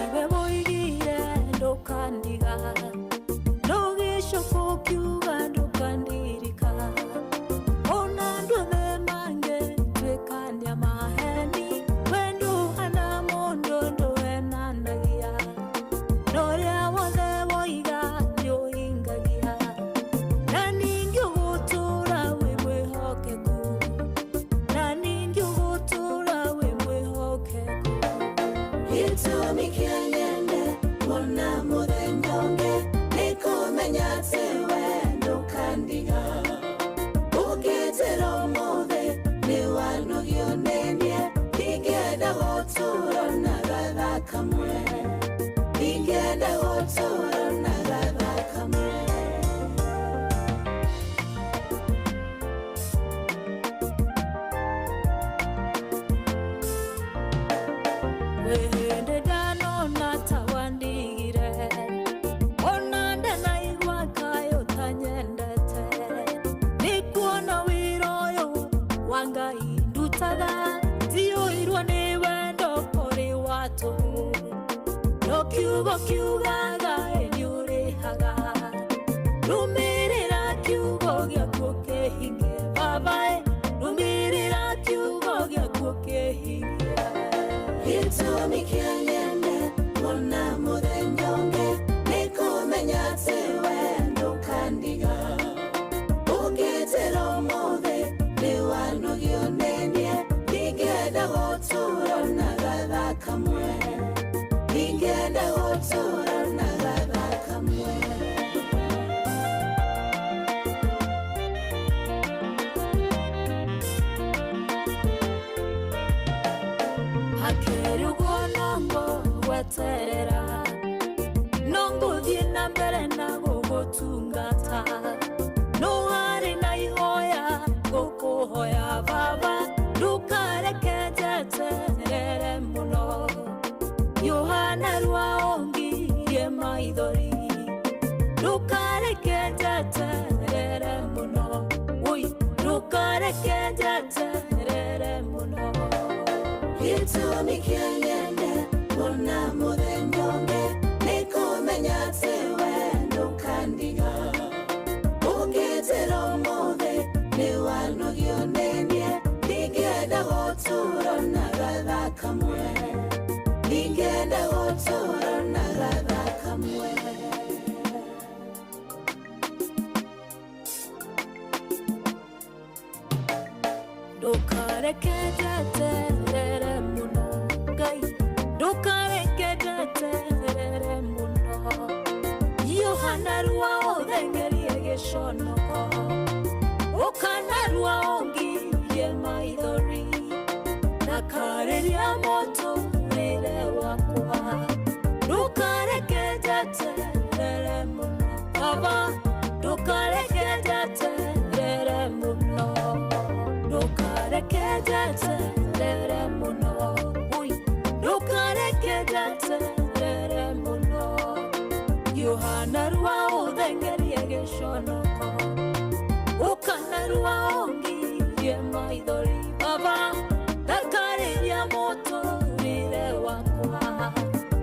Tiwe woigire ndũkandiga, ndũgĩcoka ũkiuga ndũkandirika. Ona andũ othe mangĩtuĩka nĩ a maheni, we ndũhana mũndũ ndũhenanagia. Na ũrĩa wothe woiga nĩũhingagia, na ningĩ ũgũtũũra wĩ mwĩhokeku, na ningĩ ũgũtũũra wĩ mwĩhokeku. Gĩtũmi kĩa nyende kuona mũthenya ũngĩ nĩ kũmenya atĩ we ndũkandiga. Ũngĩnjĩra ũmũthĩ nĩ wanogio nĩ niĩ, ndingĩenda gũtũũra na gathaa kamwe, ndingĩenda gũtũũra na gathaa kamwe. Kwĩ hĩndĩ ndanona ta wandigire, ona ndanaigua kaĩ ũtanyendete. Nĩ kuona wĩra ũyũ wa Ngai ndutaga, ndiyũirwo nĩ wendo ũrĩ wa tũhũ. No kiugo kiugaga ĩ nĩũrĩhaga, rũmĩrĩra kiugo gĩaku kĩhingie baba ĩ, rũmĩrĩra kiugo gĩaku kĩhingie. Gĩtũmi kĩa nyende kuona mũthenya ũngĩ nĩ kũmenya atĩ we ndũkandiga. Ũngĩnjĩra ũmũthĩ nĩ wanogio nĩ niĩ, ndingĩenda gũtũũra na gathaa kamwe, ndingĩenda gũtũũra na gathaa kamwe. Hakĩrĩ ũguo no ngũgweterera, no ngũthiĩ na mbere na gũgũtungata. No harĩ na ihoya ngũkũhoya baba, ndũkareke njeterere mũno. Yohana rwa ũngirie maithori, ndũkareke njeterere mũno. Ui, ndũkareke njeterere mũno. Gĩtũmi kĩa nyende kuona mũthenya ũngĩ nĩ kũmenya atĩ we ndũkandiga. Ũngĩnjĩra ũmũthĩ nĩ wanogio nĩ niĩ, ndingĩenda gũtũũra na gathaa kamwe, ndingĩenda gũtũũra na gathaa kamwe. Ndũkareke njeterere mũno Ngai, ndũkareke njeterere mũno. Yohana rwa ũthengerie gĩconoko, ũkanarua ũngirie maithori, na karĩria mũtũrĩre wakwa. Ndũkareke njeterere mũno baba, ndũkareke njeterere mũno. Ndũkareke njeterere mũno. Ui, ndũkareke njeterere mũno. Yohana rwa ũthengerie gĩconoko, ũkanarua ũngirie maithori baba, ndakarĩria mũtũrĩre wakwa.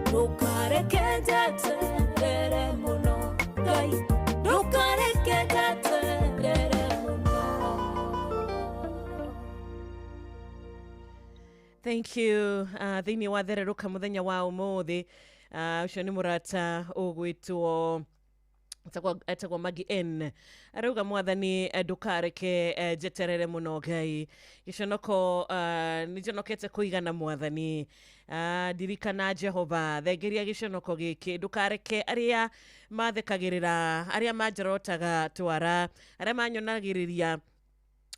Ndũkareke njeterere mũno Ngai, ndũkareke njeterere mũno. Thank you. Thĩinĩ wa thererũka mũthenya wa ũmũthĩ, ũcio nĩ mũrata ũgwĩtwo etagwo Magi N arauga mwathani, ndũkareke njeterere mũno Ngai, gĩconoko nĩ njonokete kũigana mwathani. Ndirikana Jehova, thengeria gĩconoko gĩkĩ, ndũkareke arĩa mathekagĩrĩra, arĩa manjorotaga twara, arĩa manyonagĩrĩria,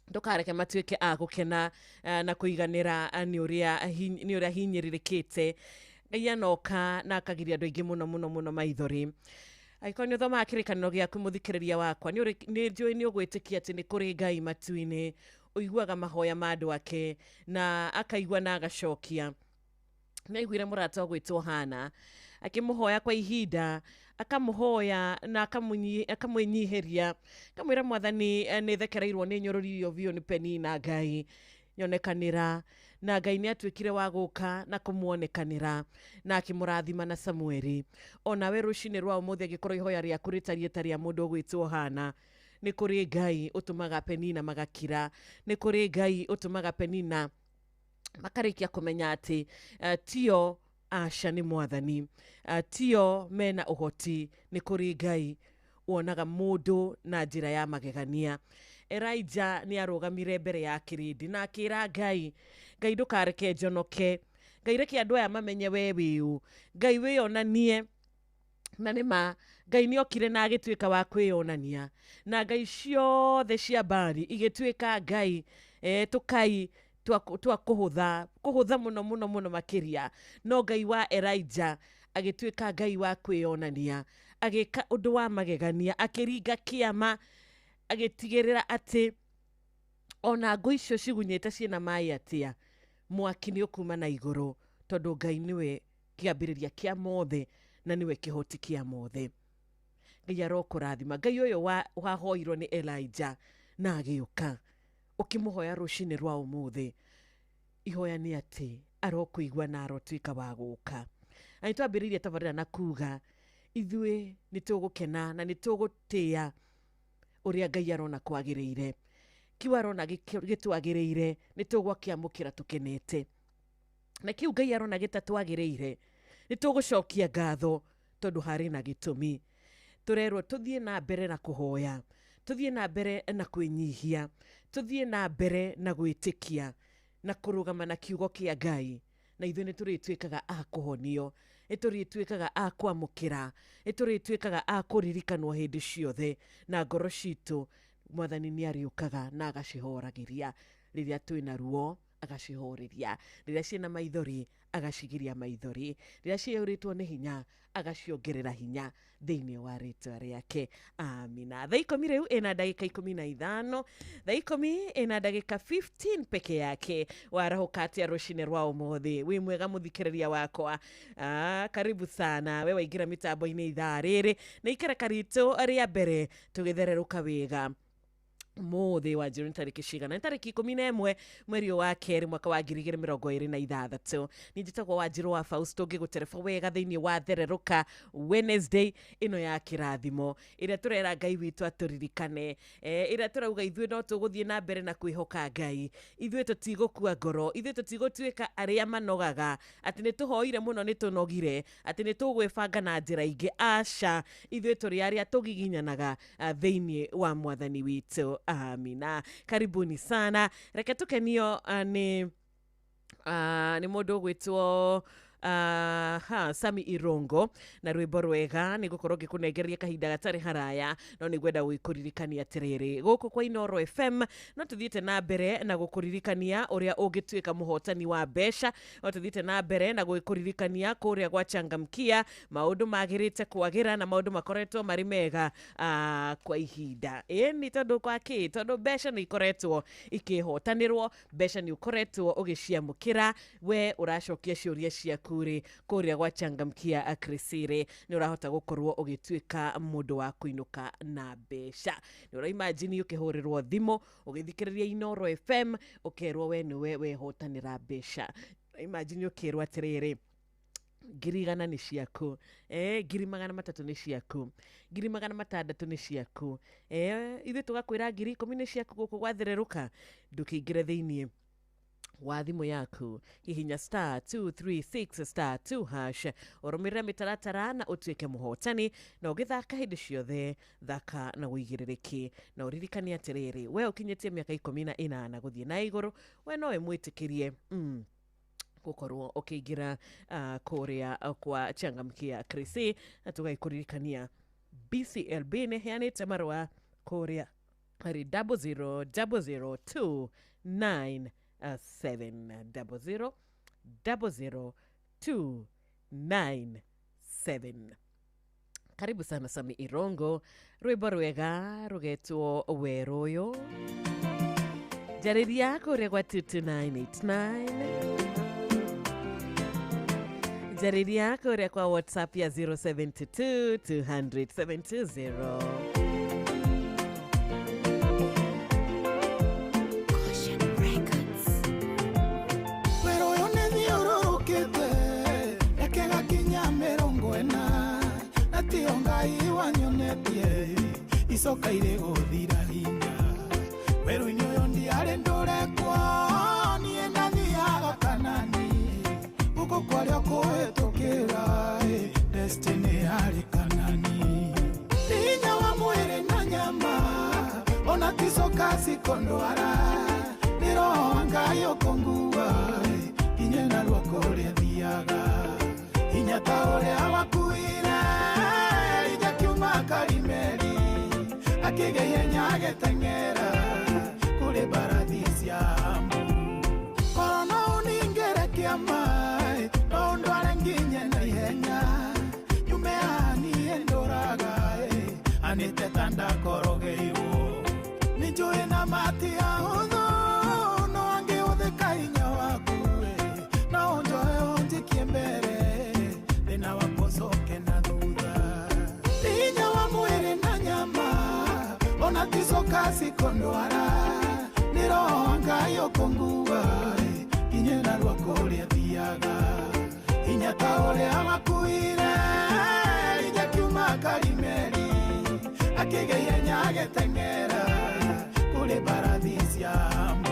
ndũkareke matuĩke a gũkena na kũiganĩra nĩ ũrĩa hinyĩrĩrĩkĩte. Ngai anoka na akagiria andũ aingĩ mũno mũno mũno maithori. Angĩkorwo nĩ ũthomaga kĩrĩkanĩro gĩaku, mũthikĩrĩria wakwa, nĩ njũĩ nĩ ũgwĩtĩkia atĩ nĩ kũrĩ Ngai matu-inĩ ũiguaga mahoya ma andũ ake na akaigua na agacokia. Nĩ aiguire mũrata ũgwĩtwo Hana akĩmũhoya kwa ihinda, akamũhoya na akamwĩnyihĩria, akamwĩra mwathani, nĩ thekereirwo, nĩ nyũrũririo biũ nĩ Penina. Ngai Nyonekanĩra. Na Ngai nĩ atuĩkire wa gũka na kũmuonekanĩra na akĩmũrathima na Samueli. Onawe rũcinĩ rwa ũmũthĩ angĩkorwo ihoya rĩaku rĩtariĩ ta rĩa mũndũ ũgwĩtwo Hana, nĩ kũrĩ Ngai ũtũmaga Penina magakira, nĩ kũrĩ Ngai ũtũmaga Penina makarĩkia kũmenya atĩ tio aca nĩ mwathani, tio mena ũhoti, nĩ kũrĩ Ngai wonaga mũndũ na njĩra ya magegania. Elijah nĩ arũgamire mbere ya kĩrĩndĩ na akĩra Ngai, Ngai ndũkareke njonoke, Ngai reke andũ aya mamenye we wĩũ, Ngai wĩonanie. Na nĩ ma Ngai nĩ okire na agĩtuĩka wa kwĩyonania, na ngai ciothe cia Baali igĩtuĩka ngai tũkai twa kũhũtha, kũhũtha mũno mũno mũno makĩria. No Ngai wa Elijah agĩtuĩka Ngai wa kwĩyonania, agĩka ũndũ wa magegania, akĩringa kĩama, agĩtigĩrĩra atĩ ona ngũ icio cigunyĩte ciĩna maĩ atĩa, mwaki nĩ ũkuma na igũrũ, tondũ Ngai nĩwe kĩambĩrĩria kĩa mothe na nĩwe kĩhoti kĩa mothe. Ngai arokũrathima. Ngai ũyũ wahoirwo nĩ Elijah na agĩũka, ũkĩmũhoya rũcinĩ rwa ũmũthĩ, ihoya nĩ atĩ arokũigua na arotuĩka wa gũka. Na nĩ twambĩrĩirie tabarĩra na kuga ithuĩ nĩ tũgũkena na nĩ tũgũtĩĩa ũrĩa Ngai arona kwagĩrĩire. Kiu arona gĩtwagĩrĩire nĩ tũgũkĩamũkĩra tũkenete, na kiu Ngai arona gĩtatwagĩrĩire nĩ tũgũcokia ngatho tondũ harĩ na gĩtũmi. Tũrerwo tũthiĩ na mbere na kũhoya, tũthiĩ na mbere na kwĩnyihia, tũthiĩ na mbere na gwĩtĩkia na kũrũgama na kiugo kĩa Ngai, na ithuĩ nĩ tũrĩtuĩkaga a kũhonio, nĩ tũrĩtuĩkaga a kwamũkĩra, nĩ tũrĩtuĩkaga a kũririkanwo hĩndĩ ciothe, na ngoro citũ mwathani nĩ arĩũkaga na agacihoragĩria rĩrĩa twĩna ruo, agacihoreria rĩrĩa ciĩna maithori, agacigiria maithori, rĩrĩa ciyũrĩtwo nĩ hinya, agaciongerera hinya thĩinĩ wa rĩtwa rĩake. Amina. Thaa 10 rĩu ĩna ndagĩka 15, thaa 10 ĩna ndagĩka 15 peke yake. Warahũka atĩa rũcinĩ rwa ũmũthĩ? Wĩ mwega mũthikĩrĩria wakwa? Karibu sana we waingĩra mĩtambo-inĩ ithaa rĩrĩ nĩ ikereka ritũ rĩa mbere tũgĩthererũka wega mũthĩ wa njĩrũ. Nĩ tarĩki cigana? Nĩ tarĩki 11 mweri wa kerĩ mwaka wa 2026. Niĩ njĩtagwo Wanjirũ wa Fausto, ngĩgũtereba wega thĩinĩ wa Thererũka Wednesday ĩno ya kĩrathimo, ĩrĩa tũrera Ngai witũ atũririkane, ĩrĩa tũrauga ithuĩ no tũgũthiĩ na mbere na kwĩhoka Ngai, ithuĩ tũtigũkua ngoro, ithuĩ tũtigũtuĩka arĩa manogaga atĩ nĩ tũhoire mũno nĩ tũnogire, atĩ nĩ tũgwĩbanga na njĩra ingĩ. Aca, ithuĩ tũrĩ arĩa tũgiginyanaga thĩinĩ wa mwathani witũ. Amina. Karibuni sana. Reke tũkenio nĩ mũndũ ũgwĩtwo Sami Irongo na rwĩmbo rwega. Nĩ ngũkorwo ngĩkũnengereria kahinda gatarĩ haraya, no nĩ ngwenda gũkũririkania atĩrĩrĩ, gũkũ kwa Inooro FM no tũthiĩte na mbere na gũkũririkania ũrĩa ũngĩtuĩka mũhotani wa mbeca, no tũthiĩte na mbere na gũkũririkania kũrĩa gwa Changamkia maũndũ magĩrĩte kwagĩra na maũndũ makoretwo marĩ mega kwa ihinda. Ĩni tondũ kwa kĩ? Tondũ mbeca nĩ ikoretwo ikĩhotanĩrwo, mbeca nĩ ũkoretwo ũgĩciamũkĩra, we ũracokia ciũria ciaku rĩ kũrĩa gwa Changamkia Krisire nĩ ũrahota gũkorwo ũgĩtuĩka mũndũ wa kũinũka na mbeca. Nĩ ũraimagine ũkĩhũrĩrwo thimũ ũgĩthikĩrĩria Inooro FM ũkerwo we nĩwe wehotanĩra mbeca. Imagine ũkĩrwo atĩrĩrĩ, 100,000 nĩ ciaku, 300,000 nĩ ciaku, 600,000 nĩ ciaku, ithuĩ tũgakwĩra 10,000 nĩ ciaku gũkũ gwathererũka. Ndũkĩingĩre thĩiniĩ wa thimũ yaku, hihinya star 236 star 2 hash, ũrũmĩrĩre mĩtaratara na ũtuĩke mũhotani, na ũgĩthaka hĩndĩ ciothe thaka na ũigĩrĩrĩki, na ũririkane atĩrĩrĩ, we ũkinyĩtie mĩaka 18 gũthiĩ na igũrũ, we no ĩmwĩtĩkĩrie gũkorwo ũkĩingĩra kũrĩa kwa Changamkia Krisi. Na tũgagĩkũririkania BCLB nĩ ĩheanĩte marũa kũrĩa harĩ 0000297 0000297. Karibu sana Sami Irongo, rwĩmbo rwega rũgetwo werũ ũyũ. Njarĩria kũrĩa gwa 22989, njarĩria kũrĩa kwa WhatsApp ya 072 200 720. Caution Records. Mĩthenya 40 na tiyo Ngai wanyonetie icoka irĩ gũthira hinya. Werũ-inĩ ũyũ ndiarĩ ndũrekwo, niĩ ndathiaga Kanani, gũkũ kwarĩa kũhĩtũkĩra destiny yarĩ Kanani. Hinya wa mwĩrĩ na nyama ona ticoka cikondwara, nĩ roho wa Ngai ũkũngua nginye narua kũrĩa thiaga. Hinya ta ũrĩa wakuire Elija kiuma Karimeli, akĩgĩa ihenya agĩteng'era kũrĩ mbarathi cia Amu. Korwo no ũningĩre kĩama, no ũndware nginye na ihenya, nyume haha niĩ ndũraga, anĩte ta ndakorogeirwo. Nĩnjũĩ na mati ahũthũ, no angĩhũthĩka hinya waku, no ũnjoe ũnjikie mbere, thĩna wakwa ũcoke na thutha. Hinya wa mwĩrĩ na nyama ona ticoka cikondwara, nĩ roho wa Ngai ũkũngua nginye narua kũrĩa thiaga. Hinya ta ũrĩa wakuire Elija kiuma Karimeli, akĩgĩa ihenya agĩteng'era kũrĩ mbarathi cia Amu.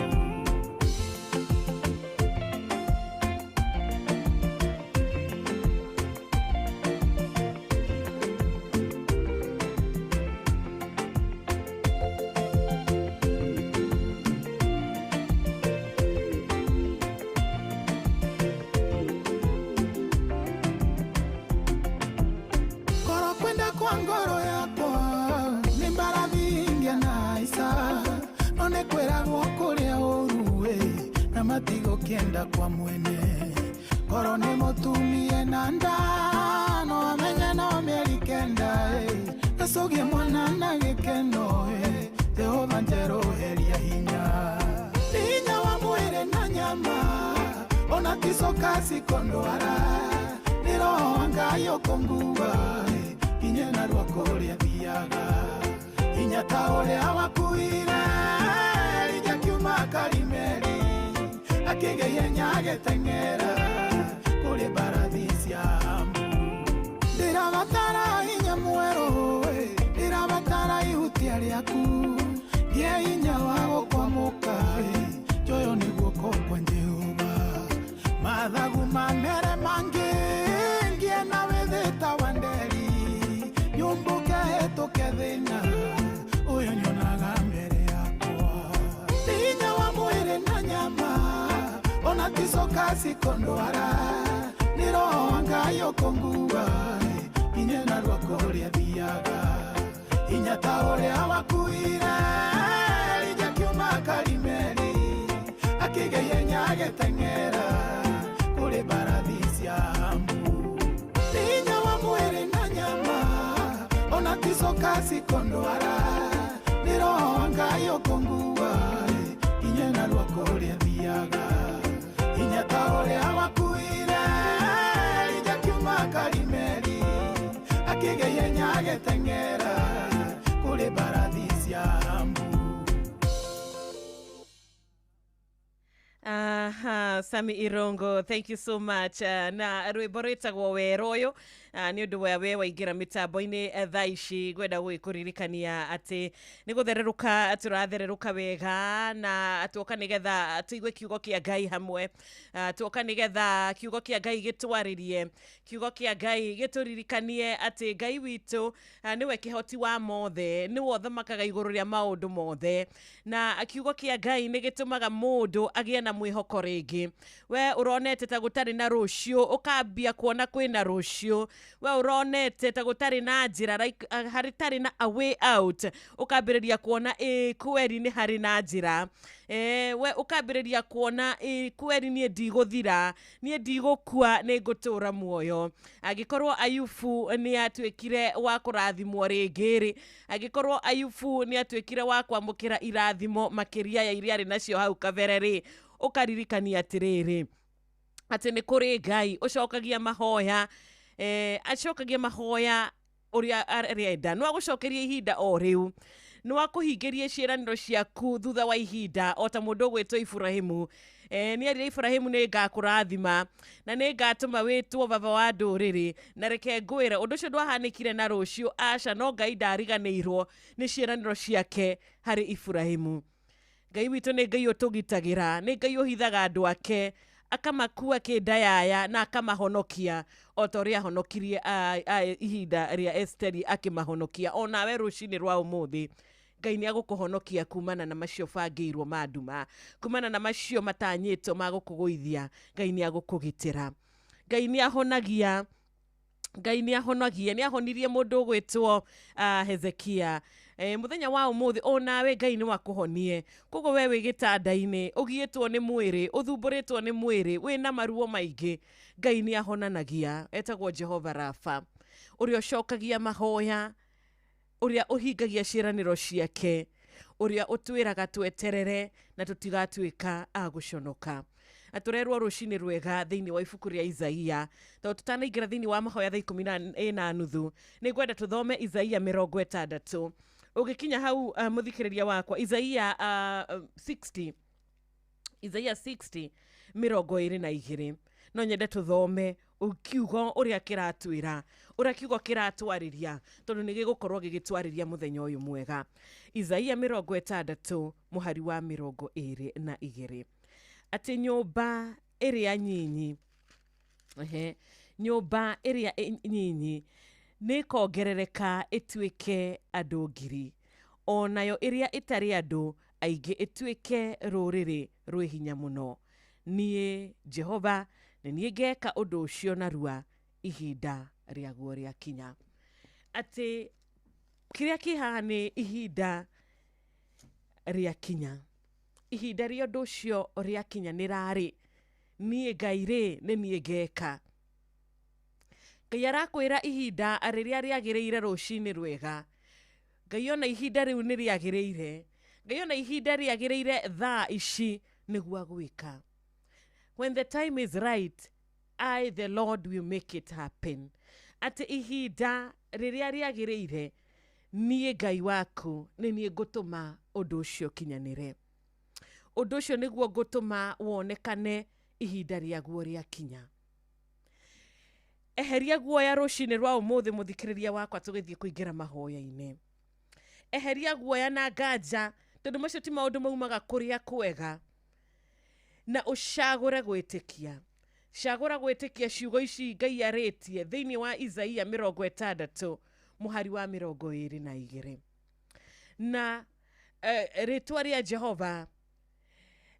Korwo kwenda kwa ngoro yakwa nĩ mbarathi ingĩanaica, no nĩ kwĩragwo kũrĩa ũru na matigũkĩenda kwa mwene. Korwo nĩ mũtumie na nda no amenye no mĩeri 9, acũgie mwana na gĩkeno, Jehova njerũheria hinya. Hinya wa mwĩrĩ na nyama ona ticoka cikondwara, nĩ roho wa Ngai ũkũngua nginye narua kũrĩa thiaga. Hinya ta ũrĩa wakuire Elija kiuma Karimeli, akĩgĩa ihenya agĩteng'era kũrĩ mbarathi cia Amu. Ndĩrabatara hinya mwerũ, ndĩrabatara ihutia rĩaku, ngĩe hinya wa gũkwamũka, njoyo nĩ guoko kwa Jehova. Mathagu mamere mangĩ ngĩe na wĩthĩ ta wa nderi, nyũmbũke hĩtũke thĩna ũyũ nyonaga mbere yakwa. Hinya wa mwĩrĩ na nyama ona ticoka cikondwara, nĩ roho wa Ngai ũkũngua nginye narua kũrĩa thiaga. Hinya ta ũrĩa wakuire Elija kiuma Karimeli, akĩgĩa ihenya agĩteng'era kũrĩ mbarathi cia Amu. Hinya wa mwĩrĩ na nyama ona ticoka cikondwara, nĩ roho wa Ngai ũkũngua nginye narua kũrĩa thiaga. Hinya ta ũrĩa wakuire Elija kiuma Karimeli, akĩgĩa ihenya agĩteng'era kũrĩ mbarathi cia Amu. Aha, Sami Irongo, thank you so much. Na rwĩmbo rwĩtagwo wero ũyũ, nĩ ũndũ wa we waingĩra mĩtambo-inĩ thaa ici, ngwenda gũgĩkũririkania atĩ nĩ gũthererũka tũrathererũka wega, na tuoka nĩgetha tũigue kiugo kĩa Ngai hamwe. Tuoka nĩgetha kiugo kĩa Ngai gĩtwarĩrie, kiugo kĩa Ngai gĩtũririkanie atĩ Ngai witũ nĩwe kĩhoti wa mothe, nĩwe ũthamakaga igũrũ rĩa maũndũ mothe, na kiugo kĩa Ngai nĩ gĩtũmaga mũndũ agĩe na mwĩhoko rĩngĩ. We ũronete ta gũtarĩ na rũciũ, ũkambia kuona kwĩna rũciũ. We ũronete ta gũtarĩ na njĩra, like, harĩ na a way out, ũkambĩrĩria kuona ĩ kweri nĩ harĩ na njĩra. We ũkambĩrĩria kuona ĩ kweri niĩ ndigũthira, niĩ ndigũkua, nĩ ngũtũra muoyo. Angĩkorwo Ayubu nĩ atuĩkire wa kũrathimwo rĩngĩ rĩ, angĩkorwo Ayubu nĩ atuĩkire wa kwamũkĩra irathimo makĩria ya iria arĩ nacio hau kabere rĩ, ũkaririkania atĩrĩrĩ atĩ nĩ kũrĩ Ngai ũcokagia mahoya, acokagia mahoya ũrĩa arenda, no agũcokeria ihinda o rĩu, Nĩ wakũhingĩrie ciĩranĩro ciaku thutha wa ihinda, o ta mũndũ ũgwĩtwo Iburahimu. Nĩ erire Iburahimu, nĩ ngakũrathima na nĩ ngatũma wĩtwo baba wa ndũrĩrĩ. Na reke ngwĩre, ũndũ ũcio ndwahanĩkire na rũciũ, aca, no Ngai ndariganĩirwo nĩ ciĩranĩro ciake harĩ Iburahimu. Ngai witũ nĩ Ngai ũtũgitagĩra, nĩ Ngai ũhithaga andũ ake, akamakua kĩndayaya na akamahonokia, o ta ũrĩa ahonokirie ihinda rĩa Esteri akĩmahonokia. Onawe rũcinĩ rwa ũmũthĩ Ngai nĩ agũkũhonokia kumana na macio bangĩirwo ma nduma, kumana na macio matanyĩtwo ma gũkũgũithia. Ngai nĩ agũkũgitĩra. Ngai nĩ ahonagia, Ngai nĩ ahonagia. Nĩ ahonirie mũndũ ũgwĩtwo Hezekia. Mũthenya wa ũmũthĩ onawe Ngai nĩ wakũhonie. Koguo we wĩ gĩtanda-inĩ, ũgiĩtwo nĩ mwĩrĩ, ũthumbũrĩtwo nĩ mwĩrĩ, wĩna maruo maingĩ, Ngai nĩ ahonanagia. Etagwo Jehova Rafa, ũrĩa ũcokagia mahoya, ũrĩa ũhingagia ciĩranĩro ciake, ũrĩa ũtwĩraga tweterere na tũtigatuĩka a gũconoka. Na tũrerwo rũcinĩ rwega thĩinĩ wa ibuku rĩa Isaia. Tondũ tũtanaingĩra thĩinĩ wa mahoya thaa 11:30, nĩ ngwenda tũthome Isaia 60. Ũgĩkinya hau, mũthikĩrĩria wakwa, Isaia 60, Isaia 60 22, no nyende tũthome kiugo ũrĩa kĩratwĩra, ũrĩa kiugo kĩratwarĩria, tondũ nĩ gĩgũkorwo gĩgĩtwarĩria mũthenya ũyũ mwega. Isaia 60 mũhari wa 22, atĩ nyũmba ĩrĩa nyinyi, ehe, nyũmba ĩrĩa nyinyi nĩ ĩkongerereka ĩtuĩke andũ 1,000, onayo ĩrĩa ĩtarĩ andũ aingĩ ĩtuĩke rũrĩrĩ rwĩ hinya mũno. Niĩ Jehova nĩ niĩ ngeka ũndũ ũcio narua ihinda rĩaguo rĩakinya. Atĩ kĩrĩa kĩ haha nĩ ihinda rĩakinya, ihinda rĩa ũndũ ũcio rĩakinya nĩ rarĩ, niĩ Ngai rĩ, nĩ niĩ ngeka. Ngai arakwĩra ihinda rĩrĩa rĩagĩrĩire rũcinĩ rwega. Ngai ona ihinda rĩu nĩ rĩagĩrĩire. Ngai ona ihinda rĩagĩrĩire thaa ici nĩguo agwĩka. When the time is right, I the Lord will make it happen. Atĩ ihinda rĩrĩa rĩagĩrĩire, niĩ Ngai waku nĩ niĩ ngũtũma ũndũ ũcio ũkinyanĩre. Ũndũ ũcio nĩguo ngũtũma wonekane ihinda rĩaguo rĩakinya. Eheria guoya rũcinĩ rwa ũmũthĩ, mũthikĩrĩria wakwa, tũgĩthiĩ kũingĩra mahoya-inĩ. Eheria guoya na nganja, tondũ macio ti maũndũ maumaga kũrĩa kwega. Na ũcagũre gwĩtĩkia. Cagũra gwĩtĩkia ciugo ici Ngai arĩtie thĩinĩ wa Isaia 60 mũhari wa 22. Na rĩtwa rĩa Jehova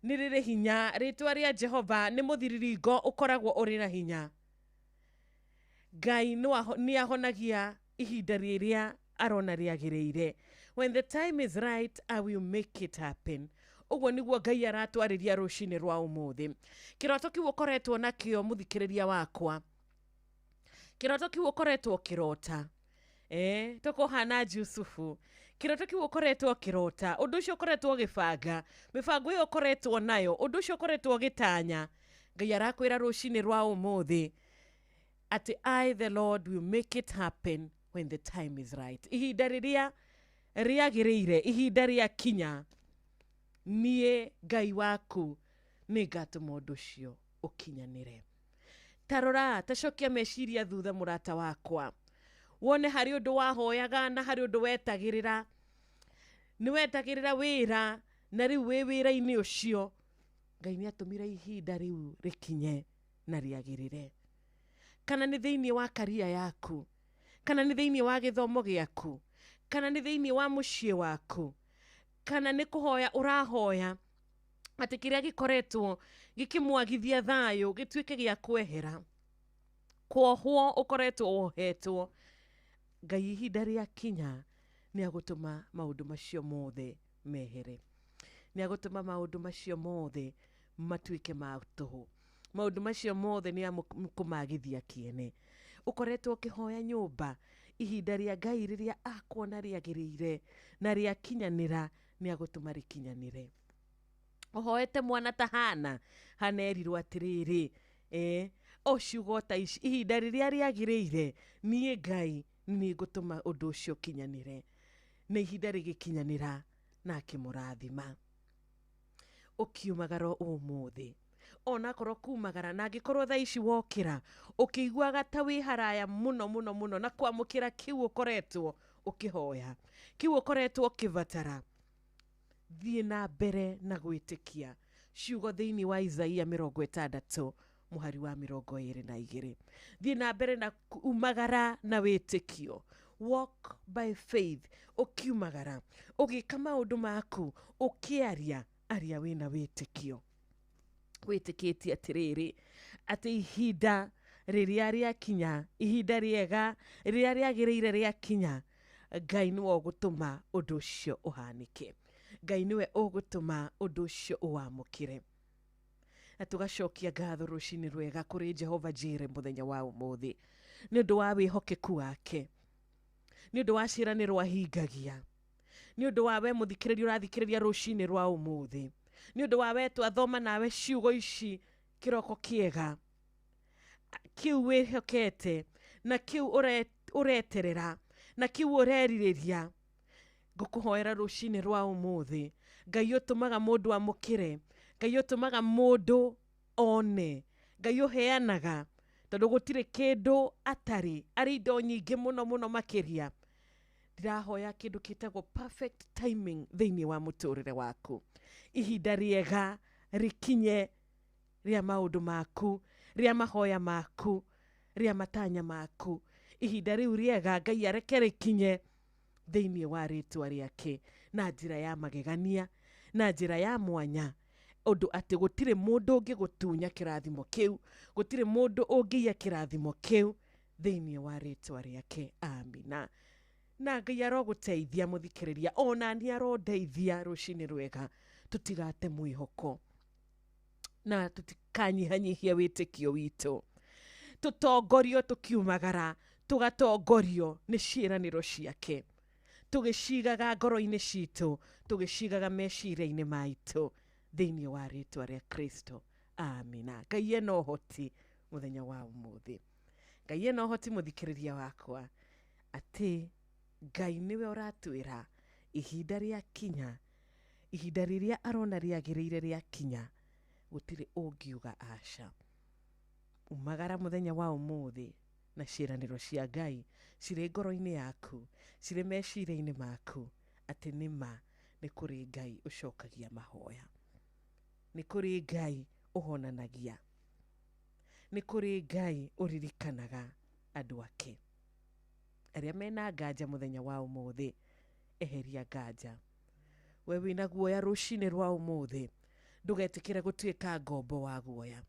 nĩ rĩrĩ hinya. Rĩtwa rĩa Jehova nĩ mũthiriringo ũkoragwo ũrĩ na hinya. Ngai nĩ ahonagia ihinda rĩrĩa arona rĩagĩrĩire. When the time is right, I will make it happen. Ũguo nĩguo Ngai aratwarĩria rũcinĩ rwa ũmũthĩ. Kĩroto kĩu ũkoretwo nakĩo, mũthikĩrĩria wakwa, kĩroto kĩu ũkoretwo ũkĩrota, tũkũhana Jusufu, kĩroto kĩu ũkoretwo ũkĩrota, ũndũ ũcio ũkoretwo ũgĩbanga, mĩbango ĩyo ũkoretwo nayo, ũndũ ũcio ũkoretwo ũgĩtanya, Ngai arakwĩra rũcinĩ rwa ũmũthĩ atĩ I the Lord will make it happen when the time is right. Ihinda rĩrĩa rĩagĩrĩire, ihinda rĩakinya, niĩ Ngai waku nĩ ngatũma ũndũ ũcio ũkinyanĩre. Ta rora, ta cokia meciria thutha, mũrata wakwa, wone harĩ ũndũ wahoyaga na harĩ ũndũ wetagĩrĩra. Nĩ wetagĩrĩra wĩra, na rĩu wĩ wĩra-inĩ ũcio, Ngai nĩ atũmire ihinda rĩu rĩkinye na rĩagĩrĩre. Kana nĩ thĩinĩ wa karia yaku, kana nĩ thĩinĩ wa gĩthomo gĩaku, kana nĩ thĩinĩ wa mũciĩ waku, kana nĩ kũhoya ũrahoya atĩ kĩrĩa gĩkoretwo gĩkĩmwagithia thayũ gĩtuĩke gĩa kwehera, kuohwo ũkoretwo wohetwo, Ngai ihinda rĩakinya nĩ agũtũma maũndũ macio mothe mehere, nĩ agũtũma maũndũ macio mothe matuĩke ma tũhũ, maũndũ macio mothe nĩ akũmagithia kĩene. Ũkoretwo ũkĩhoya nyũmba, ihinda rĩa Ngai rĩrĩa akuona rĩagĩrĩire na rĩakinyanĩra, nĩ agũtũma rĩkinyanĩre. Ũhoete mwana ta Hana, Hana erirwo atĩrĩrĩ, o ciugo ta ici, ihinda rĩrĩa rĩagĩrĩire, niĩ Ngai nĩ ngũtũma ũndũ ũcio ũkinyanĩre. Na ihinda rĩgĩkinyanĩra na akĩmũrathima. Ũkiumagara ũmũthĩ, onakorwo kumagara, na angĩkorwo thaa ici wokĩra ũkĩiguaga ta wĩ haraya mũno mũno mũno na kwamũkĩra kĩu ũkoretwo ũkĩhoya, kĩu ũkoretwo ũkĩbatara, thiĩ na mbere na gwĩtĩkia ciugo thĩinĩ wa Isaia 60 mũhari wa 22. Thiĩ na mbere na umagara na wĩtĩkio. Walk by faith. Ũkiumagara, ũgĩka maũndũ maku, ũkĩaria, aria wĩna wĩtĩkio, wĩtĩkĩtie atĩrĩrĩ, atĩ ihinda rĩrĩa rĩakinya, ihinda rĩega rĩrĩa rĩagĩrĩire rĩakinya, Ngai nĩwe ũgũtũma ũndũ ũcio ũhanĩke, Ngai nĩwe ũgũtũma ũndũ ũcio ũwamũkĩre. Na tũgacokia ngatho rũcinĩ rwega kũrĩ Jehova Jire mũthenya wa ũmũthĩ nĩ ũndũ wa wĩhokeku wake, nĩ ũndũ wa ciĩranĩro ahingagia, nĩ ũndũ wa we mũthikĩrĩria ũrathikĩrĩria rũcinĩ rwa ũmũthĩ, nĩ ũndũ wa we twathoma nawe ciugo ici kĩroko kĩega, kĩu wĩhokete na kĩu ũreterera na kĩu ũrerirĩria. Ngũkũhoera rũcinĩ rwa ũmũthĩ, Ngai ũtũmaga mũndũ amũkĩre, Ngai ũtũmaga mũndũ one, Ngai ũheanaga, tondũ gũtirĩ kĩndũ atarĩ, arĩ indo nyingĩ mũno mũno makĩria. Ndĩrahoya kĩndũ kĩtagwo perfect timing thĩinĩ wa mũtũrĩre waku, ihinda rĩega rĩkinye rĩa maũndũ maku, rĩa mahoya maku, rĩa matanya maku. Ihinda rĩu rĩega Ngai areke rĩkinye thĩinĩ wa rĩtwa rĩake na njĩra ya magegania, na njĩra ya mwanya, ũndũ atĩ gũtirĩ mũndũ ũngĩgũtunya kĩrathimo kĩu, gũtirĩ mũndũ ũngĩiya kĩrathimo kĩu thĩinĩ wa rĩtwa rĩake. Amina. Na Ngai arogũteithia mũthikĩrĩria, ona nĩ arondeithia rũcinĩ rwega, tũtigate mwĩhoko na tũtikanyihanyihia wĩtĩkio witũ, tũtongorio tũkiumagara, tũgatongorio nĩ ciĩranĩro ciake, tũgĩcigaga ngoro-inĩ citũ, tũgĩcigaga meciria-inĩ maitũ thĩinĩ wa rĩtwa rĩa Kristo. Amina. Ngai ena ũhoti mũthenya wa ũmũthĩ, Ngai ena ũhoti mũthikĩrĩria wakwa, atĩ Ngai nĩwe ũratwĩra ihinda rĩakinya, ihinda rĩrĩa arona rĩagĩrĩire rĩakinya, gũtirĩ ũngiuga aca. Umagara mũthenya wa ũmũthĩ na ciĩranĩro cia Ngai cirĩ ngoro-inĩ yaku, cirĩ meciria-inĩ maku, atĩ nĩ ma nĩ kũrĩ Ngai ũcokagia mahoya, nĩ kũrĩ Ngai ũhonanagia, nĩ kũrĩ Ngai ũririkanaga andũ ake. Arĩa mena nganja mũthenya wa ũmũthĩ, eheria nganja. We wĩna guoya rũcinĩ rwa ũmũthĩ, ndũgetĩkĩre gũtuĩka ngombo wa guoya.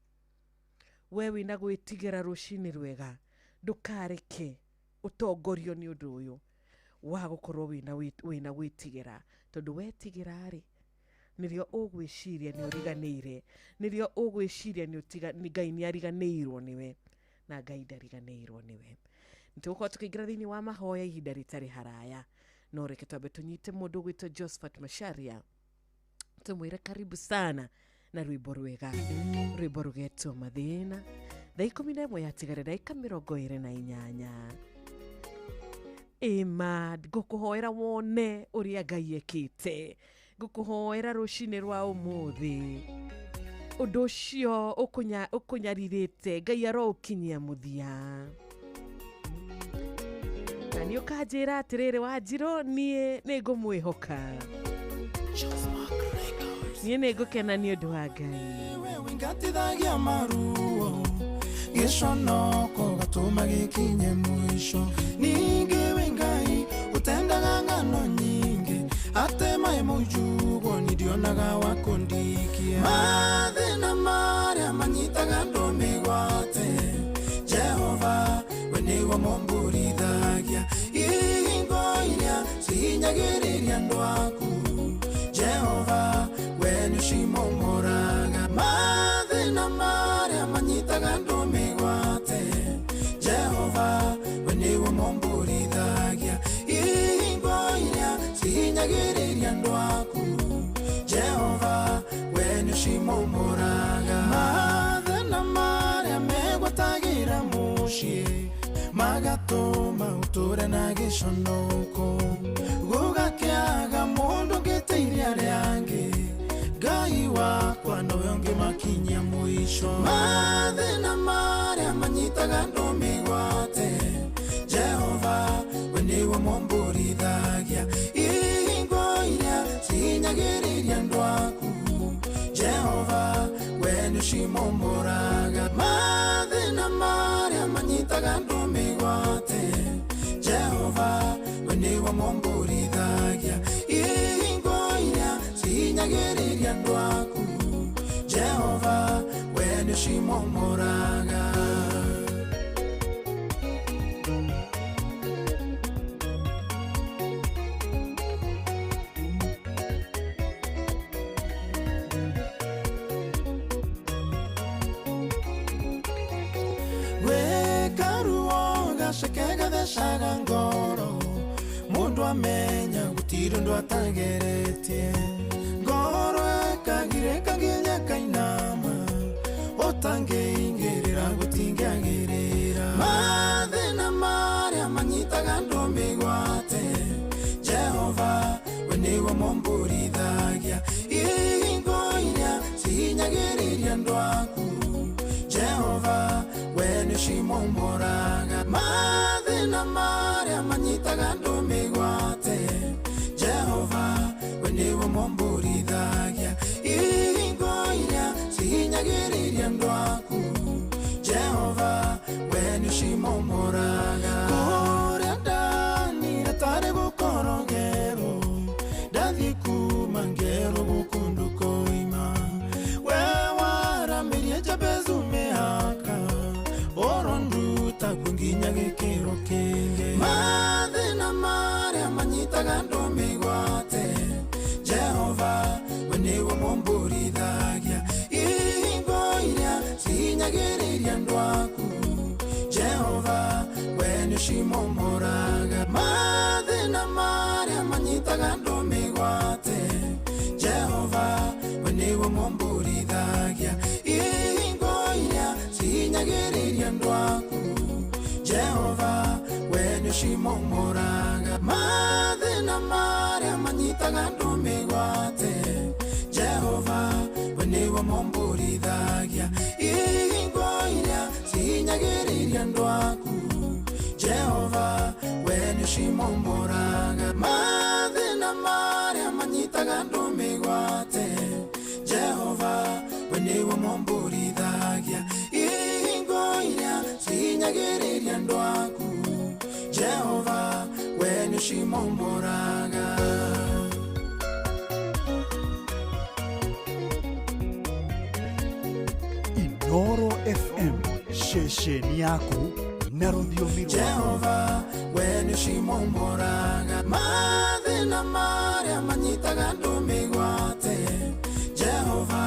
We wĩna gwĩtigĩra rũcinĩ rwega, ndũkareke ũtongorio nĩ ũndũ ũyũ wa gũkorwo wĩna gwĩtigĩra, tondũ wetigĩra rĩ, nĩrĩo ũgwĩciria nĩ ũriganĩire, nĩrĩo ũgwĩciria nĩ Ngai nĩ ariganĩirwo nĩwe, na Ngai ndariganĩirwo nĩwe. Nĩtũgũkorwo tũkĩingĩra thĩinĩ wa mahoya ihinda rĩtarĩ haraya, no reke twambe tũnyite mũndũ ũgwĩtwo Josephat Macharia, tũmwĩre karibu sana na rwĩmbo rwega, rwĩmbo rũgetwo Mathĩna. Thaa 11 yatigara ndagĩka 28. Ĩma ngũkũhoera wone ũrĩa Ngai ekĩte, ngũkũhoera rũcinĩ rwa ũmũthĩ, ũndũ ũcio ũkũnyarirĩte Ngai aroũkinyia mũthia. Na nĩ ũkanjĩra atĩrĩrĩ, Wanjirũ, niĩ nĩ ngũmwĩhoka, niĩ nĩ ngũkena nĩ ũndũ wa Ngai. We wingatithagia maruo, gĩconoko gatũma gĩkinye mũico. Ningĩ wĩ Ngai ũtendaga ng'ano nyingĩ, atĩ maĩ mũnjugo niĩ ndionaga wa kũndikia. Mathĩna marĩa manyitaga andũ mĩgwate, Jehova we nĩwe mũmbũrithagia. Ihingo iria cihinyagĩrĩria andũ aku, Jehova we nĩũcimomoraga. Mathĩna marĩa manyitaga andũ mĩgwate, Jehova we nĩwe mũmbũrithagia. Ihingo iria cihinyagĩrĩria andũ aku, Jehova we nĩũcimomoraga. Mathĩna marĩa megwatagĩra mũciĩ, magatũma ũtũre na gĩconoko, gũgakĩ gũkinyia mũico. Mathĩna marĩa manyitaga andũ mĩgwate, Jehova we nĩwe mũmbũrithagia. Ihingo iria cihinyagĩrĩria andũ aku, Jehova we nĩũcimomoraga. Mathĩna marĩa manyitaga andũ mĩgwate, Jehova we nĩwe mũmbũrithagia. Ihingo iria cihinyagĩrĩria andũ aku, Jehova we nĩũcimomoraga. Gwĩka ruo gaceke gathecaga ngoro, mũndũ amenya gũtirĩ ũndũ atageretie. Ngoro ĩkagirĩka nginya kainama, ũtangĩingĩrĩra gũtingĩagĩrĩra. Mathĩna marĩa manyitaga andũ mĩgwate, Jehova we nĩwe mũmbũrithagia. Ihingo iria cihinyagĩrĩria andũ aku, Jehova we nĩũcimomoraga. Mathĩna marĩa manyitaga andũ mĩgwate, Jehova we nĩwe mũmbũrithagia. Ihingo iria cihinyagĩrĩria andũ aku, Jehova we nĩũcimomoraga. Kũrĩa ndanire tarĩ gũkorogerwo, ndathiĩ kuma ngero gũkũ ndũkoima. We waramĩrie Jabezu mĩhaka, ũronduta kuo nginya gĩkĩro kĩngĩ. Mathĩna marĩa manyitaga andũ mĩgwate, Jehova we nĩwe mũmbũrithagia. Ihingo iria cihinyagĩrĩria andũ aku, Jehova we nĩũcimomoraga. Mathĩna marĩa manyitaga andũ mĩgwate, Jehova we nĩwe mũmbũrithagia. Ihingo iria cihinyagĩrĩria andũ aku, Jehova we nĩũcimomoraga. Mathĩna marĩa manyitaga andũ mĩgwate, Jehova we nĩwe mũmbũrithagia. Ihingo iria cihinyagĩrĩria andũ aku, Jehova we nĩũcimomoraga. Mathĩna marĩa manyitaga andũ mĩgwate, Jehova we nĩwe mũmbũrithagia. Ihingo iria cihinyagĩrĩria andũ aku, Jehova we nĩũcimomoraga. Inoro FM, ceceni yaku na rũthiomi rwaku. Jehova we nĩũcimomoraga. Mathĩna marĩa manyitaga andũ mĩgwate, Jehova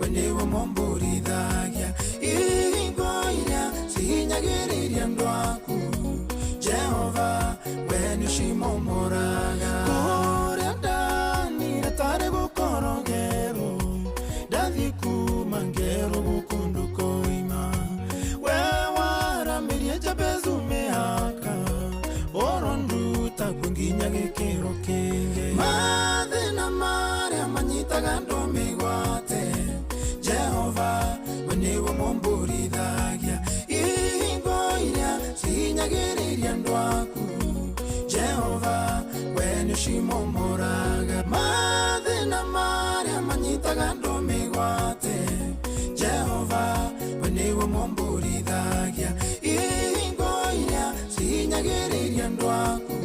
we nĩwe mũmbũrithagia. Ihingo iria cihinyagĩrĩria andũ aku, Jehova we nĩũcimomoraga. Kũrĩa ndanire tarĩ gũkorogerwo, ndathiĩ kuma ngero gũkũ ndũkoima. We waramĩrie Jabezu mĩhaka, ũronduta kuo nginya gĩkĩro kĩngĩ. Mathĩna marĩa manyitaga andũ mĩgwate, Jehova we nĩwe mũmbũrithagia. Ihingo iria cihinyagĩrĩria andũ aku, Jehova we nĩũcimomoraga. Mathĩna marĩa manyitaga andũ mĩgwate, Jehova we nĩwe mũmbũrithagia. Ihingo iria cihinyagĩrĩria andũ aku,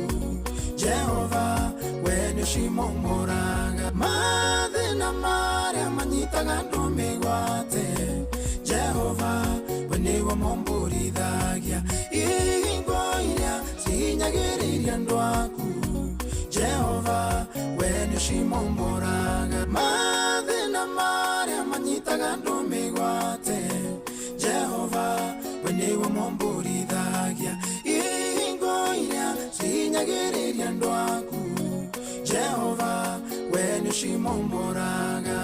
Jehova we nĩũcimomoraga. Mathĩna marĩa manyitaga andũ mĩgwate, Jehova we nĩwe mũmbũrithagia. Ihingo iria cihinyagĩrĩria andũ aku, Jehova we nĩũcimomoraga. Mathĩna marĩa manyitaga andũ mĩgwate, Jehova we nĩwe mũmbũrithagia. Ihingo iria cihinyagĩrĩria andũ aku, Jehova we nĩũcimomoraga.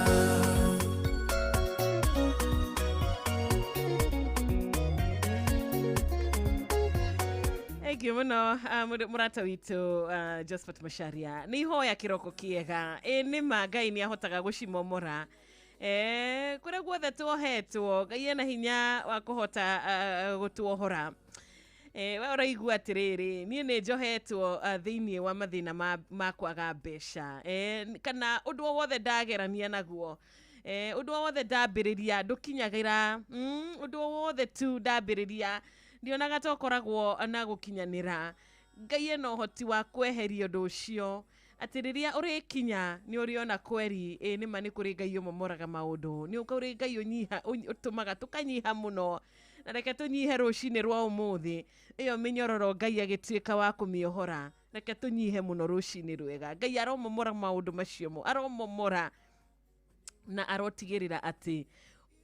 Thank you muno, mũrata witũ, Josephat Macharia. Nĩ ihoya kĩroko kĩega. Ĩ nĩ ma Ngai nĩ ahotaga gũcimomora. Kũrĩa guothe tuohetwo, Ngai ena hinya wa kũhota gũtuohora. We ũraigua atĩrĩrĩ, niĩ nĩ njohetwo thĩinĩ wa mathĩna ma kwaga mbeca, kana ũndũ o wothe ndagerania naguo, ũndũ o wothe ndambĩrĩria ndũkinyagĩra, ũndũ o wothe tu ndambĩrĩria ndionaga ta ũkoragwo na gũkinyanĩra. Ngai ena ũhoti wa kweheria ũndũ ũcio, atĩ rĩrĩa ũrĩkinya nĩ ũrĩona kweri, ĩ nĩma nĩ kũrĩ Ngai ũmomoraga maũndũ, nĩ kũrĩ Ngai ũtũmaga tũkanyiha mũno. Na reke tũnyihe rũcinĩ rwa ũmũthĩ, ĩyo mĩnyororo Ngai agĩtuĩka wa kũmĩohora. Reke tũnyihe mũno rũcinĩ rwega. Ngai aromomora maũndũ macio mo, aromomora na arotigĩrĩra atĩ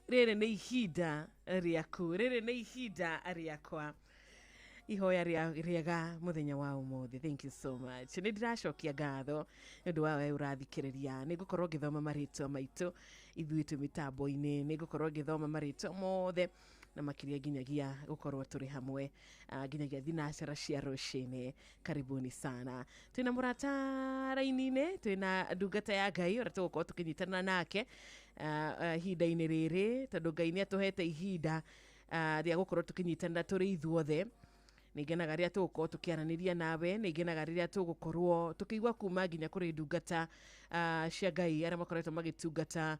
rĩrĩ nĩ ihinda rĩaku, rĩrĩ nĩ ihinda rĩakwa. Ihoya rĩega mũthenya wa ũmũthĩ. Thank you so much. Nĩ ndĩracokia ngatho nĩ ũndũ wa we ũrathikĩrĩria. Nĩ ngũkorwo ngĩthoma marĩtwa maitũ ithuĩ twĩ mĩtambo-inĩ, nĩ ngũkorwo ngĩthoma marĩtwa mothe na makĩria nginyagia gũkorwo tũrĩ hamwe nginyagia thinacara cia rũcinĩ. Karibuni sana. Twĩna mũrata raini-inĩ, twĩna ndungata ya Ngai ũrĩa tũgũkorwo tũkĩnyitana nake ihinda-inĩ rĩrĩ, tondũ Ngai nĩ atũhete ihinda rĩa gũkorwo tũkĩnyitanĩra tũrĩ ithuothe. Nĩ ngenaga rĩrĩa tũgũkorwo tũkĩaranĩria nawe, nĩ ngenaga rĩrĩa tũgũkorwo tũkĩigua kuma nginya kũrĩ ndungata cia Ngai arĩa makoretwo magĩtungata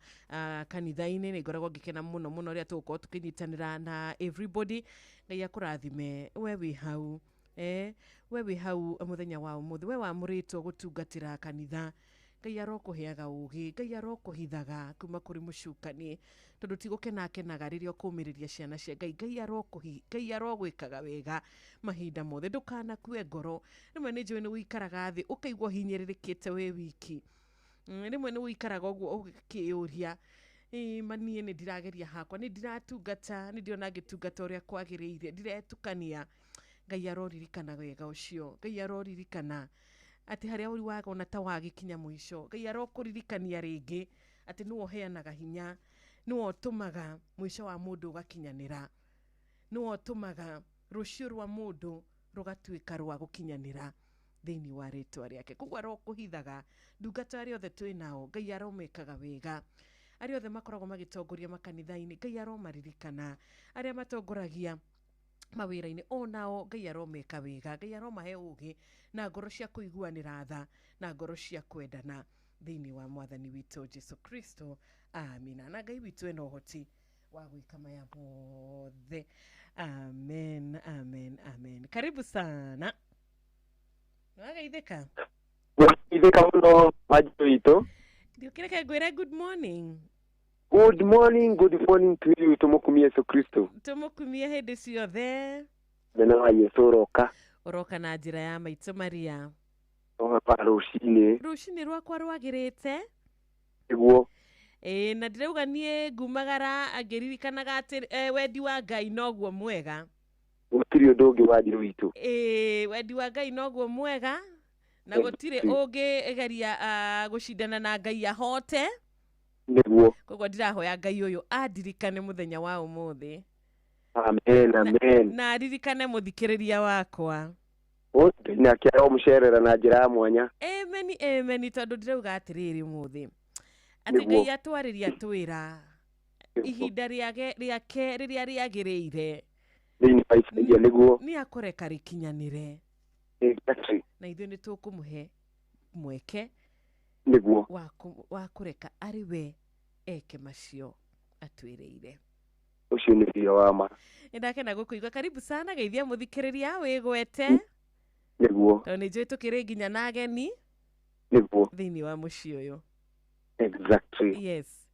kanitha-inĩ. Nĩ ngoragwo ngĩkena mũno mũno rĩrĩa tũgũkorwo tũkĩnyitanĩra na everybody. Ngai akũrathime we wĩ hau, we wĩ hau mũthenya wa ũmũthĩ, we wamũrĩtwo gũtungatĩra kanitha. Ngai arokũheaga ũgĩ, Ngai arokũhithaga kuma kũrĩ mũcukani, tondũ ti gũkena akenaga rĩrĩa ũkũmĩrĩria ciana cia Ngai. Ngai arogwĩkaga wega mahinda mothe, ndũkanakue ngoro. Rĩmwe nĩ njũĩ nĩ ũikaraga thĩ ũkaigua ũhinyĩrĩrĩkĩte wĩ wiki. Rĩmwe nĩ ũikaraga ũguo ũkĩyũria, ma niĩ nĩ ndĩrageria hakwa, nĩ ndiratungata, nĩ ndĩrona ngĩtungata ũrĩa kwagĩrĩire, ndiretukania. Ngai aroririkana wega ũcio, Ngai aroririkana atĩ harĩa ũrĩ wagona ta wagĩkinya mũico, Ngai arokũririkania rĩngĩ atĩ nĩwe ũheanaga hinya, nĩwe ũtũmaga mũico wa mũndũ ũgakinyanĩra, nĩwe ũtũmaga rũciũ rwa mũndũ rũgatuĩka rwa gũkinyanĩra thĩinĩ wa rĩtwa rĩake. Koguo arokũhithaga ndungata arĩa othe twĩ nao, Ngai aromekaga wega. Arĩa othe makoragwo magĩtongoria makanitha-inĩ, Ngai aromaririkana. Arĩa matongoragia mawĩra-inĩ onao, Ngai aromeka wega. Ngai aromahe ũgĩ na ngoro cia kũiguanĩra tha na ngoro cia kwendana thĩinĩ wa mwathani witũ Jesu Kristo. Amina. Na Ngai witũ ena ũhoti wa gwĩka maya mothe. Amen, amen, amen. Karibu sana. Nĩwagaithĩka? Ithĩka mũno Wanjirũ witũ. Ndiũkĩreke ngwĩre good morning. Good morning, good morning to you. Tũmũkumie Yesu Kristo. Tũmũkumie hĩndĩ ciothe. Mũthenya wa Yesu ũroka. Ũroka na njĩra ya maitũ Maria. Ũroka rũcinĩ. Rũcinĩ rwakwa rwagĩrĩte. Nĩguo. Na ndĩrauga niĩ ngumagara ngĩririkanaga atĩ wendi wa Ngai noguo mwega. Gũtirĩ ũndũ ũngĩ Wanjirũ witũ. Wendi wa Ngai noguo mwega na gũtirĩ ũngĩgeria gũcindana na Ngai ahote. Nĩguo. Koguo ndĩrahoya Ngai ũyũ andirikane mũthenya wa ũmũthĩ. Amen, amen. Na aririkane mũthikĩrĩria wakwa. Ngai nake aromũcerera na njĩra ya mwanya. Amen, amen, tondũ ndĩrauga atĩrĩrĩ ũmũthĩ atĩ Ngai atwarĩria twĩra ihinda rĩake rĩrĩa rĩagĩrĩire thĩinĩ wa Isaia, nĩguo nĩ akũreka rĩkinyanĩre. Exactly. Na ithuĩ nĩ tũkũmũhe mweke nĩguo wa kũreka arĩ we eke macio atwĩrĩire. Ũcio nĩ wĩra wa ma. Nĩndakena gũkũigua. Karibu sana, geithia mũthikĩrĩria wĩgwete. Nĩguo. Tondũ nĩ njũĩ tũkĩrĩ nginya na ageni. Nĩguo. Thĩinĩ wa mũciĩ ũyũ. Exactly. Yes.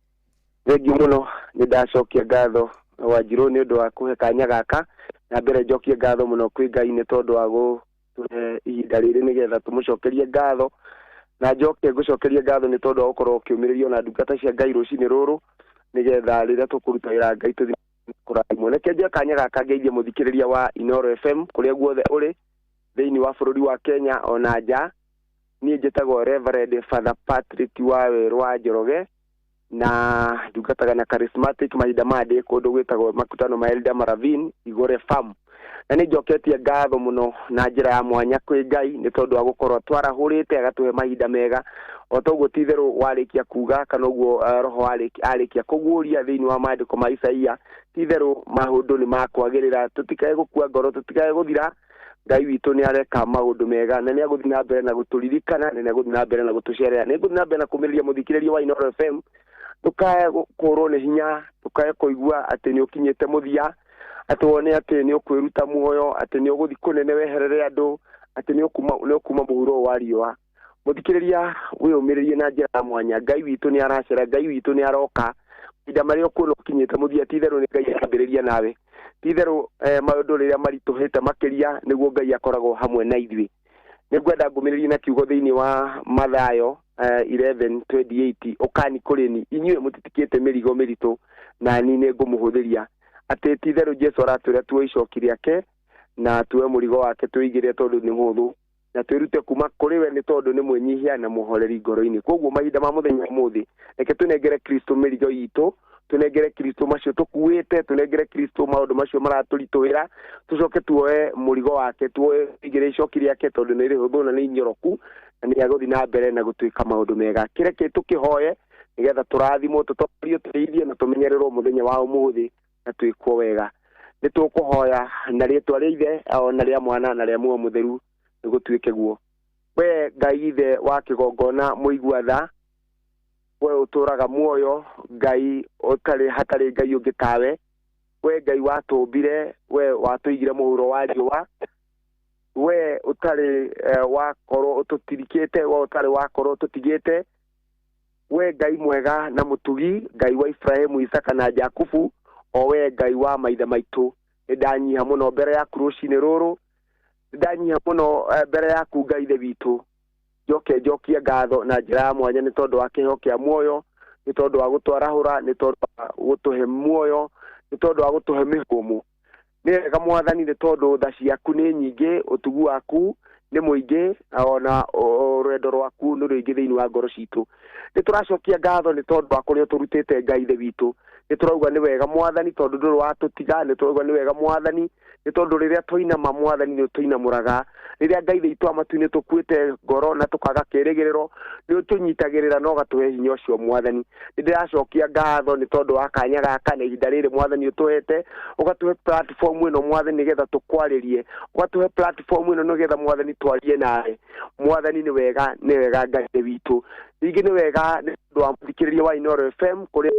Thengiũ mũno, nĩ ndacokia ngatho Wanjirũ nĩ ũndũ wa kũhe kanya gaka, na mbere njokie ngatho mũno kwĩ Ngai nĩ tondũ wa gũtũhe ihinda rĩrĩ nĩgetha tũmũcokerie ngatho, na njoke ngũcokerie ngatho nĩ tondũ wa gũkorwo ũkĩũmĩrĩrio na ndungata cia Ngai rũcinĩ rũrũ nĩgetha rĩrĩa tũkũruta wĩra Ngai tũthiĩ kũrathimwo. Reke njoe kanya gaka ngeithie mũthikĩrĩria wa Inooro FM kũrĩa guothe ũrĩ thĩinĩ wa bũrũri wa Kenya ona nja. Niĩ njĩtagwo Reverend Father Patrick Wawerũ wa Njoroge na ndungataga na Charismatic mahinda maya ndĩ kũndũ gwĩtagwo makutano ma Elder Maravin Igore Farm. Na nĩ njoketie ngatho mũno na njĩra ya mwanya kwĩ Ngai nĩ tondũ wa gũkorwo twarahũrĩte agatũhe mahinda mega o toguo ti-itherũ warĩkia kuga kana ũguo roho arĩkia kũguũria thĩinĩ wa maandĩko ma Isaia ti-itherũ maũndũ nĩ makwagĩrĩra tũtikae gũkua ngoro tũtikae gũthira Ngai witũ nĩ areka maũndũ mega na nĩ agũthiĩ na mbere na gũtũririkana na nĩ agũthiĩ na mbere na gũtũcerera nĩ ngũthiĩ na mbere na kũmĩrĩria mũthikĩrĩria wa Inooro FM ndũkae kũrwo nĩ hinya ndũkae kũigua atĩ nĩ ũkinyĩte mũthia atĩ wone atĩ nĩ ũkwĩruta muoyo atĩ nĩ ũgũthiĩ kũnene weherere andũ atĩ nĩ ũkuma mũhuro wa riũa mũthikĩrĩria wĩyũmĩrĩrie na njĩra ya mwanya Ngai witũ nĩ aracera Ngai witũ nĩ aroka mahinda marĩa ũkuona ũkinyĩte mũthia ti-itherũ nĩ Ngai arambĩrĩria nawe ti-itherũ maũndũ rĩrĩa maritũhĩte makĩria nĩguo Ngai akoragwo hamwe na ithuĩ nĩ ngwenda ngũmĩrĩrie na kiugo thĩinĩ wa Mathayo 11:28 ũkani kũrĩ ni inyuĩ mũtitikĩte mĩrigo mĩritũ na niĩ nĩ ngũmũhũthĩria atĩ ti-itherũ Jesũ aratwĩra tuoe icoki rĩake na tuoe mũrigo wake tũigĩre tondũ nĩ mũhũthũ na twĩrute kuma kũrĩ we nĩ tondũ nĩ mwĩnyihia na mũhoreri ngoro-inĩ koguo mahinda ma mũthenya ũmũthĩ reke tũnengere Kristo mĩrigo itũ tũnengere Kristo macio tũkuĩte tũnengere Kristo maũndũ macio maratũritũhĩra tũcoke tuoe mũrigo wake tuoe tũigĩre icoki rĩake tondũ nĩ rĩhũthũ na nĩ inyoroku na nĩ agũthiĩ na mbere na gũtuĩka maũndũ mega kĩreke tũkĩhoye nĩgetha tũrathimwo tũtorio tũteithio na tũmenyererwo mũthenya wa ũmũthĩ na twĩkwo wega nĩ tũkũhoya na rĩtwa rĩa Ithe na rĩa Mwana na rĩa Muoyo Mũtheru nĩgũtuĩke guo we Ngai Ithe wa kĩgongona mũigua tha we ũtũraga muoyo Ngai ũtarĩ hatarĩ Ngai ũngĩ tawe we Ngai watũmbire we watũigire mũhuro wa riũa we ũtarĩ wakorwo ũtũtirikĩte we ũtarĩ wakorwo ũtũtigĩte we Ngai mwega na mũtugi Ngai wa Ibrahimu Isaka na Jakubu o we Ngai wa maithe maitũ nĩ ndanyiha mũno mbere yaku rũcinĩ rũrũ ndanyiha mũno mbere yaku Ngai Ithe witũ njoke njokie ngatho na njĩra ya mwanya nĩ tondũ wa kĩheo kĩa muoyo nĩ tondũ wa gũtwarahũra nĩ tondũ wa gũtũhe muoyo nĩ tondũ wa gũtũhe mĩhũmũ nĩ wega mwathani nĩ tondũ tha ciaku nĩ nyingĩ ũtugu waku nĩ mũingĩ ona rwendo rwaku nĩ rũingĩ thĩinĩ wa ngoro citũ nĩ tũracokia ngatho nĩ tondũ wa kũrĩa ũtũrutĩte Ngai Ithe witũ nĩ tũrauga nĩ wega mwathani tondũ ndũrĩ watũtiga nĩ tũrauga nĩ wega mwathani nĩ tondũ rĩrĩa twainama mwathani nĩ ũtũinamũraga rĩrĩa Ngai witũ wa matu-inĩ tũkuĩte ngoro na tũkaga kĩrĩgĩrĩro nĩ ũtũnyitagĩrĩra na ũgatũhe hinya ũcio mwathani nĩ ndĩracokia ngatho nĩ tondũ wa kanya gaka na ihinda rĩrĩ mwathani ũtũhete ũgatũhe platform ĩno mwathani nĩgetha tũkwarĩrie ũgatũhe platform ĩno nĩgetha mwathani twarie nawe mwathani nĩ wega Ngai witũ ningĩ nĩ wega nĩ tondũ wa mũthikĩrĩria wa Inooro FM kũrĩa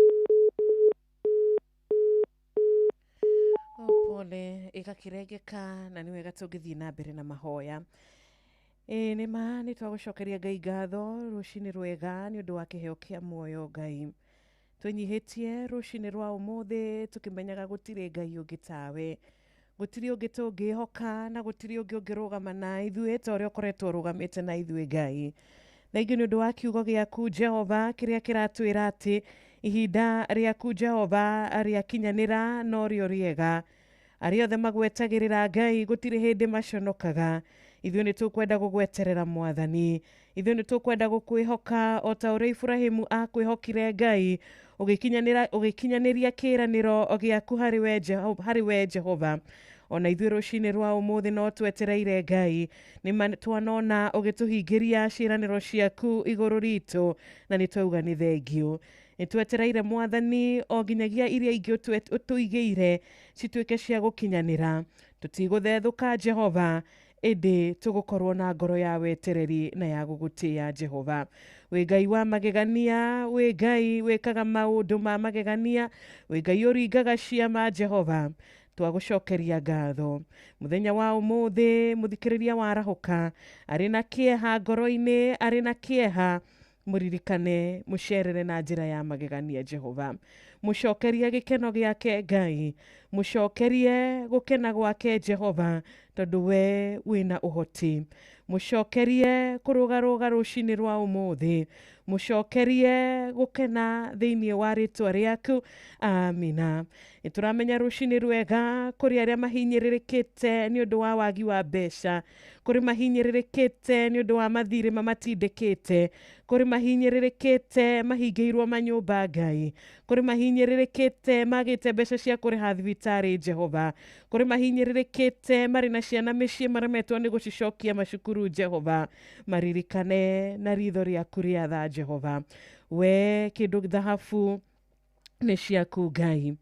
pole ĩgakĩrengeka na nĩ wega tũngĩthiĩ na mbere na mahoya ĩ nĩ ma nĩ twagũcokeria Ngai ngatho rũcinĩ rwega nĩ ũndũ wa kĩheo kĩa muoyo Ngai twĩnyihĩtie rũcinĩ rwa ũmũthĩ tũkĩmenyaga gũtirĩ Ngai ũngĩ tawe gũtirĩ ũngĩ tũngĩhoka na gũtirĩ ũngĩ ũngĩrũgama na ithuĩ ta ũrĩa ũkoretwo ũrũgamĩte na ithuĩ Ngai thengiũ nĩ ũndũ wa kiugo gĩaku Jehova kĩrĩa kĩratwĩra atĩ ihinda rĩaku Jehova rĩakinyanĩra no rĩo rĩega arĩa othe magwetagĩrĩra Ngai gũtirĩ hĩndĩ maconokaga ithuĩ nĩ tũkwenda gũgweterera mwathani ithuĩ nĩ tũkwenda gũkwĩhoka o ta ũrĩa Ibrahimu akwĩhokire Ngai ũgĩkinyanĩria kĩĩranĩro gĩaku harĩ we Jehova ona ithuĩ rũcinĩ rwa ũmũthĩ no twetereire Ngai nĩ twanona ũgĩtũhingĩria ciĩranĩro ciaku igũrũ ritũ na nĩ twauga nĩ thengiũ nĩ twetereire mwathani o nginyagia iria ingĩ ũtũigĩire cituĩke cia gũkinyanĩra tũtigũthethũka Jehova ĩndĩ tũgũkorwo na ngoro ya wetereri na ya gũgũtĩĩa Jehova wĩ Ngai wa magegania wĩ Ngai wĩkaga maũndũ ma magegania wĩ Ngai ũringaga ciama Jehova twagũcokeria ngatho mũthenya wa ũmũthĩ mũthikĩrĩria warahũka arĩ na kĩeha ngoro-inĩ arĩ na kĩeha mũririkane mũcerere na njĩra ya magegania Jehova mũcokerie gĩkeno gĩake Ngai mũcokerie gũkena gwake Jehova tondũ we wĩna ũhoti mũcokerie kũrũgarũga rũcinĩ rwa ũmũthĩ mũcokerie gũkena thĩinĩ wa rĩtwa rĩaku amina nĩ tũramenya rũcinĩ rwega kũrĩ arĩa mahinyĩrĩrĩkĩte nĩ ũndũ wa wagi wa mbeca kũrĩ mahinyĩrĩrĩkĩte nĩ ũndũ wa mathirĩ mamatindĩkĩte kũrĩ mahinyĩrĩrĩkĩte mahingĩirwo manyũmba Ngai kũrĩ mahinyĩrĩrĩkĩte mahinyĩrĩrĩkĩte magĩte mbeca cia kũrĩha thibitarĩ Jehova, kũrĩ mahinyĩrĩrĩkĩte marĩ na ciana mĩciĩ maremetwo nĩ gũcicokia macukuru Jehova, maririkane na ritho rĩaku rĩa tha Jehova. We kĩndũ thahabu nĩ ciaku Ngai,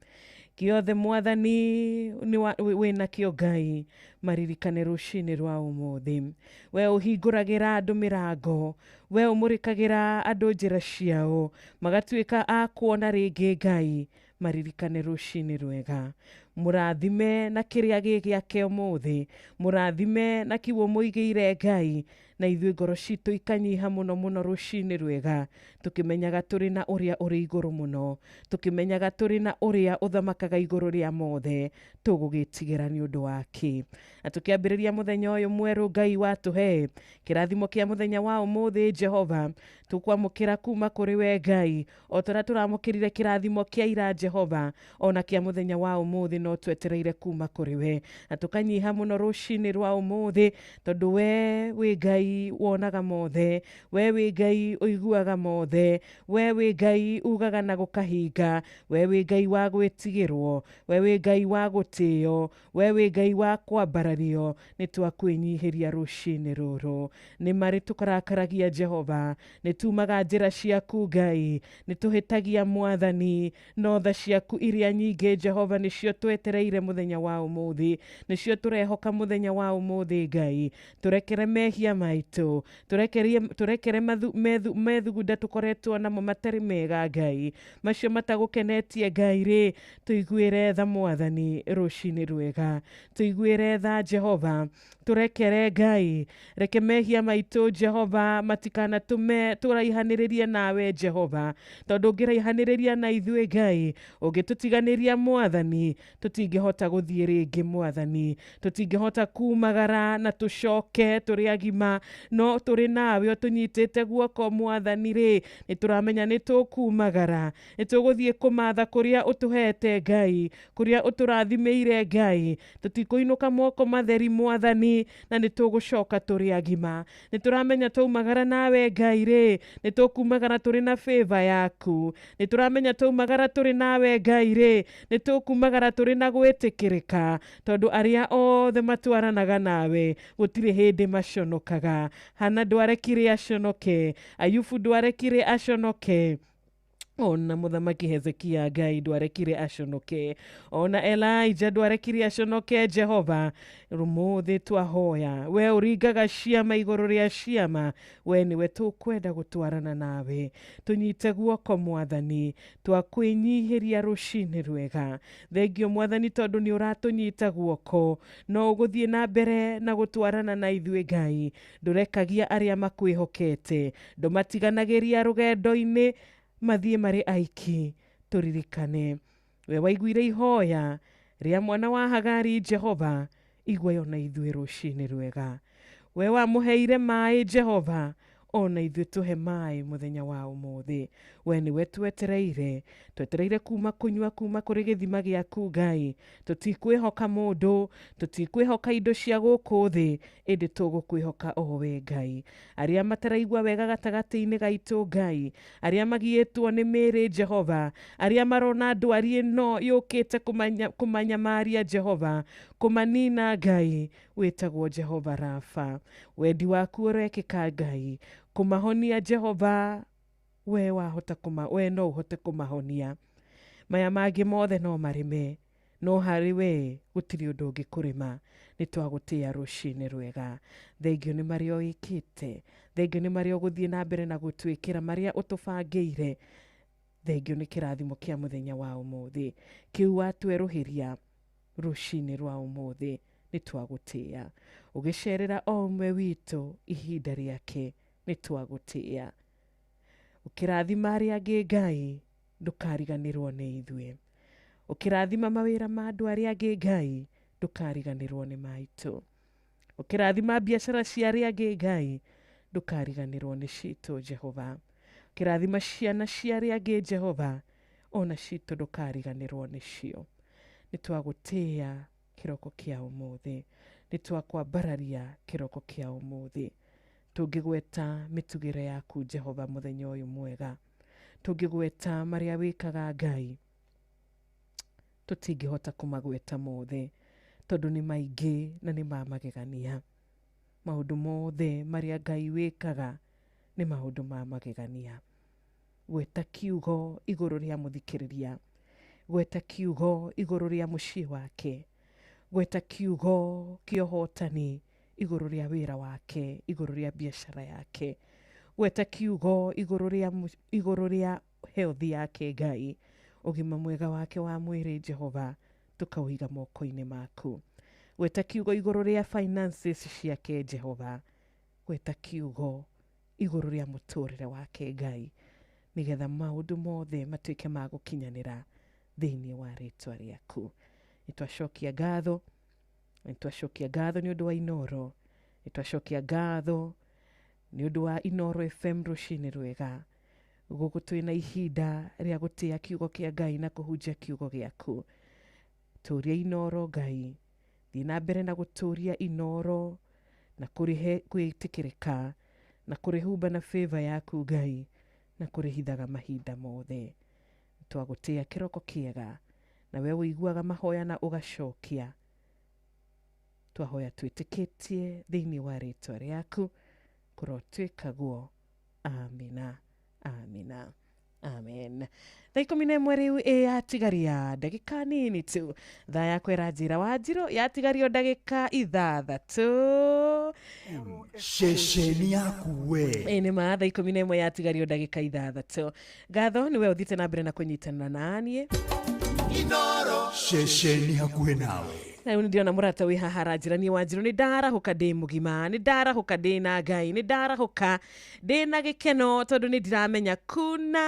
gĩothe mwathani wĩ nakĩo Ngai, maririkane rũcinĩ rwa ũmũthĩ. We ũhingũragĩra andũ mĩrango, we ũmũrĩkagĩra andũ njĩra ciao magatuĩka a kuona rĩngĩ Ngai, maririkane rũcinĩ rwega. Mũrathime na kĩrĩa gĩ gĩake ũmũthĩ, mũrathime na kiugo mũigĩire Ngai, na ithuĩ ngoro citũ ikanyiha mũno mũno rũcinĩ rwega, tũkĩmenyaga tũrĩ na ũrĩa ũrĩ igũrũ mũno, tũkĩmenyaga tũrĩ na ũrĩa ũthamakaga igũrũ rĩa mothe, tũgũgĩtigĩra nĩ ũndũ wake. Na tũkĩambĩrĩria mũthenya ũyũ mwerũ Ngai watũhe kĩrathimo kĩa mũthenya wa ũmũthĩ Jehova, tũkwamũkĩra kuma kũrĩ we Ngai, o ta ũrĩa tũramũkĩrire kĩrathimo kĩa ira Jehova, ona kĩa mũthenya wa ũmũthĩ no twetereire kuma kũrĩ we. Na tũkanyiha mũno rũcinĩ rwa ũmũthĩ, tondũ we wĩ Ngai wonaga mothe, we wĩ Ngai ũiguaga mothe, we wĩ Ngai ugaga na gũkahinga, we wĩ Ngai wa gwĩtigĩrwo, we wĩ Ngai wa gũtĩo, we wĩ Ngai wa kwambarario. Nĩ twakwĩnyihĩria rũcinĩ rũrũ. Nĩ marĩ tũkarakaragia Jehova, nĩ tumaga njĩra ciaku Ngai, nĩ tũhĩtagia mwathani, no tha ciaku iria nyingĩ Jehova nĩcio twetereire mũthenya wa ũmũthĩ, nĩcio tũrehoka mũthenya wa ũmũthĩ Ngai. Tũrekere mehia maitũ, tũrekere methugunda tũkoretwo namo matarĩ mega Ngai, macio matagũkenetie Ngai rĩ, tũiguĩre tha mwathani rũcinĩ rwega, tũiguĩre tha Jehova, tũrekere Ngai, reke mehia maitũ Jehova matikanatũme tũraihanĩrĩrie nawe Jehova, tondũ ũngĩraihanĩrĩria na ithuĩ Ngai, ũngĩtũtiganĩria mwathani, tũtingĩhota gũthiĩ rĩngĩ mwathani, tũtingĩhota kumagara na tũcoke tũrĩ agima, no tũrĩ nawe ũtũnyitĩte guoko mwathani rĩ, nĩ tũramenya nĩ tũkumagara, nĩ tũgũthiĩ kũmatha kũrĩa ũtũhete Ngai, kũrĩa ũtũrathimĩire Ngai, tũtikũinũka moko matheri mwathani, na nĩ tũgũcoka tũrĩ agima. Nĩ tũramenya twaumagara nawe Ngai rĩ, nĩ tũkumagara tũrĩ na favor yaku, nĩ tũramenya twaumagara tũrĩ nawe Ngai rĩ, nĩ tũkumagara tũrĩ na gwĩtĩkĩrĩka, tondũ arĩa othe matwaranaga nawe gũtirĩ hĩndĩ maconokaga. Hana ndwarekire aconoke, Ayubu ndwarekire aconoke, ona mũthamaki Hezekia Ngai ndwarekire aconoke, ona Elijah ndwarekire aconoke Jehova. Rũmũthĩ twahoya, we ũringaga ciama igũrũ rĩa ciama, we nĩwe tũkwenda gũtwarana nawe, tũnyite guoko mwathani, twakwĩnyihĩria rũcinĩ rwega. Thengio mwathani tondũ nĩ ũratũnyita guoko, no ũgũthiĩ na mbere na gũtwarana na ithuĩ Ngai, ndũrekagia arĩa makwĩhokete, ndũmatiganagĩria rũgendo-inĩ mathiĩ marĩ aiki. Tũririkane we waiguire ihoya rĩa mwana wa Hagari Jehova, igua ona ithuĩ rũcinĩ rwega. We wamũheire maĩ Jehova, ona ithuĩ tũhe maĩ mũthenya wa ũmũthĩ. We nĩwe twetereire, twetereire kuma kũnyua kuma kũrĩ gĩthima gĩaku Ngai. Tũtikwĩhoka mũndũ, tũtikwĩhoka indo cia gũkũ thĩ, ĩndĩ tũgũkwĩhoka o we Ngai. Arĩa mataraigua wega gatagatĩ-inĩ gaitũ Ngai, arĩa magiĩtwo nĩ mĩĩrĩ Jehova, arĩa marona ndwari ĩno yũkĩte kũmanyamaria Jehova, kũmanina Ngai, wĩtagwo Jehova Rafa. Wendi waku ũrekĩka Ngai, kũmahonia Jehova, we wahota we no ũhote kũmahonia. Maya mangĩ mothe no marĩme, no harĩ we gũtirĩ ũndũ ũngĩkũrĩma. Nĩ twagũtĩĩa rũcinĩ rwega. Thengio nĩ marĩa ũĩkĩte, thengio nĩ marĩa ũgũthiĩ na mbere na gũtwĩkĩra, marĩa ũtũbangĩire. Thengio nĩ kĩrathimo kĩa mũthenya wa ũmũthĩ kĩu watwerũhĩria rũcinĩ rwa ũmũthĩ. Nĩ twagũtĩĩa ũgĩcerera o ũmwe witũ ihinda rĩake, nĩ twagũtĩĩa ũkĩrathima arĩa angĩ Ngai, ndũkariganĩrwo nĩ ithuĩ. Ũkĩrathima mawĩra ma andũ arĩa angĩ Ngai, ndũkariganĩrwo nĩ maitũ. Ũkĩrathima biacara cia arĩa angĩ Ngai, ndũkariganĩrwo nĩ citũ Jehova. Ũkĩrathima ciana cia arĩa angĩ Jehova, ona citũ ndũkariganĩrwo nĩcio. Nĩ twagũtĩĩa kĩroko kĩa ũmũthĩ, nĩ twakwambararia kĩroko kĩa ũmũthĩ. Tũngĩgweta mĩtugĩre yaku Jehova mũthenya ũyũ mwega, tũngĩgweta marĩa wĩkaga Ngai, Tũtingĩhota kũmagweta mothe tondũ nĩ maingĩ na nĩ ma magegania. Maũndũ mothe marĩa Ngai wĩkaga nĩ maũndũ ma magegania. Gweta kiugo igũrũ rĩa mũthikĩrĩria, gweta kiugo igũrũ rĩa mũciĩ wake, gweta kiugo kĩa ũhotani igũrũ rĩa wĩra wake, igũrũ rĩa biacara yake, gweta kiugo igũrũ rĩa health yake Ngai, ũgima mwega wake wa mwĩrĩ Jehova tũkaũiga moko-inĩ maku. Gweta kiugo igũrũ rĩa finances ciake Jehova, gweta kiugo igũrũ rĩa mũtũrĩre wake Ngai, nĩgetha maũndũ mothe matuĩke ma gũkinyanĩra thĩinĩ wa rĩtwa rĩaku. Nĩtwacokia ngatho, nĩtwacokia ngatho nĩ ũndũ wa Inoro, nĩtwacokia ngatho nĩ ũndũ wa Inoro FM rũcinĩ rwega. Gũkũ twĩna ihinda rĩa gũtĩa kiugo kĩa Ngai na kũhunjia kiugo gĩaku. Tũria Inoro Ngai, thiĩ na mbere na gũtũria Inoro na kũrĩhe gwĩtĩkĩrĩka na kũrĩhumba na favor yaku Ngai na kũrĩhithaga mahinda mothe. Twagũtĩa kĩroko kĩega na we ũiguaga mahoya na ũgacokia. Twahoya twĩtĩkĩtie thĩinĩ wa rĩtwa rĩaku, kũrotwĩka guo. Amina, amina, amen. Thaa 11 rĩu ĩ yatigaria ndagĩka nini tu. Thaa yakwa ĩranjĩra Wanjirũ yatigario ndagĩka 6. Ceceni yaku we. Ĩ nĩ ma thaa 11 yatigario ndagĩka 6. Ngatho nĩwe ũthiĩte na mbere na kũnyitanĩra naniĩ. Ceceni hakuhĩ nawe. Na rĩu nĩ ndĩrona mũrata wĩ haha aranjĩra niĩ Wanjirũ nĩ ndarahũka ndĩ mũgima, nĩ ndarahũka ndĩ na Ngai, nĩ ndarahũka ndĩ na gĩkeno tondũ nĩ ndiramenya kuna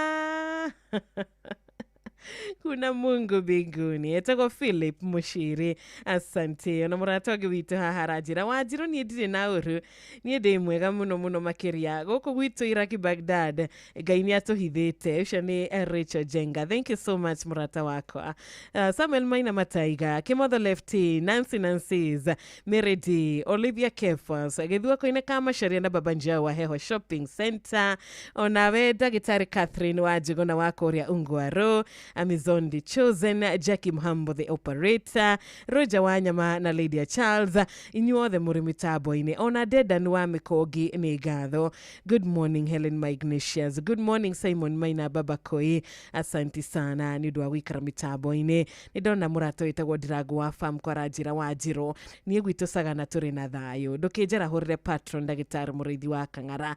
Mungu mbinguni. Etagwo Philip Mushiri, asante. Ona mũrata ũngĩ witũ haha aranjĩra Wanjirũ niĩ ndirĩ na ũru, niĩ ndĩ mwega mũno mũno makĩria gũkũ gwitũ Iraki Baghdad, Ngai nĩ atũhithĩte. Ũcio nĩ Rachel Jenga, thank you so much mũrata wakwa. Samuel Maina Mataiga, Kimotho Lefty, Nancy Nancy's, Mary D, Olivia Kefas, gĩthuako-inĩ ka Macharia na Baba Njau wa Heho Shopping Center, onawe ndagĩtarĩ Catherine wa Njuguna wa kũrĩa Ungwaro, Amazon The Chosen, Jackie Mhambo the Operator, Roger Wanyama na Lydia Charles, inyuothe mũrĩ mĩtambo-inĩ, ona Dedan wa Mĩkũngi nĩ ngatho. Good morning Helen Ignatius, good morning Simon Maina Baba Koi, asanti sana nĩ ũndũ wa gũikara mĩtambo-inĩ. Nĩ ndona mũrata wĩtagwo Ndirango wa Farm kwaranjĩra Wanjirũ, niĩ gwitũ Sagana tũrĩ na thayũ, ndũkĩnjarahũrĩre patron ndagĩtarĩ mũrĩithi wa Kang'ara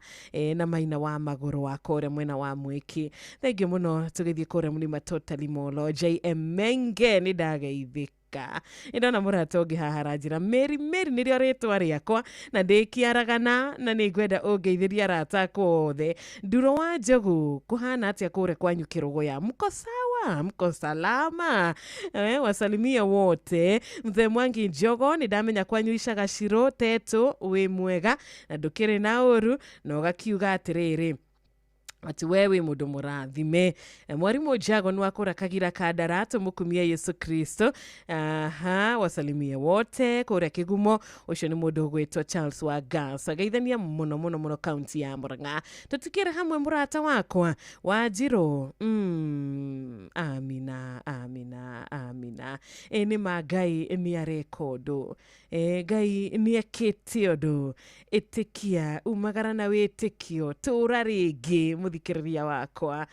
na Maina wa Magũrũ wa kũrĩa mwena wa Mwĩki. Thank you mũno. Tũgĩthiĩ kũrĩa mũrĩma Totally Molo, JM Menge nĩ ndageithĩka. Nĩ ndona mũrata ũngĩ haha aranjĩra Mary Mary nĩrĩo rĩtwa rĩakwa na ndĩkĩaragana na nĩ ngwenda ũngeithĩrie arata akwa othe. Nduro wa Njogu, kũhana atĩa kũrĩa kwanyu Kĩrũgũya? Mko sawa? Mko salama? Wasalimie wote. Mzee Mwangi Njogo, nĩ ndamenya kwanyu Icagacirũ Tetũ wĩ mwega na ndũkĩrĩ na ũru, na ũgakiuga atĩrĩrĩ atĩ we wĩ mũndũ mũrathime. Mwarimũ Jago nĩ wakũra Kagira Kandara, tũmũkumie Yesu Kristo. Aha, wasalimie wote kũrĩa Kĩgumo. Ũcio nĩ mũndũ ũgwĩtwo Charles wa Gas, geithania mũno mũno mũno kaunti ya Murang'a. Tũtikĩrĩ hamwe mũrata wakwa Wanjirũ. Amina, amina, amina. Ĩ nĩ ma Ngai nĩ areka ũndũ, Ngai nĩ ekĩte ũndũ. Ĩtĩkia, umagara na wĩtĩkio, tũra rĩngĩ mũthikĩrĩria wakwa.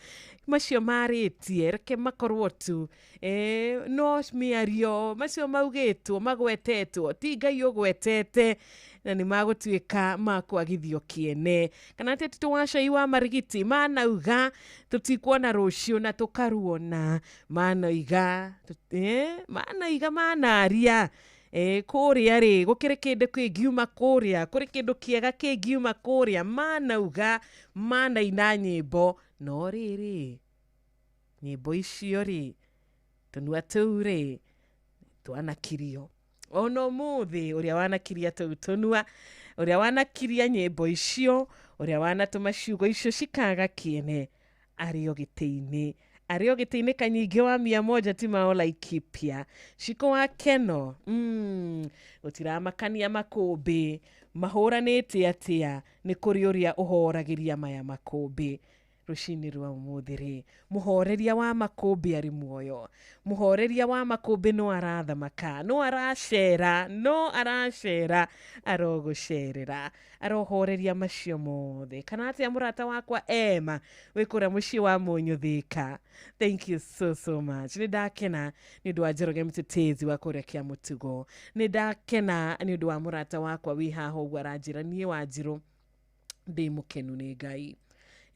Macio marĩtie reke makorwo tu no mĩario, macio maugĩtwo magwetetwo ti Ngai ũgwetete, na nĩ magũtuĩka ma kwagithio kĩene. Kana atĩ titũ wa cai wa marigiti manauga tũtikuona rũciũ na tũkaruona, manoiga manoiga manaria kũrĩa rĩ gũkĩrĩ kĩndũ kĩngiuma kũrĩa, kũrĩ kĩndũ kĩega kĩngiuma kũrĩa, manauga manaina nyĩmbo, no rĩrĩ nyĩmbo icio rĩ tũnua tũu rĩ twanakirio. Ona ũmũthĩ ũrĩa wanakiria tũu tũnua, ũrĩa wanakiria nyĩmbo icio, ũrĩa wanatũma ciugo icio cikaga kĩene, arĩ o gĩtĩ-inĩ, arĩ o gĩtĩ-inĩ kanyingĩ wa 100 ti mao Laikipia. Ciko wa Keno, gũtiramakania makũmbĩ mahũranĩte atĩa, nĩ kũrĩ ũrĩa ũhoragĩria maya makũmbĩ. Rũcinĩ rwa ũmũthĩ rĩ, mũhoreria wa makũmbĩ arĩ muoyo. Mũhoreria wa makũmbĩ no arathamaka, no aracera, no aracera, arogũcerera, arohoreria macio mothe. Kana atĩa mũrata wakwa Emma wĩ kũrĩa mũciĩ wa Mũnyũ Thika? Thank you so so much. Nĩ ndakena nĩ ũndũ wa Njoroge Mtetezi wa kũrĩa kĩa mũtugo. Nĩ ndakena nĩ ũndũ wa mũrata wakwa wĩ haha ũguo aranjĩra, niĩ Wanjirũ ndĩ mũkenu nĩ Ngai.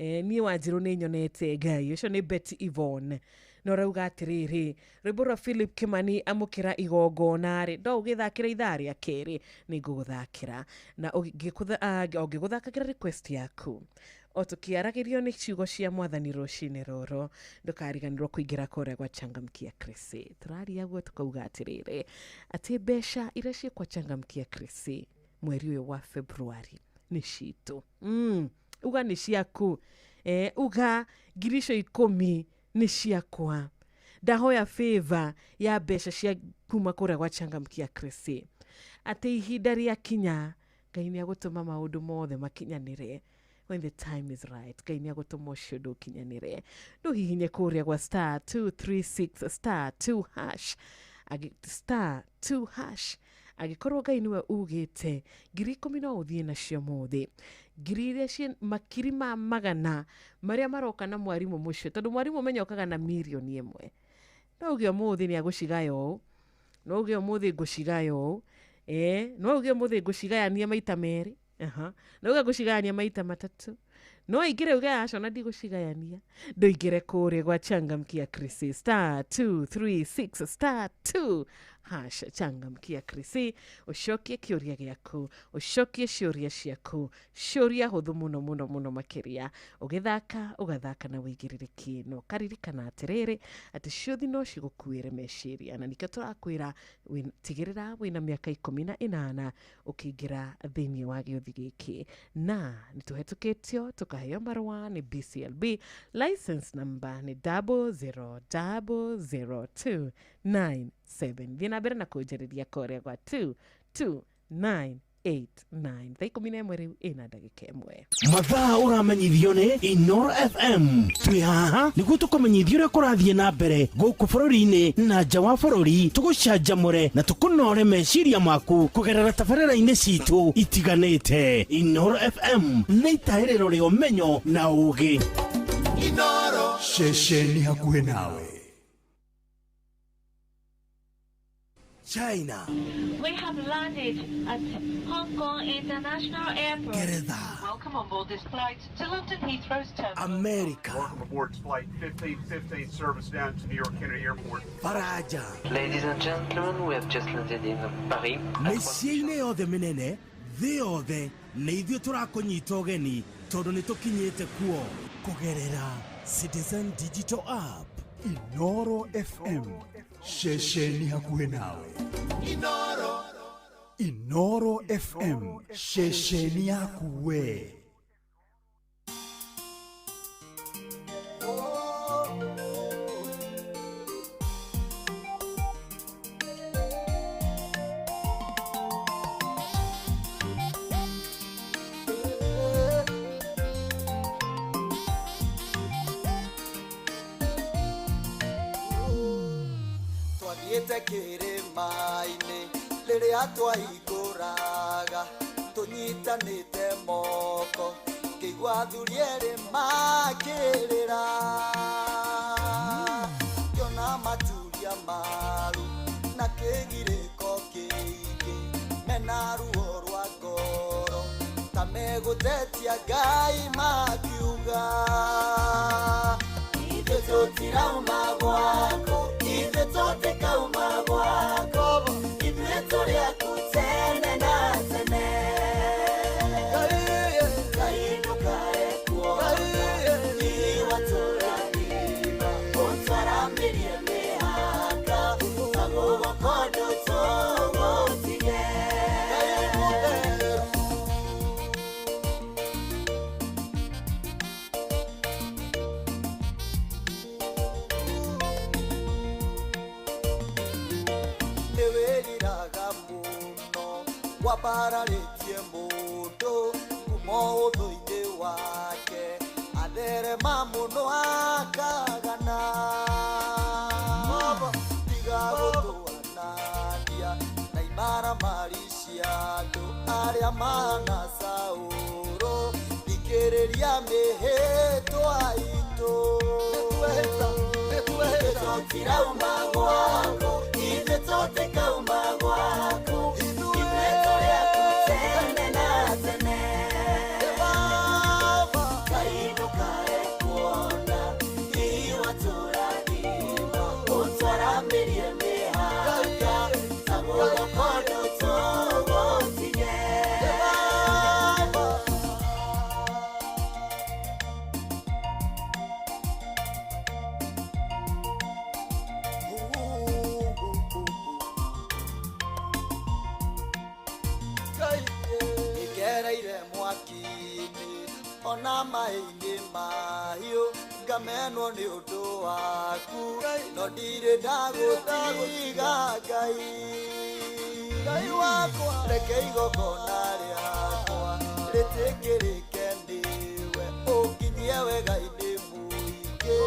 Niĩ Wanjirũ nĩ nyonete Ngai. Ũcio nĩ Betty Yvonne, na ũrauga atĩrĩrĩ, rwĩmbo rwa Philip Kimani, "Amũkĩra Igongona" rĩ, no ũgĩthakĩra ithaa rĩa kerĩ. Nĩ ngũgũthakĩra na o ngĩgũthakagĩra request yaku, o tũkĩaragĩrio nĩ ciugo cia Mwathani rũcinĩ rũrũ. Ndũkariganĩrwo kũingĩra kũrĩa gwa Changamkia Krisi. Tũraria guo tũkauga atĩrĩrĩ, atĩ mbeca iria ciĩ kwa Changamkia Krisi mweri ũyũ wa February nĩ citũ. Uga nĩ ciaku. Uga 10,000 nĩ ciakwa. Ndahoya favor ya mbeca cia kuma kũrĩa gwa Changamkia Krisi, atĩ ihinda rĩa kinya Ngai nĩ agũtũma maũndũ mothe makinyanĩre. When the time is right, Ngai nĩ agũtũma ũcio ũndũ ũkinyanĩre. Ndũhihinye kũrĩa gwa star 236 star 2 hash. Star 2 hash. Angĩkorwo Ngai nĩwe ugĩte 10,000 no ũthiĩ nacio mũthĩ, ngiri iria ciĩ makiri ma magana marĩa maroka na mwarimũ mũcio, tondũ mwarimũ menya okaga na 1 million. No uge ũmũthĩ nĩ agũcigaya ũũ, no uge ũmũthĩ ngũcigaya ũũ, no uge ũmũthĩ ngũcigayania maita merĩ. Aha. No uge ngũcigayania maita matatũ. No aingĩre uge aca, ona ndigũcigayania. Ndũingĩre kũrĩa gwa Changamkia Krisi, star 236 star 2 hash. Changamkia Krisi, ũcokie kĩũria gĩaku, ũcokie ciũria ciaku, ciũria hũthũ mũno mũno mũno makĩria. Ũgĩthaka ũgathaka na wĩigĩrĩrĩki, na ũkaririkana atĩrĩrĩ, atĩ ciũthi no cigũkuĩre meciria, na nĩkĩo tũrakwĩra tigĩrĩra wĩna mĩaka 18 ũkĩingĩra thĩinĩ wa gĩũthi gĩkĩ. Na nĩ tũhetũkĩtio tũkaheo marũa nĩ BCLB, license number nĩ 0000297. Thiĩ na mbere na kũnjarĩria kũrĩa gwa 22989. Thaa 11 rĩu ĩna ndagĩka 1. Mathaa ũramenyithio nĩ Inoro FM. Twĩ haha nĩguo tũkũmenyithia ũrĩa kũrathiĩ na mbere gũkũ bũrũri-inĩ na nja wa bũrũri, tũgũcanjamũre na tũkũnore meciria maku kũgerera tabarĩra-inĩ citũ itiganĩte. Inoro FM nĩ itahĩrĩro rĩa ũmenyo na ũũgĩ. Ceceni hakuhĩ nawe. China. We have landed at Hong Kong International Airport. Ngeretha. Welcome on board this flight to London Heathrow's terminal. America. Welcome aboard flight 1515 service down to New York Kennedy Airport. Faraja. Ladies and gentlemen, we have just landed in Paris. Mĩciĩ-inĩ yothe mĩnene thĩ yothe, nĩ ithuĩ tũrakũnyita ũgeni, tondũ nĩ tũkinyĩte kuo kũgerera Citizen Digital App. Inoro FM, ceceni hakuhĩ nawe. Inoro FM, ceceni yaku we. Twathiĩte kĩrĩma-inĩ rĩrĩa twaikũraga tũnyitanĩte moko, ngĩigua athuri erĩ makĩrĩra, ngĩona maturia maru na kĩgirĩko kĩingĩ, mena ruo rwa ngoro ta megũtetia Ngai makiuga, ithuĩ tũtirauma gwaku, ithuĩ tũtikauma gwaku, ithuĩ tũrĩ aku tene na tene. Ngai ndũkarekwo iwa tũrathima, ũtwaramĩrie mĩhaka tagũgoko ndũtũgũtige. Nĩwĩriraga mũno wambararĩtie mũndũ kuma ũthũ-inĩ wake athereme. Akarema mũno akagana. Baba tiga gũtũanania na imaramari cia andũ arĩa mahana Saũlũ. Thikĩrĩria mĩhĩtwa itũ. Ithuĩ tũtirauma gwaku, ithuĩ tũtikauma gwaku, ithuĩ tũrĩ aku tene na tene. Ngai ndũkae kuona hihi watũrathima, ũtwaramĩrie mĩhaka ta guoko ndũtũgũtige. Ngereire mwaki-inĩ ona maĩ-inĩ mahiũ, ngamenwo nĩ ũndũ waku, no ndirĩ ndagũtiga Ngai. Ngai wakwa, reke igongona rĩakwa rĩtĩkĩrĩke nĩwe, ũnginyie wega-inĩ mũingĩ.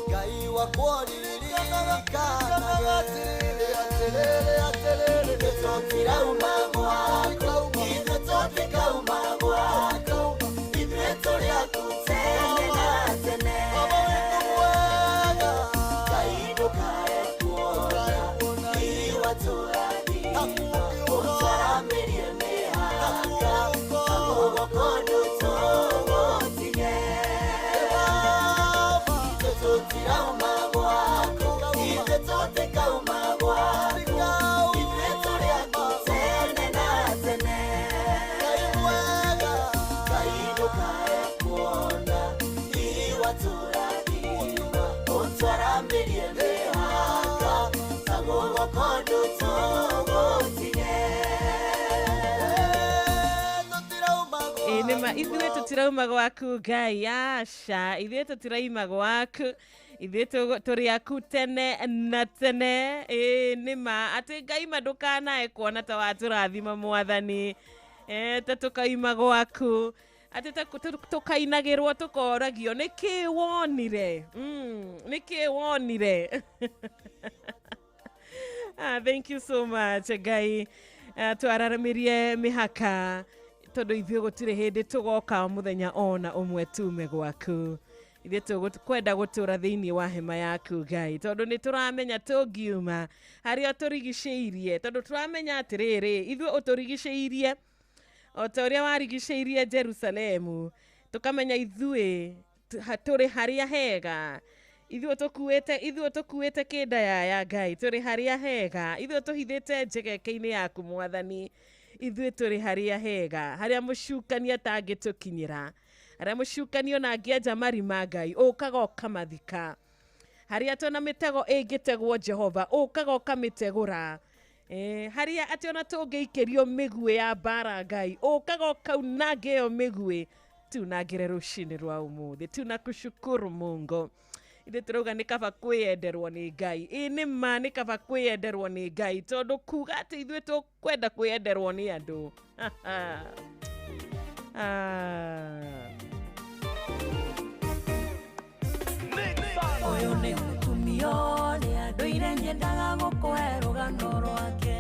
Ngai wakwa ũririkanage. Ithuĩ tũtirauma gwaku, ithuĩ tũtikauma gwaku, ithuĩ tũrĩ aku tene na tene. Ngai ndũkae kuona hihi watũrathima, ũtwaramĩrie mĩhaka ta guoko ndũtũgũtige. Ithuĩ tũtirauma gwaku, ithuĩ tũtikauma gwaku, ithuĩ tũrĩ aku tene na tene. Ngai ndũkae kuona hihi watũrathima, ũtwaramĩrie mĩhaka ta guoko ndũtũgũtige. Ĩ nĩma ithuĩ tũtirauma gwaku Ngai, aca, ithuĩ tũtiraima gwaku, ithuĩ tũrĩ aku tene na tene. Ĩ nĩma atĩ Ngai ma ndũkanae kuona ta watũrathima mwathani, ta tũkaima gwaku, atĩ ta tũkainagĩrwo tũkoragio nĩkĩ wonire, nĩkĩ wonire. Thank you so much Ngai. Twararamirie mĩhaka tondũ ithuĩ gũtirĩ hĩndĩ tũgoka mũthenya ona ũmwe tume gwaku. Ithuĩ tũkwenda gũtũra thĩinĩ wa hema yaku Ngai, tondũ nĩ tũramenya tũngiuma harĩa ũtũrigicĩirie, tondũ tũramenya atĩrĩrĩ, ithuĩ ũtũrigicĩirie o ta ũrĩa warigicĩirie Jerusalemu, tũkamenya ithuĩ tũrĩ harĩa hega, ithuĩ tũkuĩte kĩnda ya Ngai, tũrĩ harĩa hega, ithuĩ tũhithĩte njegeke-inĩ yaku mwathani, ithuĩ tũrĩ harĩa hega, harĩa mũcukani atangĩtũkinyĩra, harĩa mũcukani ona angĩenja marima Ngai ũkaga ũkamathika, harĩa twĩna mĩtego ĩngĩtegwo Jehova ũkaga ũkamĩtegũra, harĩa atĩ ona tũngĩikĩrio mĩguĩ ya mbara Ngai ũkaga ũkaunanga ĩyo mĩguĩ. Tunangĩre rũcinĩ rwa ũmũthĩ, tunakushukuru Mungu. Ithuĩ tũrauga nĩ kaba kwĩyenderwo nĩ Ngai. Ĩ nĩ ma nĩ kaba kwĩyenderwo nĩ Ngai, tondũ kuga atĩ ithuĩ tũkwenda kwĩyenderwo nĩ andũ. Ũyũ nĩ mũtumia ũrĩa ndũire nyendaga gũkũhe rũgano rwake.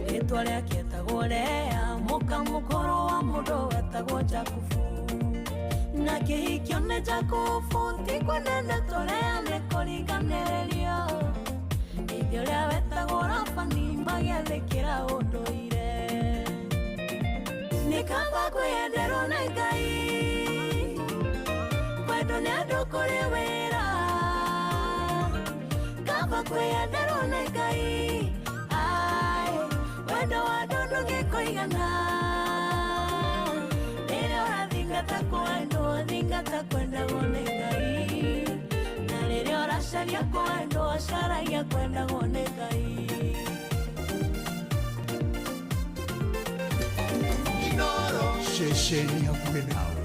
Rĩtwa rĩake etagwo Lea, mũka mũkũrũ wa mũndũ wetagwo Jakubu. Na kĩhikio nĩ Jakubu, ti kwenene tũrĩa nĩ kũringanĩrĩrio. Ithe ũrĩa wetagwo Labani magĩathĩkĩra ũndũire. Nĩ kaba kwĩyenderwo nĩ Ngai, kwendwo nĩ andũ kũrĩ wĩra. Kaba kwĩyenderwo nĩ Ngai, ai, wendo wa andũ ndũngĩkũigana. Rĩrĩa ũrathingata kwendwo, thingata kwendagwo nĩ Ngai. Na rĩrĩa ũracaria kwendwo, caragia kwendagwo nĩ Ngai. Ceceni hakuhĩ nawe.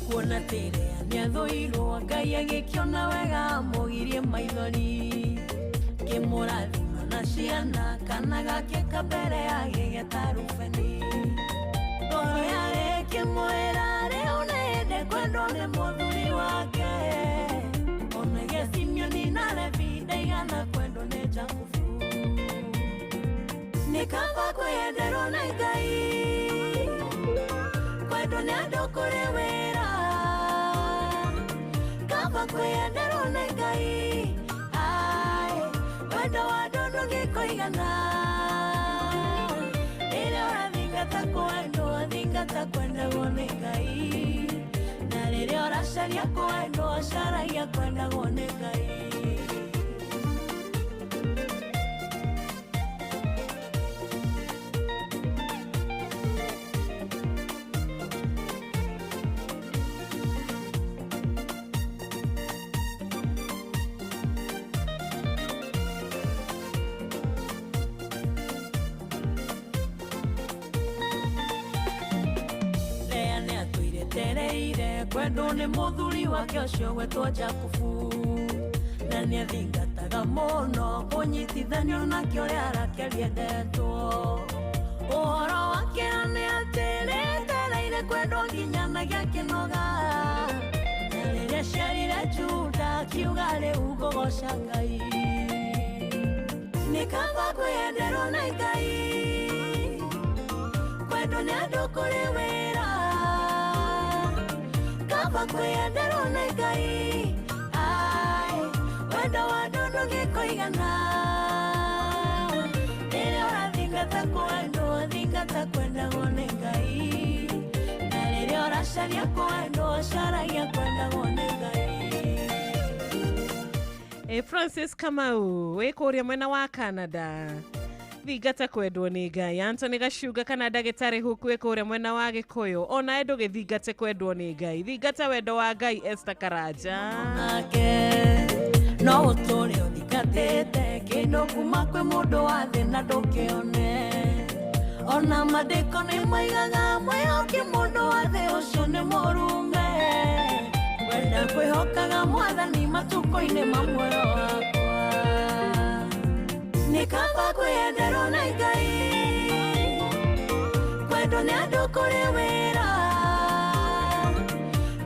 Kuona atĩ Lea nĩathũirwo, Ngai agĩkĩona wega amũgirie maithori. Kĩmũrathima na ciana, kana gake ka mbere agĩgeta Rubeni. Ngoro yarĩ ĩkĩmũ Nĩ Ngai, kwendwo nĩ andũ kũrĩ wĩra, kaba kwĩyenderwo nĩ Ngai. Ai, wendo wa andũ ndũngĩkũigana. Rĩrĩa ũrathingata kwendwo, thingata kwendagwo nĩ Ngai, na rĩrĩa ũracaria kwendwo, caragia kwendagwo nĩ Ngai. Lea nĩ atũire tereire kwendwo nĩ mũthuri wake ũcio gwetwo Jakubu, na nĩ athingataga mũno kũnyitithanio nake ũrĩa Rakeli endetwo. Ũhoro wake nĩ atĩ nĩetereire kwendwo nginya na gĩakĩnoga, na rĩrĩa aciarire Juda akiuga rĩu ngũgoca Ngai. Nĩ kaba kwĩyenderwo nĩ Ngai, kwendwo nĩ andũ kũrĩ wĩra, kaba kwĩyenderwo nĩ Ngai. Ai, wendo wa andũ ndũngĩkũigana. Rĩrĩa ũrathingata kwendwo, thingata kwendagwo nĩ Ngai, na rĩrĩa ũracaria kwendwo, caragia kwendagwo nĩ Ngai. Francis Kamau wĩ kũrĩa mwena wa Canada, thingata kwendwo nĩ Ngai. Anthony Gacuga kana ndagĩtarĩ huku wĩ kũrĩa mwena wa Gĩkũyũ, onawe ndũgĩthingate kwendwo nĩ Ngai, thingata wendo wa Ngai. Esther Karanja. Nake no ũtũre ũthingatĩte kĩndũ kuma kwĩ mũndũ wa thĩ na ndũkĩone. Ona mandĩko nĩ maigaga mwĩhoke mũndũ wa thĩ ũcio nĩ mũrume, wenda kwĩhokaga Mwathani matukũ-inĩ ma muoyo wakwa. Nĩ kaba kwĩyenderwo nĩ Ngai, kwendwo nĩ andũ kũrĩ wĩra,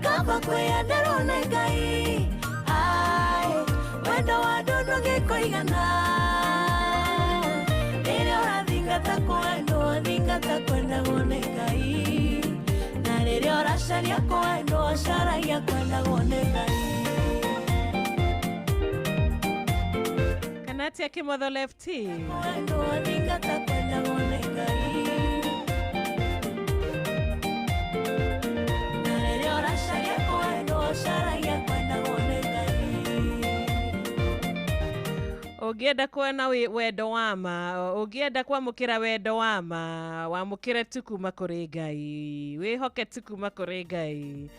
kaba kwĩyenderwo nĩ Ngai. Ai, wendo wa andũ ndũngĩkũigana. Rĩrĩa ũrathingata kwendwo, thingata kwendagwo nĩ Ngai, na rĩrĩa ũracaria kwendwo, caragia kwendagwo nĩ Ngai. Kana atĩa Kĩmotho Lefty? Kwendwo, thingata kwendagwo nĩ Ngai, na rĩrĩa ũracaria kwendwo, caragia kwendagwo nĩ Ngai. Ũngĩenda kuona wendo wa ma, ũngĩenda kwamũkĩra wendo wa ma, wamũkĩre tu kuma kũrĩ Ngai, wĩhoke tu kuma kũrĩ Ngai,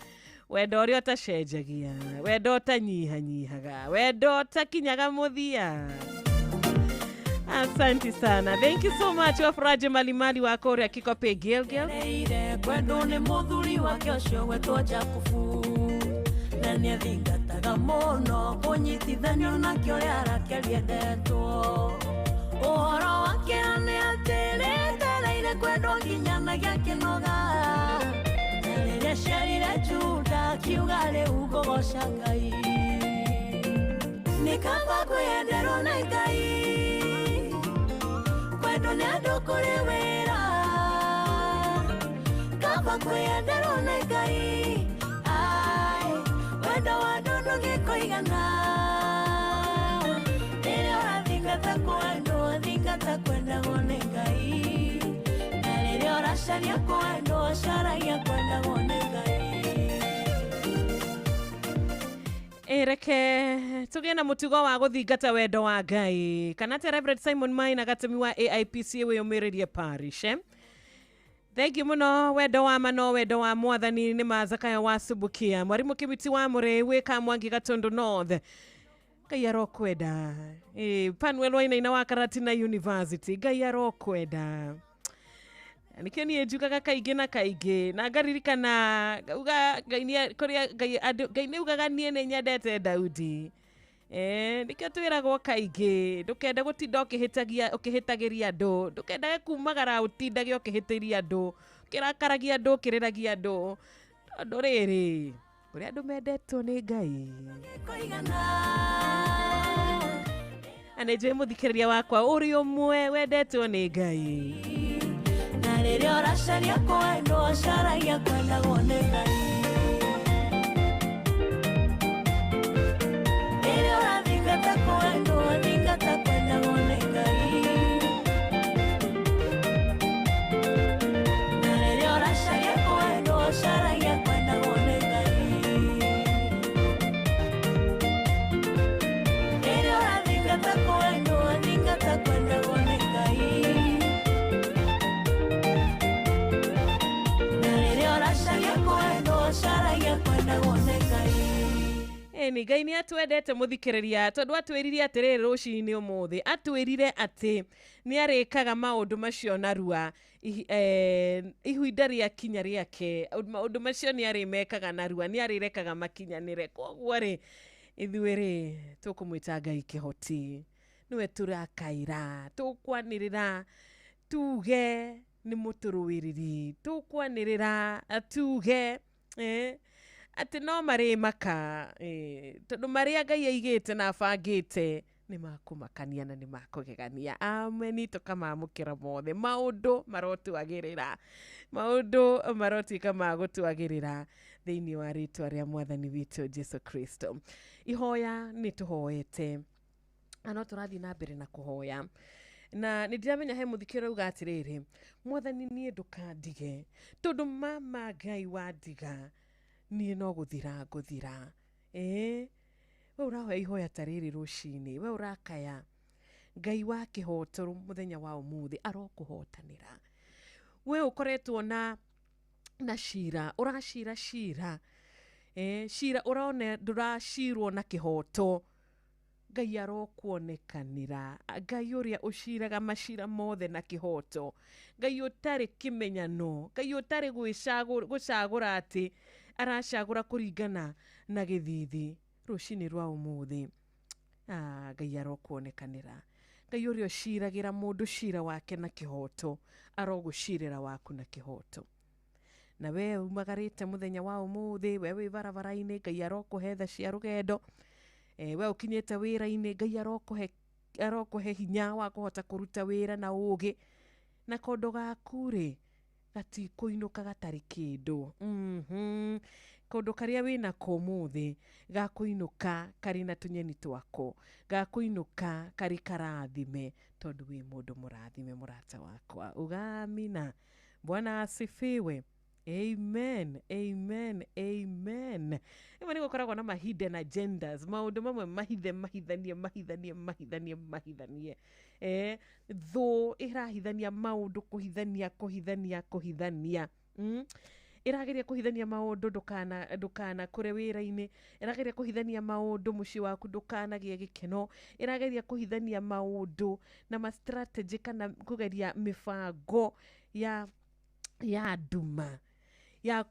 wendo ũrĩa ũtacenjagia, wendo ũtanyihanyihaga, wendo ũtakinyaga mũthia. Asante sana, thank you so much. Wafuraje Malimali wa kũrĩa Kikope Gilgil. Ereire kwendwo nĩ mũthuri wake ũcio gwetwo Jakubu, na nĩ athingataga mũno kũnyitithanio nake ũrĩa Rakeli endetwo. Ũhoro wake nĩ atĩ nĩetereire kwendwo nginya na gĩakĩnoga, na rĩrĩa aciarire Juda akiuga rĩu ngũgoca Ngai. Nĩ kaba kwĩyenderwo nĩ Ngai, kwendwo nĩ andũ kũrĩ wĩra, kaba kwĩyenderwo nĩ Ngai. Ai, wendo wa andũ ndũngĩkũigana. Rĩrĩa ũrathingata kwendwo, thingata kwendagwo nĩ Ngai, na rĩrĩa ũracaria kwendwo, caragia kwendagwo nĩ Ngai. Reke tũgĩe na mũtugo wa gũthingata wendo wa Ngai. Kana te Reverend Simon Maina gatũmi wa AIPC wĩyũmĩrĩrie parish, eh? Thengiũ mũno. Wendo wa ma no wendo wa Mwathani. Nĩ Mazakayo wa Subukia, mwarimũ Kĩmiti wa Mũrĩ wĩ Kamwangi Gatundu North, Ngai arokwenda. Panuel Wainaina wa Karatina University, Ngai arokwenda. Nĩkĩo niĩ njugaga kaingĩ na kaingĩ na ngaririkana ngauga Ngai kũrĩa Ngai andũ Ngai nĩ ugaga niĩ nĩ nyendete Daudi. Nĩkĩo twĩragwo kaingĩ ndũkende gũtinda ũkĩhĩtagia ũkĩhĩtagĩria andũ, ndũkendage kumagara ũtindage ũkĩhĩtĩria andũ, ũkĩrakaragia andũ, ũkĩrĩragia andũ, tondũ rĩrĩ kũrĩ andũ mendetwo nĩ Ngai. Na nĩ njũĩ mũthikĩrĩria wakwa ũrĩ ũmwe wendetwo nĩ Ngai. Ũracaria kwendwo caragia kwendagwo nĩ Ngai. Rĩrĩa ũrathingata kwendwo thingata kwendagwo nĩ Ngai. Na rĩrĩa ũracaria kwendwo caragia kwendagwo nĩ Ngai. Rĩrĩa ũrathingata kwendwo thingata kwendagwo nĩ Ngai. Na rĩrĩa ũracaria kwendwo caragia kwendagwo nĩ Ngai. Ĩni Ngai nĩ atwendete mũthikĩrĩria tondũ atwĩrire atĩrĩrĩ rũcinĩ ũmũthĩ atwĩrire atĩ nĩ arĩkaga maũndũ macio narua ihinda rĩakinya rĩake maũndũ macio nĩ arĩmekaga narua nĩ arĩrekaga makinyanĩre koguo rĩ ithuĩ rĩ tũkũmwĩta Ngai kĩhoti nĩwe tũrakaira tũkwanĩrĩra tuge nĩ mũtũrũĩrĩri tũkwanĩrĩra tuge atĩ no marĩmaka tondũ marĩa Ngai aigĩte na abangĩte nĩ makũmakania na nĩ makũgegania ameni tũkamamũkĩra mothe maũndũ marotwagĩrĩra maũndũ marotuĩka ma gũtwagĩrĩra thĩinĩ wa rĩtwa rĩa mwathani witũ Jesu Kristo. Ihoya nĩ tũhoete na no tũrathiĩ na mbere na kũhoya na nĩ ndiramenya he mũthikĩrĩria auga atĩrĩrĩ mwathani niĩ ndũkandige tondũ mama Ngai wandiga niĩ no gũthira ngũthira. We ũrahoya ihoya ta rĩrĩ rũcinĩ we ũrakaya Ngai wa kĩhoto mũthenya wa ũmũthĩ arokũhotanĩra we ũkoretwo na cira ũracira cira cira ũrona ndũracirwo na kĩhoto Ngai arokuonekanĩra Ngai ũrĩa ũciraga macira mothe na kĩhoto Ngai ũtarĩ kĩmenyano Ngai ũtarĩ gũcagũra atĩ aracagũra kũringana na gĩthithi rũcinĩ rwa ũmũthĩ Ngai arokuonekanĩra Ngai ũrĩa ũciragĩra mũndũ cira wake na kĩhoto arogũcirĩra waku na kĩhoto na we umagarĩte mũthenya wa ũmũthĩ we wĩ barabara-inĩ Ngai arokũhe tha cia rũgendo we ũkinyĩte wĩra-inĩ Ngai arokũhe hinya wa kũhota kũruta wĩra na ũgĩ na kondo gaku rĩ gatikũinũka gatarĩ kĩndũ kondo karĩa wĩnako ũmũthĩ gakũinũka karĩ na tũnyeni twako gakũinũka karĩ karathime tondũ wĩ mũndũ mũrathime mũrata wakwa ugamina. Bwana asifiwe. Amen, amen, amen. Rĩmwe nĩ gũkoragwo na ma hidden agendas maũndũ mamwe mahithe mahithanie mahithanie mahithanie mahithanie thũ ĩrahithania maũndũ kũhithania kũhithania kũhithania ĩrageria kũhithania maũndũ ndũkanakũre wĩra-inĩ ĩrageria kũhithania maũndũ mũciĩ waku ndũkanagĩe gĩkeno ĩrageria kũhithania maũndũ na ma strategy kana kũgeria mĩbango ya nduma ya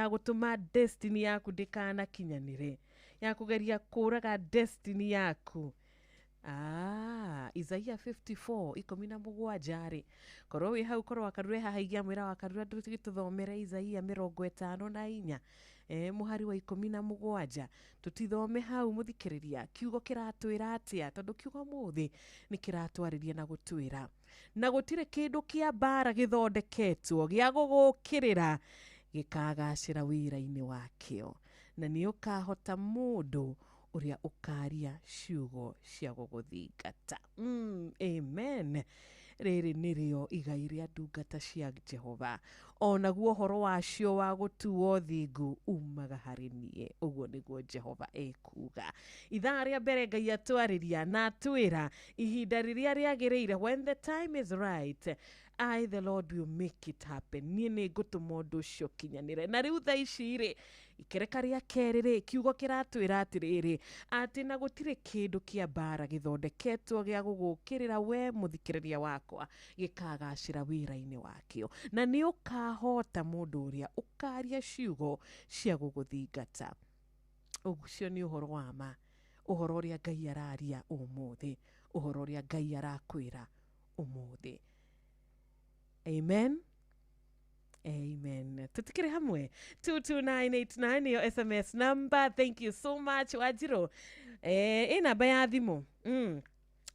gũtũma destiny yaku ndĩkanakinyanĩre ya kũgeria kũraga destiny yaku. Isaia 54:17 rĩ korwo wĩ hau korwo wakarure haha igia mwĩra wakarura tũthomere Isaia 54 mũhari wa 17 tũtithome hau mũthikĩrĩria kiugo kĩratwĩra atĩa tondũ kiugo mũthĩ nĩ kĩratwarĩria na gũtwĩra na gũtirĩ kĩndũ kĩa mbara gĩthondeketwo gĩa gũgũkĩrĩra gĩkagacĩra wĩra-inĩ wakĩo na nĩ ũkahota mũndũ ũrĩa ũkaria ciugo cia gũgũthingata. Amen. Rĩrĩ nĩrĩo igai rĩa ndungata cia Jehova onaguo ũhoro wacio wa gũtuo thingu umaga harĩ niĩ ũguo nĩguo Jehova ekuga. Ithaa rĩa mbere Ngai atwarĩria na atwĩra ihinda rĩrĩa rĩagĩrĩire when the time is right I the Lord will make it happen. Niĩ nĩ ngũtũma ũndũ ũcio ũkinyanĩre na rĩu thaa ici rĩ ikereka rĩa kerĩ rĩ kiugo kĩratwĩra atĩrĩrĩ atĩ na gũtirĩ kĩndũ kĩa mbara gĩthondeketwo gĩa gũgũkĩrĩra we mũthikĩrĩria wakwa gĩkagacĩra wĩra-inĩ wakĩo na nĩ ũkahota mũndũ ũrĩa ũkaria ciugo cia gũgũthingata. Ũcio nĩ ũhoro wa ma ũhoro ũrĩa Ngai araria ũmũthĩ ũhoro ũrĩa Ngai arakwĩra ũmũthĩ. Amen. Amen. Tutikire hamwe 22989 your SMS number. Thank you so much Wajiro. Ĩ namba ya thimũ.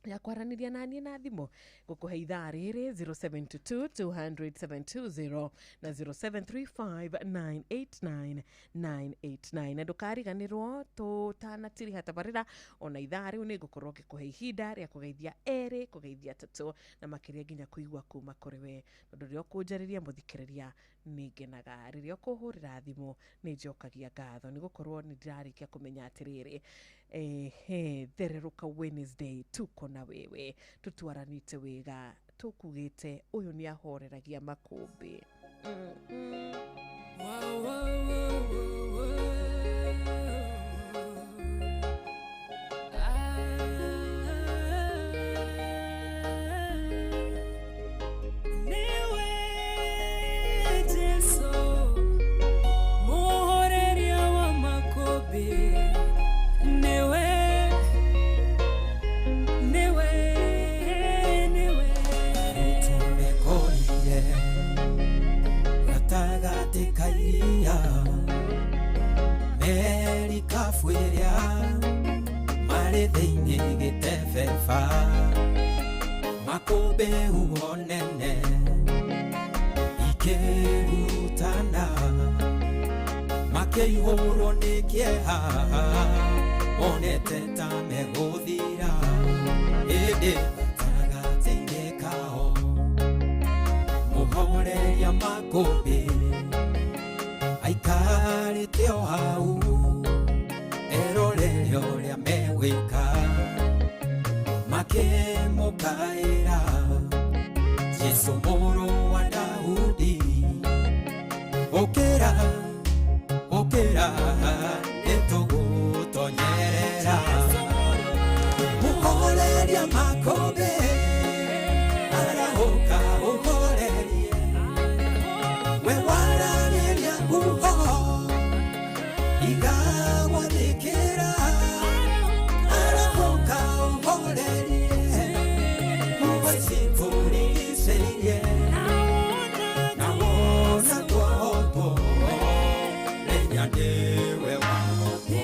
Ya kwaranĩria naniĩ na thimũ ngũkũhe ithaa rĩrĩ 072 200 720 na 0735 989 989. Na ndũkariganĩrwo tũtanatiriha tabarĩra ona ithaa rĩu nĩ ngũkorwo ngĩkũhe ihinda rĩa kũgeithia erĩ, kũgeithia atatũ, na makĩria nginya kũigua kuma kũrĩ we, tondũ rĩrĩa ũkũnjarĩria mũthikĩrĩria nĩ ngenaga, rĩrĩa ũkũhũrĩra thimũ nĩ njokagia ngatho, nĩ gũkorwo nĩ ndĩrarĩkia kũmenya atĩrĩrĩ, ehe, Thererũka Wednesday tuko na wewe, tũtwaranĩte wega, tũkugĩte ũyũ nĩ ahoreragia makũmbĩ. Niwe Jesu muhoreria wa makũmbĩ, niwe, niwe, niwe. Tũmekorire gatagatĩ ka iria, merikabu ĩrĩa marĩ thĩinĩ gĩtebeba, makũmbĩ huho nene ikĩrutana, makĩihũrwo nĩ kĩeha, monete ta megũthira, ĩndĩ gatagatĩ-inĩ kao mũhoreria makũmbĩ aikarĩte o hau erorere ũrĩa megwĩka, makĩmũkaĩra Jesũ mũrũ wa Daudi, ũkĩra, ũkĩra, nĩtũgũtonyerera. Mũhoreria makũmbĩ arahũka ũhorerie, we waragĩria huho igagwathĩkĩra, arahũka ũhorerie huho ici tũrigicĩirie, na wona twahotwo menya nĩwe wahotwo.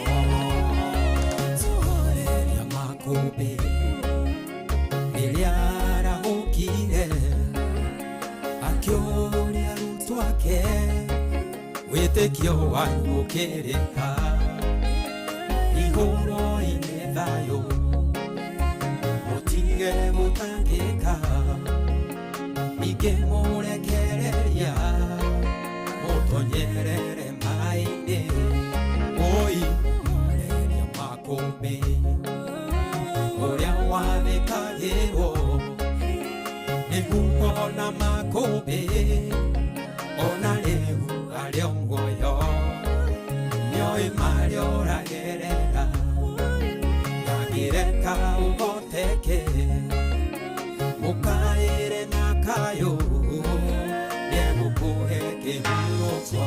Mũhoreria makũmbĩ rĩrĩa arahũkire akĩũria arutwo ake, wĩtĩkio wanyu ũkĩrĩ ha? Igũrũ-inĩ thayũ, mũtige gũtangĩka, ningĩ mũrekereria mũtonyerere maĩ-inĩ, oi mũhoreria makũmbĩ ũrĩa wathĩkagĩrwo nĩ huho na makũmbĩ, ona rĩu arĩ o muoyo, nĩoĩ marĩa ũragerera, ndangĩreka ũhoteke, mũkaĩre na kayũ, nĩegũkũhe kĩhurũko.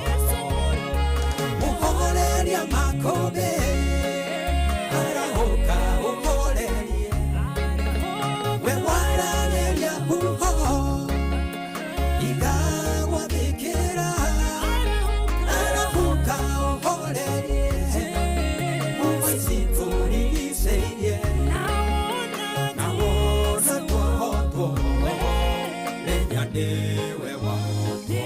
Mũhoreria makũmbĩ arahũka ũhorerie, we waragĩria huho igagwathĩkĩra, arahũka ũhorerie huho ici tũrigicĩirie, na wona twahotwo menya nĩwe wahotwo.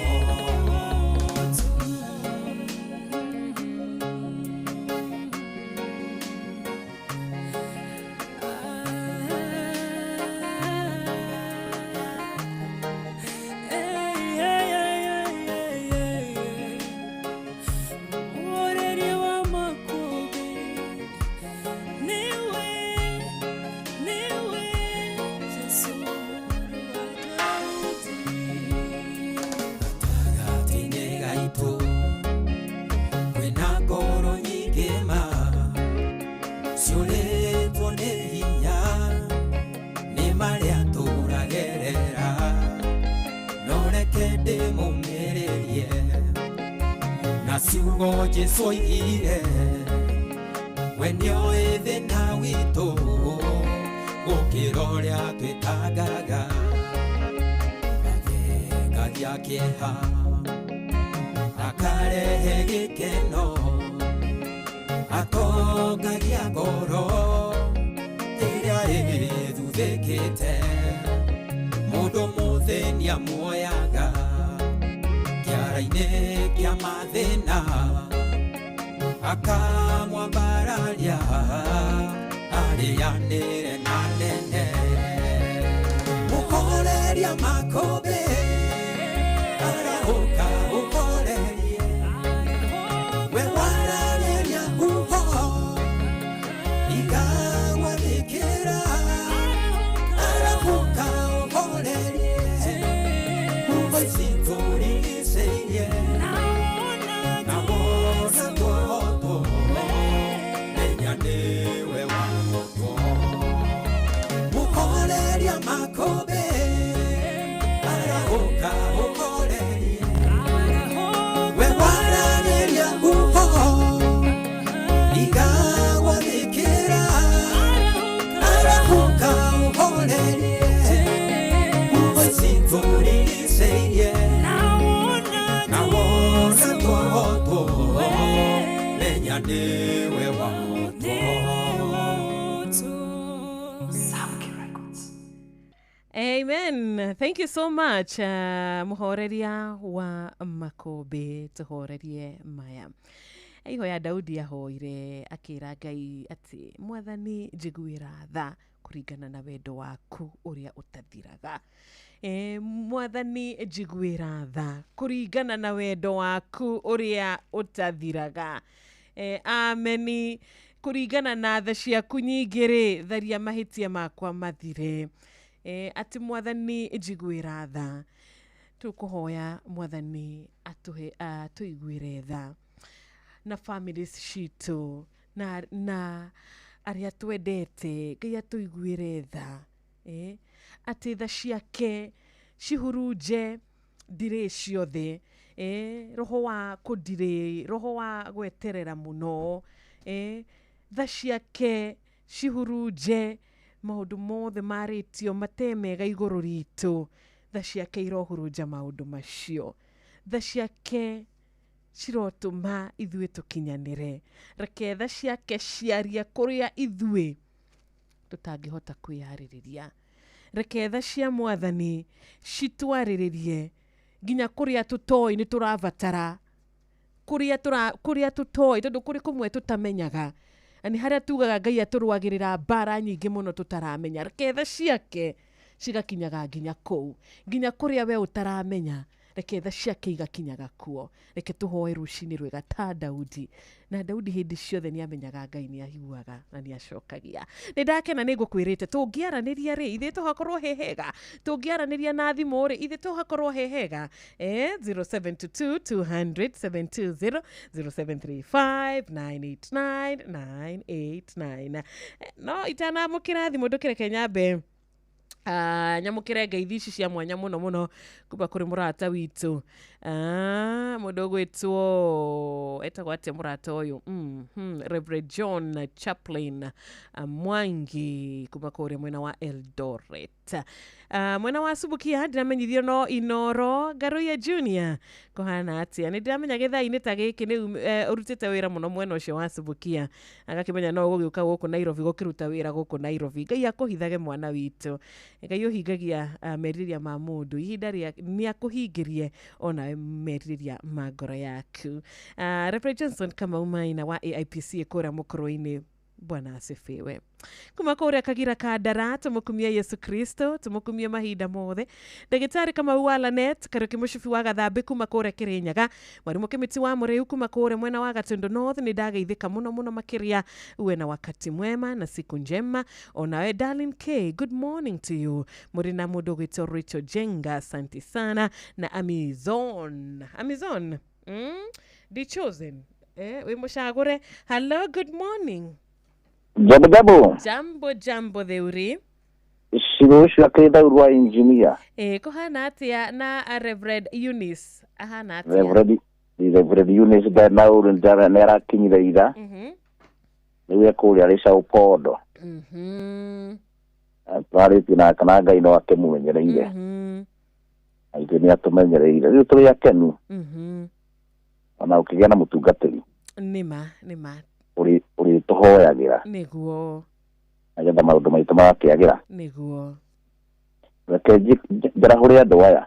Muhoreria wa makũmbĩ, niwe, niwe Jesu mũrũ wa Daudi. Gatagatĩ-inĩ gaitũ kwĩna ngoro nyingĩ ma ciũrĩtwo nĩ hinya nĩ marĩa tũragerera, no reke ndĩmũmĩrĩrie na ciugo Jesũ oigire, we nĩoĩ thĩna witũ gũkĩra ũrĩa twĩtangaga, athengagia kĩeha akarehe gĩkeno, atongagia ngoro ĩrĩa ĩthuthĩkĩte. Wĩkĩte mũndũ mũthĩni amuoyaga kĩara-inĩ kĩa mathĩna akamwambararia arĩanĩre na nene mũhoreria makũmbĩ arahũka ũhorerie we waragĩria huho ikagwathĩkĩra arahũka ũhorerie huho ici tũrigicĩirie na wona kũhotwo menya nĩwe wahotwo mũhoreria makũmbĩ arahũka ũhorerie we waragĩria huho ikagwathĩkĩra arahũka ũhorerie huho ici tũrigicĩirie na wona kũhotwo menya nĩwe wahotwo. Amen. Thank you so much. Muhoreria wa makũmbĩ tũhorerie maya. Ihoya Daudi ahoire akĩra Ngai atĩ mwathani njiguĩra tha kũringana na wendo waku ũrĩa ũtathiraga. Mwathani njiguĩra tha kũringana na wendo waku ũrĩa ũtathiraga. Ameni kũringana na tha ciaku nyingĩ rĩ tharia mahĩtia makwa mathire. Atĩ mwathani njiguĩra tha tũkũhoya mwathani atũhe atũiguĩre tha na families citũ na arĩa twendete Ngai atũiguĩre tha atĩ tha ciake cihurunje ndirĩ ciothe roho wa kũndirĩ roho wa gweterera mũno tha ciake cihurunje maũndũ mothe marĩtio mate mega igũrũ ritũ tha ciake irohurunja maũndũ macio tha ciake cirotũma ithuĩ tũkinyanĩre reke tha ciake ciarie kũrĩa ithuĩ tũtangĩhota kwĩyarĩrĩria reke tha cia mwathani citwarĩrĩrie nginya kũrĩa tũtoĩ nĩ tũrabatara kũrĩa tũtoĩ tondũ kũrĩ kũmwe tũtamenyaga na nĩ harĩa tugaga Ngai atũrũagĩrĩra mbara nyingĩ mũno tũtaramenya reke tha ciake cigakinyaga nginya kũu nginya kũrĩa we ũtaramenya reke tha ciake igakinyaga kuo reke tũhoe rũcinĩ rwega ta Daudi na Daudi hĩndĩ ciothe nĩ amenyaga Ngai nĩ aiguaga na nĩ acokagia nĩ ndakena nĩ ngũkwĩrĩte tũngĩaranĩria rĩ ithuĩ tũhakorwo he hega tũngĩaranĩria na thimũ rĩ ithuĩ tũhakorwo he hega 0722 200 720 0735 989 989. No itanamũkĩra thimũ ndũkĩreke nyambe nyamũkĩre ngeithi ici cia mwanya mũno mũno kuma kũrĩ mũrata witũ mũndũ ũgwĩtwo etagwo atĩa mũrata ũyũ Reverend John Chaplin Mwangi kuma kũrĩa mwena wa Eldoret mwena wa Subukia ndĩramenyithio no Inoro Ngaruiya Junior kũhana atĩa nĩ ndĩramenya gĩthaa-inĩ ta gĩkĩ nĩ ũrutĩte wĩra mũno mwena ũcio wa Subukia agakĩmenya no ũgũgĩũka gũkũ Nairobi gũkĩruta wĩra gũkũ Nairobi Ngai akũhithage mwana witũ Ngai ũhingagia merirĩria ma mũndũ ihinda rĩa nĩ akũhingĩrie onawe merirĩria ma ngoro yaku. Reverend Johnson Kamau Maina wa AIPC kũrĩa mũkũrũ-inĩ Bwana asifiwe. Kuma kũrĩa Kagira Kandara tũmũkumie Yesu Kristo tũmũkumie mahinda mothe ndagĩtarĩ Kamau wa Lanet Kariũki Mũcibi wa Gathambĩ kuma kũrĩa Kĩrĩnyaga mwarimũ Kĩmĩti wa Mũrĩu kuma kũrĩa mwena wa Gatundu North nĩ ndageithĩka mũno mũno makĩria uwe na wakati mwema na siku njema onawe Darlin K good morning to you mũrĩ na mũndũ ũgwĩtwo Rachel Jenga asante sana na Amazon The Chosen wĩ mũcagũre. Hello, good morning. Jambo jambo. Jambo jambo theuri. Cigo ũcio akĩthaurwa engineer. Kũhana atĩa na Reverend Eunice ahana atĩa? Reverend Eunice Ndanaũru nĩ arakinyire ira. Rĩu ekũrĩa arĩ Sao Paulo. Twarĩtie nake na Ngai no akĩmũmenyereire. Na ithuĩ nĩ atũmenyereire. Rĩu tũrĩ akenu. Ona ũkĩgĩa na mũtungatĩri. Nĩma nĩma. Ũrĩtũhoyagĩra. Nĩguo. Nĩgetha maũndũ maitũ magakĩagĩra. Nĩguo. Reke njarahũre andũ aya.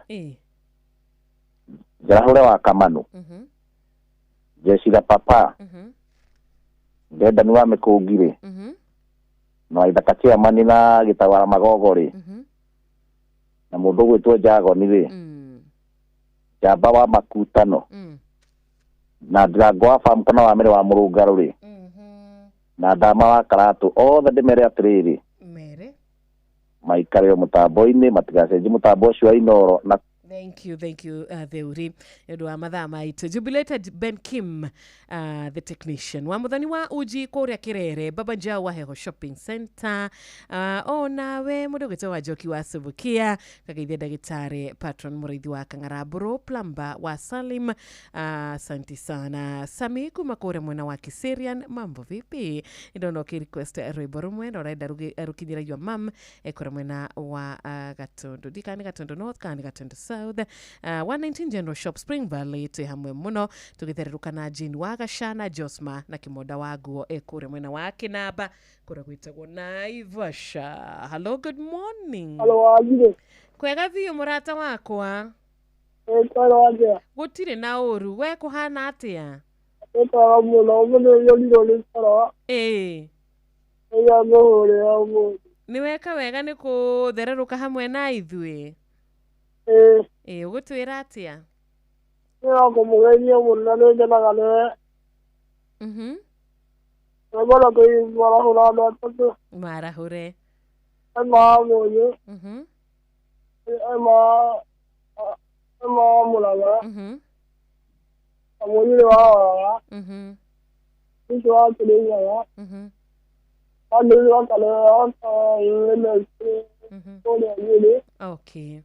Njarahũre wa Kamanu. Jecira papa. Ndendani wa Mĩkũngi rĩ. Na Waithaka chairman na Gĩtawara Magogo rĩ. Na mũndũ ũgwĩtwo Njagoni rĩ. Njamba wa Makutano. Na Ndirango wa Farm kana wa Mĩrĩ wa Mũrũngarũ rĩ. Na Ndama wa Karatũ othe ndĩmere atĩrĩrĩ. Mere. Maikare o mũtambo-inĩ matigacenjie mũtambo ũcio wa Inoro na Thank you, Theuri. Nĩ wa mathaa maitũ. Jubilated Ben Kim, the technician. Wa muthani wa uji kũrĩa Kĩrere, Baba Njau wa Heho Shopping Center. O nawe mũndũ ũgwĩtwo wa Njoki wa Subukia, kageithia ndagĩtarĩ patron mũrĩithi wa Kang'arambũrũ, plumber wa Salim. Asante sana. Sami kuma kũrĩa mwena wa Kiserian, mambo vipi? Ndona ũkĩ request rwĩmbo rũmwe na ũrenda rũkinyĩra your mum kũrĩa mwena wa Gatundu. Ndikana nĩ Gatundu North kana nĩ Gatundu South. 119 General Shop Spring Valley twĩ hamwe mũno tũgĩthererũka na Jane wa Gacana Josma na Kĩmonda wa nguo kũrĩa mwena wa Kĩnamba kũrĩa gwĩtagwo Naivasha. Hello, good morning. Hello, Wanjirũ. Kwega biũ mũrata wakwa. Kwega atĩa? Gũtirĩ na ũru, we kũhana atĩa? Kwega mũno, ũmũthĩ njũrirwo nĩ toro. Nĩguo ngũhũrĩra ũmũthĩ. Nĩ weka wega nĩ kũthererũka hamwe na ithuĩ. Ũgũtwĩra atĩa? Nĩ kũmũgeithia mũno na nĩ ngenaga nĩwe. Nĩngwenda kũmarahũra andũ atatũ. Marahũre. Emma wa Mũnyũ. Emma wa Mũrang'a. Na Mũnyĩrĩ wa Waraga. Ũcio wa Kĩrĩnyaga. Andũ wa Karere kũrĩa Nyĩrĩ. Okay.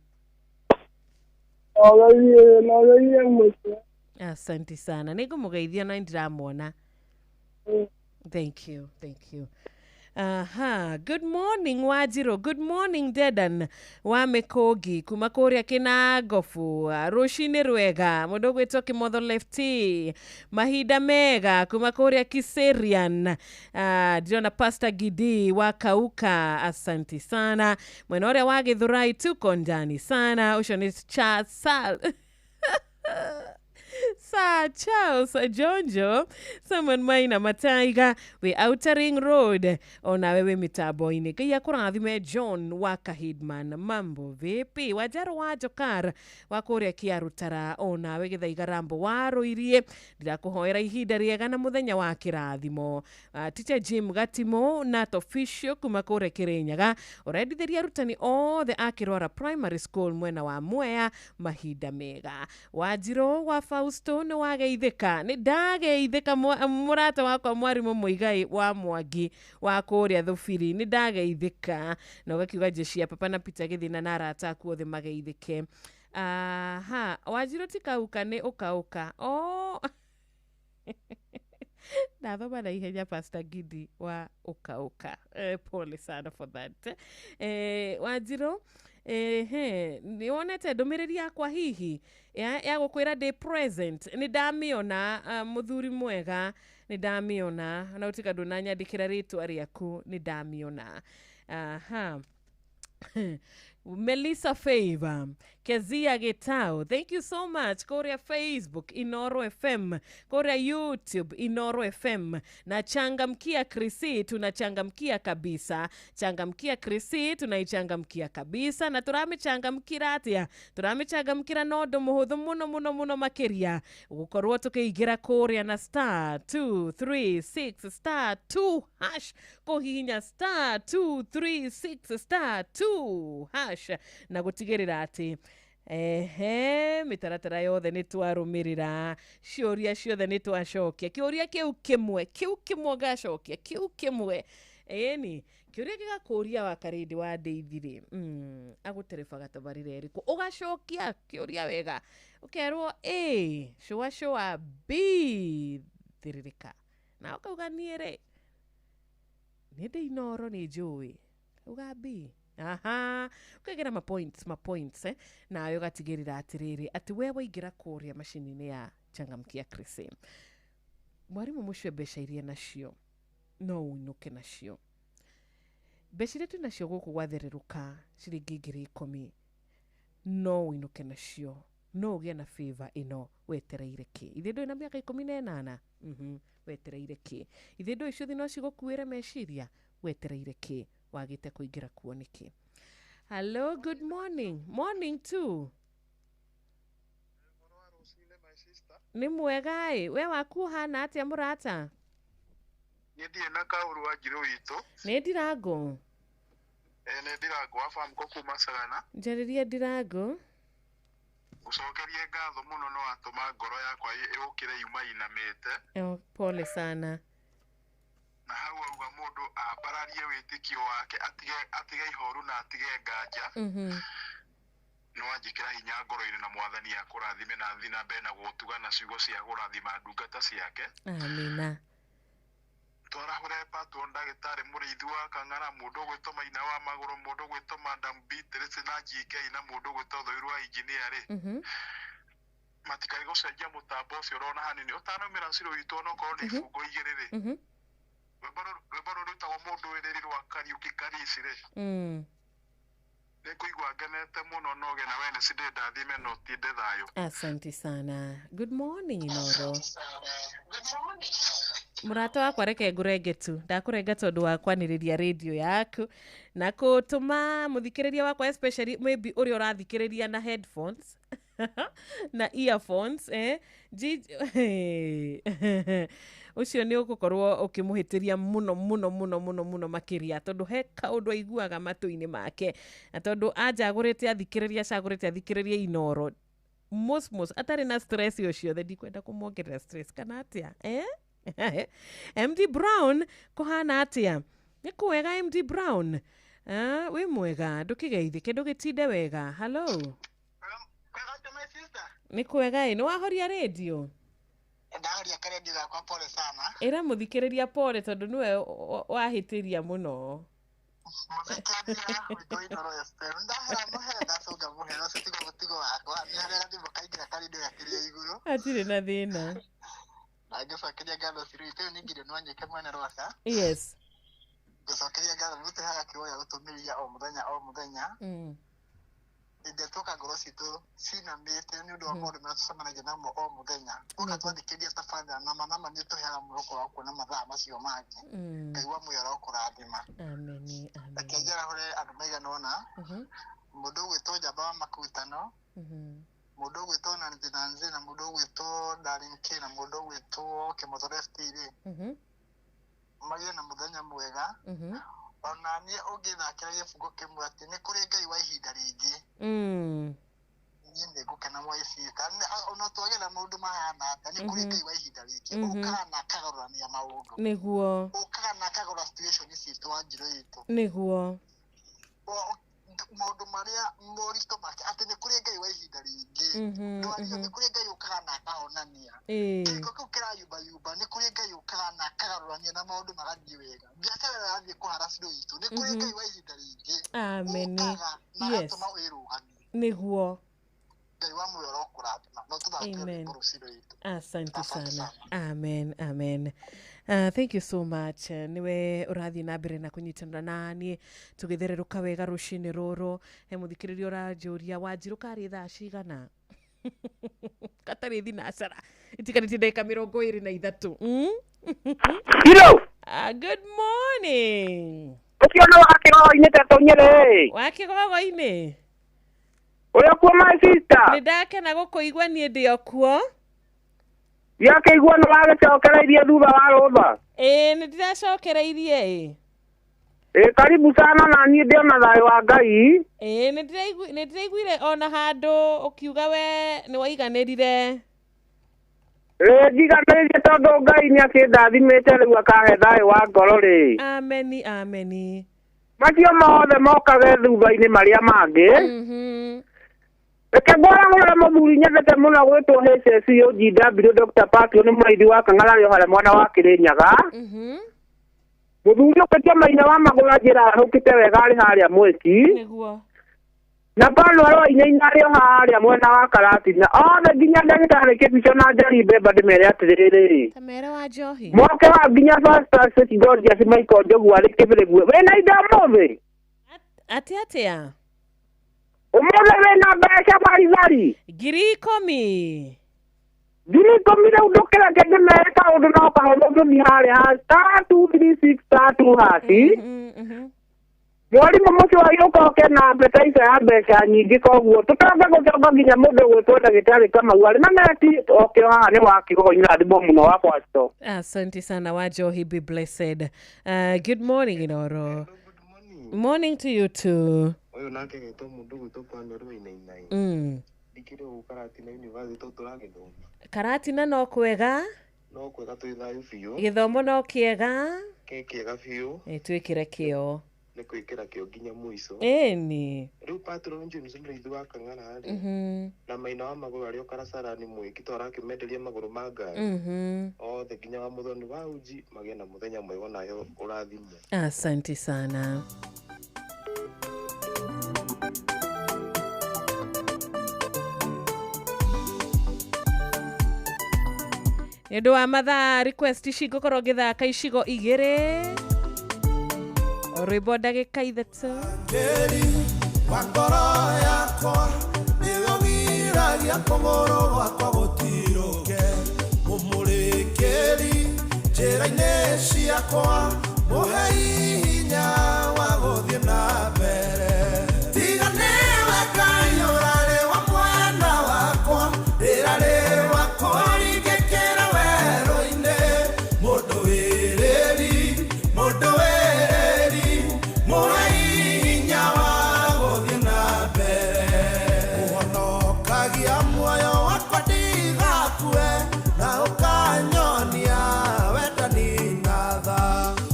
Asante sana. Nĩngũmũgeithia na nĩndĩramuona. Thank you, thank you. Aha, good morning Wajiro, good morning Dedan wa Mĩkũngi kuma kũrĩa Kĩnangobu, rũcinĩ rwega mũndũ ũgwĩtwo Kĩmotho Lefty, mahinda mega kuma kũrĩa Kiserian. Ndĩrona Pastor Gidi wa Kauka, asante sana. Mwena ũrĩa wa Gĩthũrai tuko ndani sana, ũcio nĩ Charles Sir Charles Jonjo, Simon Maina Mataiga we Outer Ring Road, ona wewe mitambo-inĩ. Ngai akũrathime John wa Kahidman, mambo vipi? Wanjaro wa Jokar wa kũrĩa Kĩarutara, ona we Gĩthaiga Rambo wa Rũirie, ndirakũhoera ihinda rĩega na mũthenya wa kĩrathimo. Teacher Jim Gatimo na Tofisho kuma kũrĩa Kĩrĩnyaga, ũrendithĩria arutani othe a Kĩrwara Primary School mwena wa Mwea mahinda mega. Wanjirũ wa Fausto nĩ wageithĩka, nĩ ndageithĩka mũrata wakwa mwarimũ Mũigai wa Mwangi wa kũrĩa Thũbiri, nĩ ndageithĩka. Na ũgakiuga jeshi ya papa na Peter Gĩthĩna na arata aku othe mageithĩke. Aha, Wanjirũ ti kauka nĩ ũkaũka. Oh. Ndathoma na ihenya Pastor Gidi wa ũkaũka. Pole sana for that. Wanjirũ, nĩ wonete ndũmĩrĩri yakwa hihi ya gũkwĩra ndĩ present? Nĩ ndamĩona, mũthuri mwega, nĩ ndamĩona na ũtiga ndũnanyandĩkĩra rĩtwa rĩaku, nĩ ndamĩona. Aha. Melissa Favor, Kezia Getao, thank you so much. Korea Facebook, Inoro FM, Korea YouTube, Inoro FM. Na changamkia Krisi, tunachangamkia kabisa. Changamkia Krisi, tunaichangamkia kabisa. Na turamichangamkira atia? Turamichangamkira nondo muhuthu muno muno muno makiria. Gukorwo tukiingira Korea na star 236 star 2 hash. Kuhihinya star 236 star 2 hash. Na gutigirira ati ehe mitaratara yothe nĩ twarũmĩrĩra, ciũria ciothe nĩ twacokia, kĩũria kĩu kĩmwe kĩu kĩmwe ngacokia kĩu kĩmwe, ĩni kĩũria gĩgakũria wa Karĩndĩ wa Ndeithi-rĩ, agũterebaga tabarĩra ĩrĩkũ, ũgacokia kĩũria wega ũkerwo A cũa cũa B thĩrĩrĩka, na ũkauga niĩ rĩ nĩ ndĩ Inoro nĩ njũĩ, uga B. Aha, ukagera ma points nayo gatigirira atiriri ati we waingira kuria macini-inĩ ya changamkia Krisi, mwarimu mucio mbeca iria nacio no uinuke nacio. Mbeca iria twĩ nacio gũkũ gwathererũka ciringi 10,000 no ũinũke nacio, no ũgĩe na favor ĩno wetereire kĩ? Ithe ndũrĩ na mĩaka 18? Wetereire kĩ? Ithe ndũĩ ciũthi no cigũkuĩre meciria? Wetereire kĩ? Wagĩte kũingĩra kuo nĩkĩ? Hello, good morning. Morning too. Nĩ mwega ĩ, we waku ũhana atĩa mũrata? Niĩ ndirĩ na kaũru wa njirũ witũ. Nĩ Ndirango. Nĩ Ndirango wa Famco kuma Sagana. Njarĩria Ndirango. Gũcokerie ngatho mũno no watũma ngoro yakwa ĩũkĩre yuma inamĩte. Oh, pole sana. Na hau auga mũndũ ambararie wĩtĩkio wake, atige ihoru na atige nganja. Nĩ wanjĩkĩra hinya ngoro-inĩ na mwathani akũrathime na thiĩ na mbere na gũtuga na ciugo cia kũrathima ndungata ciake. Amina. Twarahũre patwo ndagĩtarĩ mũrĩithi wa Kang'ara, mũndũ ũgwĩtwo Maina wa Magũrũ, mũndũ ũgwĩtwo Madam Beatrice na GK na mũndũ ũgwĩtwo Thoiru wa engineer rĩ. Matikai gũcenjia mũtambo ũcio ũrona hanini ũtanaumĩra Cirũ witũ onokorwo nĩ ibungo igĩrĩ rĩ. Rwĩmbo rũrũ rwĩtagwo mũndũ wĩrĩri rwa Kariũki Karisi rĩ. Nĩngũigua ngenete mũno no ũgĩe na Wednesday ndathime na ũtinde thayũ. Asante sana. Good morning Inoro. Mũrata wakwa reke ngũrenge tu, ndakũrenga tondũ wa kwanĩrĩria radio yaku na kũtũma mũthikĩrĩria wakwa, especially maybe ũrĩa ũrathikĩrĩria na headphones na earphones, ũcio nĩ ũgũkorwo ũkĩmũhĩtĩria mũno mũno mũno mũno mũno makĩria, tondũ he kaũndũ aiguaga matũ-inĩ make, na tondũ anjagũrĩte athikĩrĩria, acagũrĩte athikĩrĩria Inoro mosmos atarĩ na stress o ciothe, ndikwenda kũmuongerera stress kana atĩa, eh? MD Brown kũhana atĩa? Nĩ kwega MD Brown? Wĩ mwega, ndũkĩgeithĩke, ndũgĩtinde wega. Hello. Nĩ kwega ĩ, nĩ wahoria radio? Ndahoria karedio gakwa, pole sana. Ĩra mũthikĩrĩria pole tondũ nĩwe wahĩtĩria mũno. Mũthikĩrĩria witũ Inoro FM, ndahera mũhera, ndacũnga mũhera ũcio tigo mũtigo wakwa, nĩ harĩa gathimũ kaingĩra karedio gakĩrĩ igũrũ. Hatirĩ na thĩna. Na ngĩcokeria ngatho Cirũ witũ, ĩyo nĩ Gideon Wanyike mwene Rwaka. Yes. Ngũcokeria ngatho nĩ ũtũheaga kiugo gĩa gũtũmĩria o mũthenya o mũthenya. Hĩndĩ ĩrĩa tuoka ngoro citũ cinamĩte nĩ ũndũ wa maũndũ marĩa tũcemanagia namo o mũthenya, ũka twathikĩria tabarĩra nama nama nĩ ũtũheaga mwĩhoko wa kuona mathaa macio mangĩ. Ngai wa muoyo arokũrathima. Ameni, amen. Reke njarahũre andũ maigana ũna. Mũndũ ũgwĩtwo Njamba wa Makutano, mũndũ ũgwĩtwo Nancy Nancy, na mũndũ ũgwĩtwo Darling K, na mũndũ ũgwĩtwo Kĩmotho Left rĩ, magĩe na mũthenya mwega. Ona niĩ ũngĩthakĩra gĩbungo kĩmwe atĩ nĩ kũrĩ Ngai wa ihinda rĩngĩ, niĩ nĩ ngũkena mwaicita. Ona twagera maũndũ mahana atĩa, nĩ kũrĩ Ngai wa ihinda rĩngĩ ũkaga na akagarũrania maũndũ. Nĩguo. Ũkaga na akagarũra situation citũ wa njĩra itũ. Nĩguo. Maũndũ marĩa moritũ make atĩ nĩ kũrĩ Ngai wa ihinda rĩngĩ. Ndwario nĩ kũrĩ Ngai ũkaga na akahonania. Kĩhiko kĩu kĩrayumbayumba, nĩ kũrĩ Ngai ũkaga na akagarũrania na maũndũ magathiĩ wega. Biacara ĩrathiĩ kũhara Cirũ witũ, nĩ kũrĩ Ngai wa ihinda rĩngĩ. Amen. Ũkaga na Yes. agatũma wĩrũgamie. Nĩguo. Ngai wa muoyo arokũrathima. No tũthakĩre Amen. rwĩmbo rũcio witũ. Asante sana. Amen, amen. Thank you so much. Niwe ũrathiĩ na mbere na kũnyitanĩra na niĩ tũgĩthererũka wega rũcinĩ rũrũ. He mũthikĩrĩria ũranjũria Wanjirũ karĩ thaa cigana? Gatarĩ thinacara itigarĩtie ndagĩka 23. Hello. Good morning. Ũcio nĩ wa kĩgogo-inĩ Tetũ Nyĩrĩ. Wa kĩgogo-inĩ? Ũrĩ kuo my sister? Nĩ ndakena gũkũigua, niĩ ndĩ o kuo. Gĩakĩigua nĩ wagĩcokereirie thutha wa rũtha? Ĩĩ, nĩ ndĩracokereirie ĩ. Ĩ, karibu sana, na niĩ ndĩ ona thayũ wa Ngai. Ĩĩ, nĩ ndĩraiguire ona handũ ũkiuga we nĩ waiganĩrire. Ĩ, njiganĩrire tondũ Ngai nĩ akĩndathimĩte rĩu akahe thayũ wa ngoro rĩ. Ameni, ameni. Macio mothe mokage thutha-inĩ marĩa mangĩ. Reke ngwaragũre mũthuri nyendete mũno gwĩtwo HSUGW Dr. Patio, nĩ mũrĩithi wa Kang'ara rĩ harĩa mwena wa Kĩrĩnyaga. Mũthuri ũkĩtie Maina wa Magũrũ anjĩra ahũkĩte wega arĩ harĩa Mwĩki. Nĩguo. Na pano aro inaina arĩ o harĩa mwena wa Karatina othe nginya ndagĩtarĩ Kĩbico na Njeri Mbemba ndĩmere atĩrĩrĩ. Tamere wa njohi. Moke wa nginya Pastor Gorgeous Michael Njogu arĩ Kĩbĩrĩgue. Wĩna indo ũmũthĩ? Atĩ atĩa? Ũmũthĩ wĩna mbeca baribari? 10,000. 10,000 rĩu ndũkĩreke ndĩmere kaũndũ no kahũthũ ngĩthiĩ harĩa ha *236 *2#. Mwarimũ mũcio agĩũka oke na appetizer ya mbeca nyingĩ koguo tũtonge gũcoka nginya mũndũ ũgwĩtwo ndagĩtarĩ Kamau arĩ na neti oke o haha nĩ wa Kĩgogo irathimwo mũno wa Pastor. Asante sana Wajohi, be blessed. Good morning Inoro. Morning to you too. Ũyũ nake getwo mũndũ gwĩtwo Panuel Wainainai. Ndikĩrĩ gũkũ Karatina University tũragĩthoma. Karatina no kwega? No kwega twĩ thayũ biũ. Gĩthomo no kĩega? Kĩ kĩega biũ. Twĩkĩre kĩo. Nĩ kwĩkĩra kĩo nginya mũico. Ĩni. Rĩu Patron James mũrĩithi wa Kang'ara rĩ. Na maina wa magũrũ arĩ o Karacarani mwĩki to arakĩmenderia magũrũ ma ngari. Othe nginya wa mũthoni wa uji magĩe na mũthenya mwega nayo ũrathimwo. Asante sana. Nĩ ũndũ wa mathaa request ici ngũkorwo ngĩthaka icigo 2 rwĩmbo ndagĩka 3. Tĩri wa ngoro yakwa nĩwe ũgiragia kũgũrũ gwakwa gũtirũke mũmũrĩkĩri njĩra-inĩ ciakwa mũhei hinya wa gũthiĩ na mbere. Tiga nĩwe Ngai ũrarĩ wa mwena wakwa rĩrarĩ wa kũringĩkĩra werũ-inĩ mũndũ wĩrĩri mũndũ wĩrĩri mũhei hinya wa gũthiĩ na mbere. Ũhonokagia muoyo wakwa ndigakue na ũkanyonia wendani na tha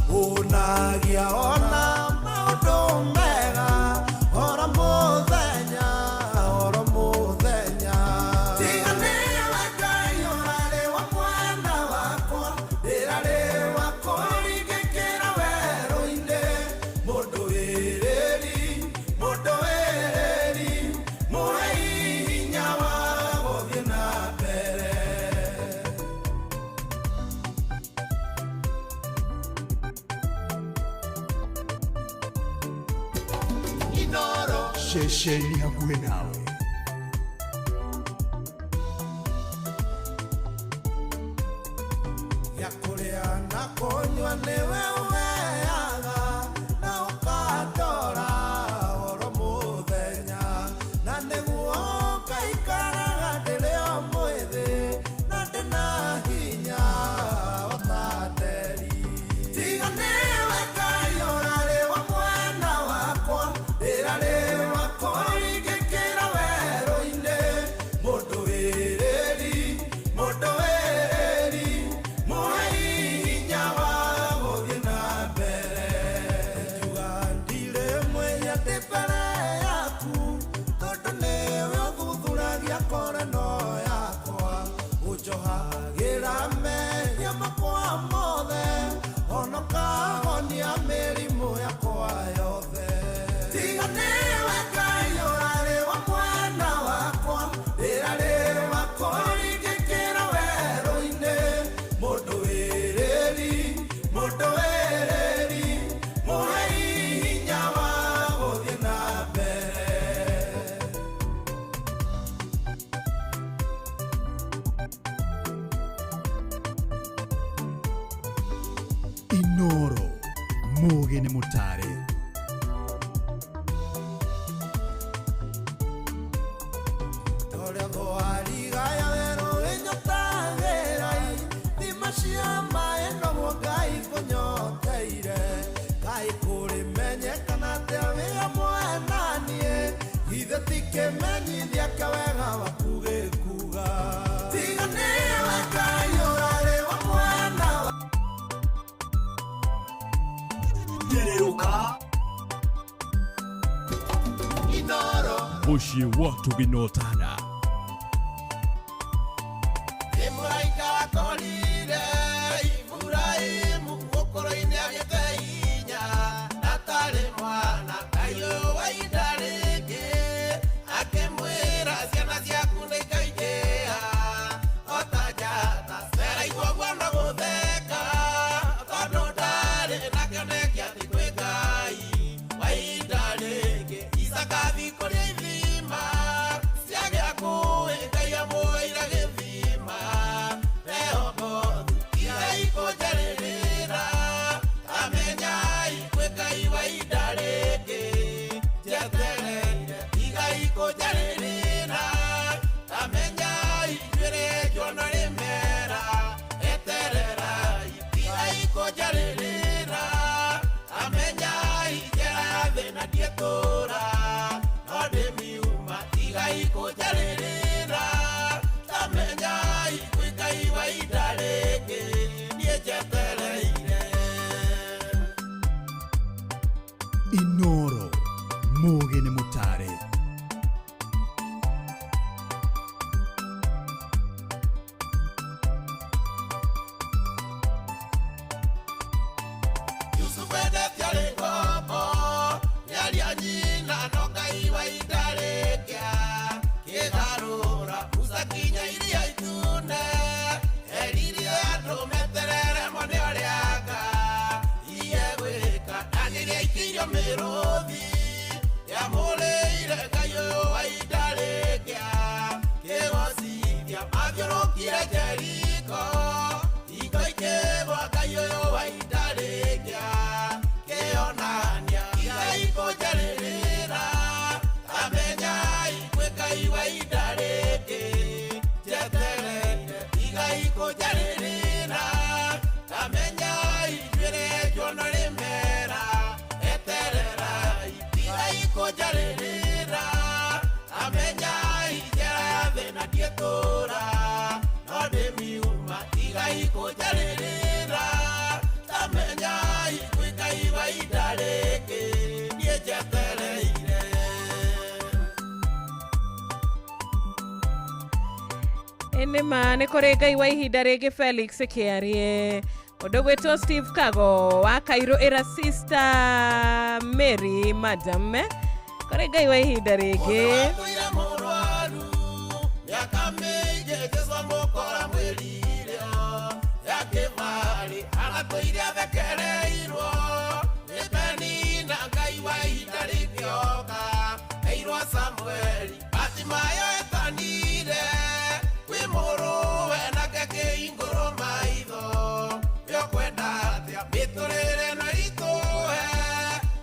ũnagia ona maũndũ mega oro mũthenya oro mũthenya. Tiga nĩwe Ngai ũrarĩ wa mwena wakwa rĩrarĩ wa kũringĩkĩra werũ-inĩ mũndũ wĩrĩri mũndũ wĩrĩri mũhei hinya wa gũthiĩ na mbere. Inoro Ceceni hakuhĩ nawe. Ya kũrĩa na kũnyua nĩwe ũheaga na ũkandora oro mũthenya na nĩguo ngaikaraga ndĩrĩ o mwĩthĩ na ndĩna hinya o ta nderi. Tiga nĩwe Ngai ũrarĩ wa mwena wakwa rĩrarĩ wa kũringĩkĩra werũ-inĩ mũndũ wĩrĩri mũndũ wĩrĩri mũhei hinya wa gũthiĩ na mbere. Njuga ndirĩ mwĩhia ndĩ mbere yaku tondũ nĩwe ũthuthuragia ngoro ĩno yakwa ũnjohagĩra mehia makwa mothe ona ũkahonia mĩrimũ yakwa yothe. Tiga nĩwe Ngai ũrarĩ wa mwena wakwa rĩrarĩ wa kũringĩkĩra werũ-inĩ mũndũ wĩrĩri mũndũ wĩrĩri mũhei hinya wa gũthiĩ na mbere. Inoro mũgĩ nĩ mũtare. Torĩa thwariga ya werũ ĩnyotagĩra ithima cia maĩ noguo Ngai kũnyoteire kaĩ kũrĩmenyekana atĩa wĩ hamwe na niĩ githĩ ti kĩmenyithia kĩa wega waku gĩkuga. Tiga nĩwe Ngai ũrarĩ wa mwena Thererũka Inoro mũciĩ wa tũgĩnotana. Nĩ mũraika wakorire Iburahĩmu gũkũrũ-inĩ agĩte hinya atarĩ mwana Ngai ũyũ wa ihinda rĩngĩ Yakĩirio mĩrũthi yamũrĩire Ngai ũyũ wa ihinda rĩngĩ kĩgocithia mathiũrũkire Jeriko hingo ikĩgwa Ngai ũyũ wa ihinda rĩngĩ kĩonania Ngai kũnjarĩrĩra amenyai kwĩ Ngai wa ihinda rĩngĩ njetereire Ngai kũnjarĩrĩra amenyai njuĩrĩ njuono rĩmera etererai Ngai kũnjarĩrĩra amenyai njĩra ya thĩna ndiĩtũra no ndĩmiuma Ngai kũnjarĩrĩra amenyai kwĩ Ngai wa ihinda rĩngĩ niĩ njetereire. Nĩ ma nĩ kũrĩ Ngai wa ihinda rĩngĩ Felix Kĩarie mũndũ gwĩtwo Steve Kago wa Kairũ ĩra sister Mary madam kũrĩ Ngai wa ihinda rĩngĩ. Watũire mũrwaru mĩaka mĩingĩ Jesũ amũkora mwĩrire ya kĩbarĩ aratũire athekereirwo nĩ Penina Ngai wa ihinda rĩngĩoka eirwo Samueli Batimayo etanire kwĩ mũrũwe nake kĩhingũrwo maitho nĩũkwenda atĩa mĩtũrĩre no ĩritũhe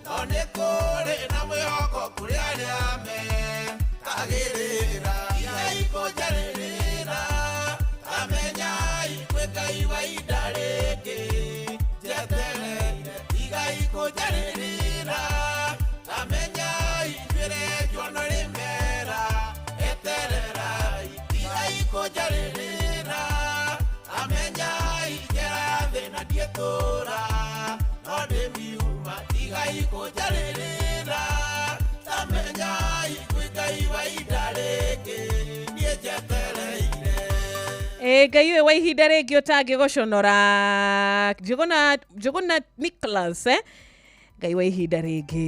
no nĩ kũrĩ na mwĩhoko kũrĩ arĩa metagĩrĩra Ngai kũnjarĩrĩra amenyai kwĩ Ngai wa ihinda rĩngĩ njetereire Ngai kũnjarĩrĩra amenyai njuĩrĩ njuono rĩmera etererai Ngai kũnjarĩrĩra amenyai njĩra ya thĩna ndiĩtũra no ndĩmiuma Ngai kũnjarĩrĩra amenyai kwĩ Ngai wa ihinda rĩngĩ niĩ njetereire. Ngai ũyũ wa ihinda rĩngĩ ũtangĩgũconora Njũgũna Nicholas Ngai wa ihinda rĩngĩ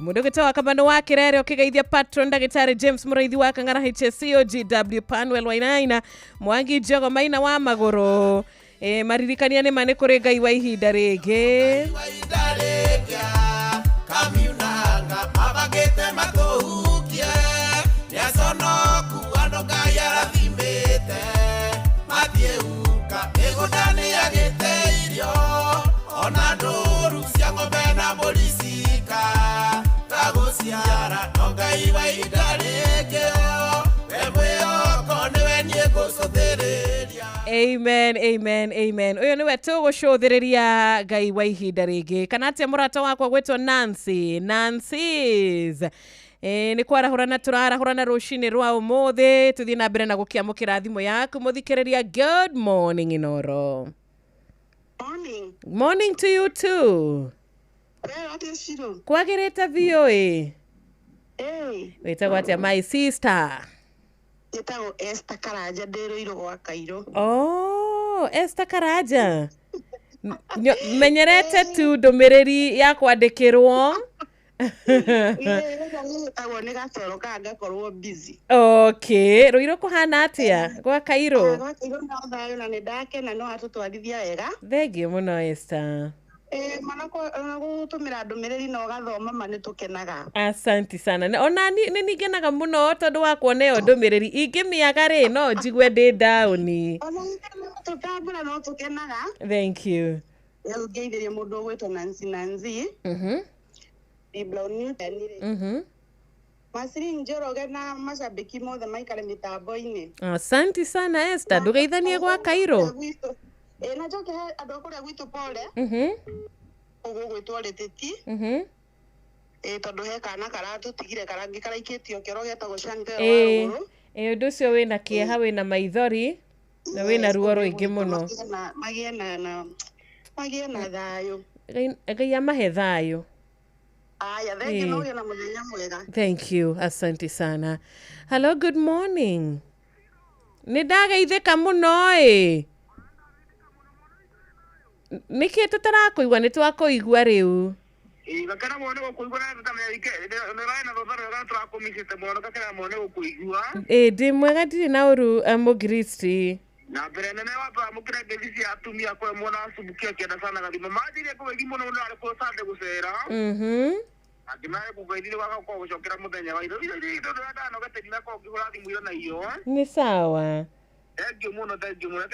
mũndũ ũgĩtwo wa Kamano wa Kĩrere ũkĩgeithia patron ndagĩtarĩ James Mũraithi wa Kang'ara HSC GW Panwell Wainaina Mwangi Njogo Maina wa Magũrũ maririkania nĩ ma nĩ kũrĩ Ngai wa ihinda rĩngĩ. Kamiunanga mabangĩte matũhukie nĩaconoku andũ Ngai arathimĩte mathiĩ uka mĩgũnda nĩyagĩte irio ona ndũru cia ng'ombe na mbũri cika tagũciara no Ngai wa ihinda rĩngĩ we mwĩhoko nĩwe niĩ ngũcũthĩrĩria. Amen, amen, amen. Ũyũ nĩwe tũgũcũthĩrĩria Ngai wa ihinda rĩngĩ kana atĩa mũrata wakwa gwĩtwo Nancy Nancy's nĩ kwarahũrana tũrarahũrana rũcinĩ rwa ũmũthĩ tũthiĩ na mbere na gũkĩamũkĩra thimũ yaku mũthikĩrĩria. Good morning Inoro. Morning. Morning to you too. Kwagĩrĩte biũ ĩ. Wĩtagwo atĩa my sister? Njĩtagwo Esther Karanja ndĩ Rũirũ gwa Kairũ. Oh, Esther Karanja. Menyerete tu ndũmĩrĩri ya kwandĩkĩrwo. Ĩtagwo nĩ gatoro kana ngakorwo busy. Okay, Rũirũ kũhana atĩa gwa Kairũ? Gwa Kairũ no thayũ na nĩ ndakena no atũtwarithia wega. Thengiũ mũno Esther. Mana gũtũmĩra ndũmĩrĩri na ũgathoma ma nĩ tũkenaga. Asanti sana. Ona nĩ ningenaga mũno tondũ wa kuona ĩyo ndũmĩrĩri ingĩmĩaga rĩ no njigue ndĩ down. Ona tũtambũra no tũkenaga. Thank you. Rĩu ngeithĩrie mũndũ ũgwĩtwo Nancy Nancy. Brown Newton rĩ. Maciri Njoroge na macambĩki mothe maikare mĩtambo-inĩ. Asanti sana Esther, ndũgeithanie gwa Kairũ. Na njoke he andũ a kũrĩa gwitũ pole. Ũgũgwĩtwo Rĩtĩti. Tondũ he kana karatũtigire karangĩ karaikĩtio kĩoro getagwo Chantel wa Rũgũrũ. Ũndũ ũcio wĩna kĩeha wĩna maithori na wĩna ruo rũingĩ mũno. Magĩe na thayũ. Ngai amahe thayũ. Aya, thank you, no na mũthenya mwega. Thank you, asante sana. Hello, good morning. Nĩ ndageithĩka mũno ĩ. Nĩkĩ tũtarakũigua nĩ twakũigua rĩu. Gakena mũno nĩ gũkũigua na nĩũrarĩ na rũtha rwega tũrakũmicĩte mũno gakena mũno nĩ gũkũigua. Ndĩ mwega ndirĩ na ũru mũgiristi. Na mbere nene watwamũkĩra ngeithi cia atumia kũrĩa mwena wa Subukia kĩenda sana gathimo manjirie kũgeithia mũno mũno arĩ kũu Sunday gũcera. Angĩmare kũgeithire wagakorwo gũcokera mũthenya wa iro. Iro iro ndanogete ndinakorwo ngĩhũra thimũ ira na iyo. Nĩ sawa. Thank you mũno, thank you mũno.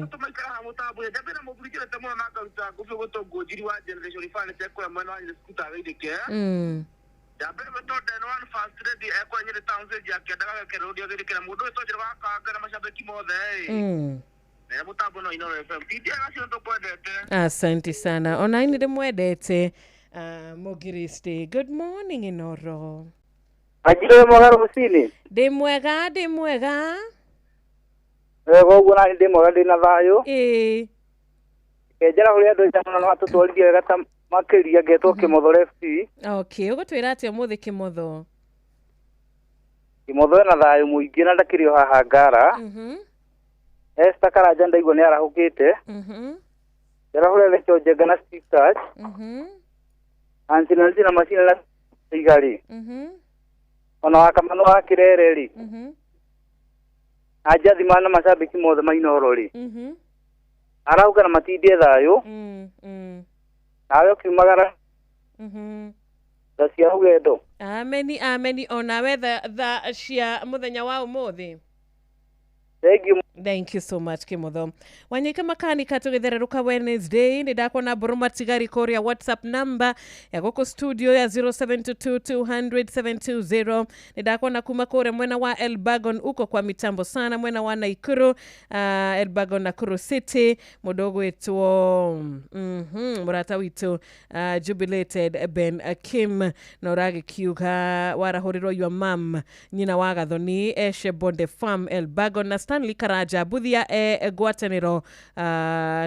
Tũmaikara haha mũtambo-inĩ. Ndambĩra mũthuri njendete mũno na ngaruta ngũbĩ gũtũngwo njiri wa Generation Furniture ekũrĩa mwena wa Nyeri Scooter Geithĩke. Ndambĩra gwĩtwo Den One First Lady ekũrĩa Nyeri Town Stage akĩendaga Gakere Road Geithĩke na mũndũ ũyũ Njĩra wa Kanga na macambĩki mothe ĩ. Na mũtambo no Inooro FM. Tindia gacio tũkwendete. Asante sana. Ona ini ndĩmwendete. Mogiristi. Good morning Inooro. Ajiro mwega rũcinĩ. Ndĩ mwega, ndĩ mwega. Wega ũguo nani ndĩ mwega ndĩ na thayũ. Ĩĩ. Kenjera kũrĩ andũ aitano na matũtwarithia wega ta makĩria ngetwo Kĩmotho FC. Okay, ũgũtwĩra atĩa ũmũthĩ Kĩmotho? Kĩmotho ena thayũ mũingĩ na ndakĩrĩ o haha Ngara. Esther Karanja ndaigua nĩ arahũkĩte. Njera kũrĩ Rachel Njenga na Steve Touch. Nancy Nancy na Macina na Igarĩ. Ona wa Kamano wa Kĩrere rĩ. Anjathima na macambĩki mothe ma Inooro rĩ. Arauga na matindie thayũ. Nawe ũkiumagara. Tha cia rũgendo. Ameni, ameni. Onawe tha cia mũthenya wa ũmũthĩ. Thank you. Thank you so much Kimotho. Wanyika makanika tugithererũka Wednesday nĩ ndakuona mbũrũ matigari kũrĩa WhatsApp number ya gũkũ studio ya 0722200720 nĩ ndakuona kuma kũrĩa mwena wa Elbagon uko kwa mitambo sana mwena wa Nakuru, Elbagon Nakuru City mũndũ ũgwĩtwo mũrata witũ Jubilated Ben Kim na ũragĩkiuga warahũrĩrwo your mum nyina wa Gathoni Eshe Bonde Farm Elbagon na Stanley Karaja Buthia ngwatanĩro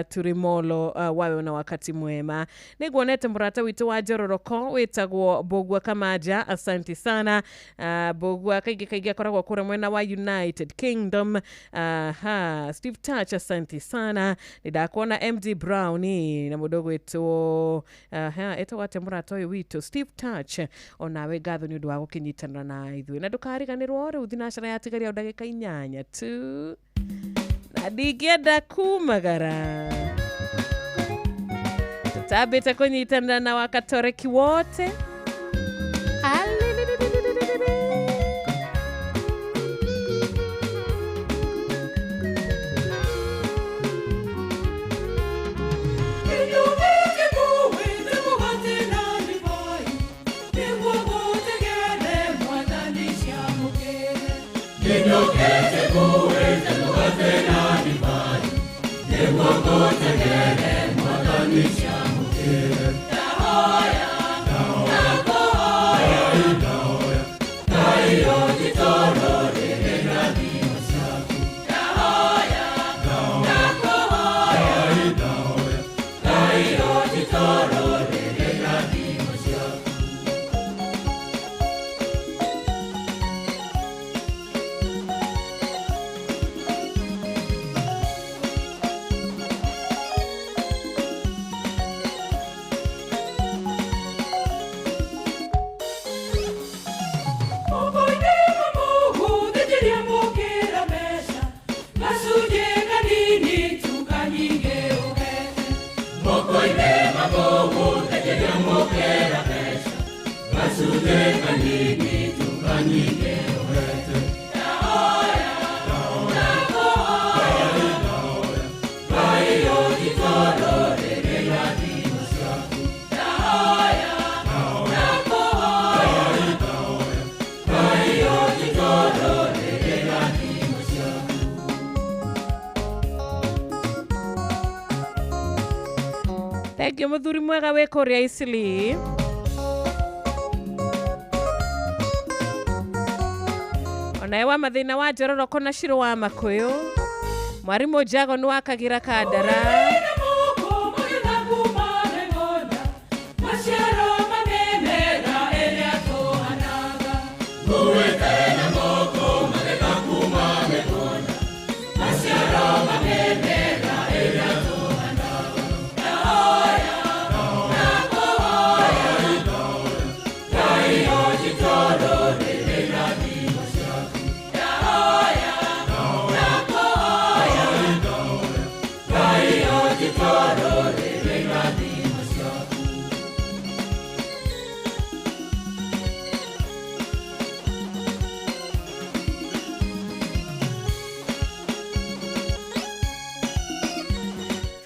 Turimolo wawe na wakati mwema. Nĩguonete mũrata witũ wa Njororoko wĩtagwo Mbũgua Kamaja, asante sana. Mbũgua kaingĩ kaingĩ akoragwo kũrĩa mwena wa United Kingdom. Steve Touch, asante sana. Nĩndakuona MD Brown na mũndũ ũgwĩtwo etagwo atĩa mũrata ũyũ witũ Steve Touch, onawe ngatho nĩ ũndũ wa gũkĩnyitanĩra na ithuĩ na ndũkariganĩrwo rĩu thinacara yatigaria o ndagĩka 8 tu na ndingĩenda kumagara tutambĩte kũnyitanĩra na wakatoreki wote. Thank you muthuri mwega wĩ kũrĩa Isili. Onawe wa mathĩna wa Njororoko na Shiro wa Makũyũ Mwarimũ Jago nĩ wa Kagira Kandara.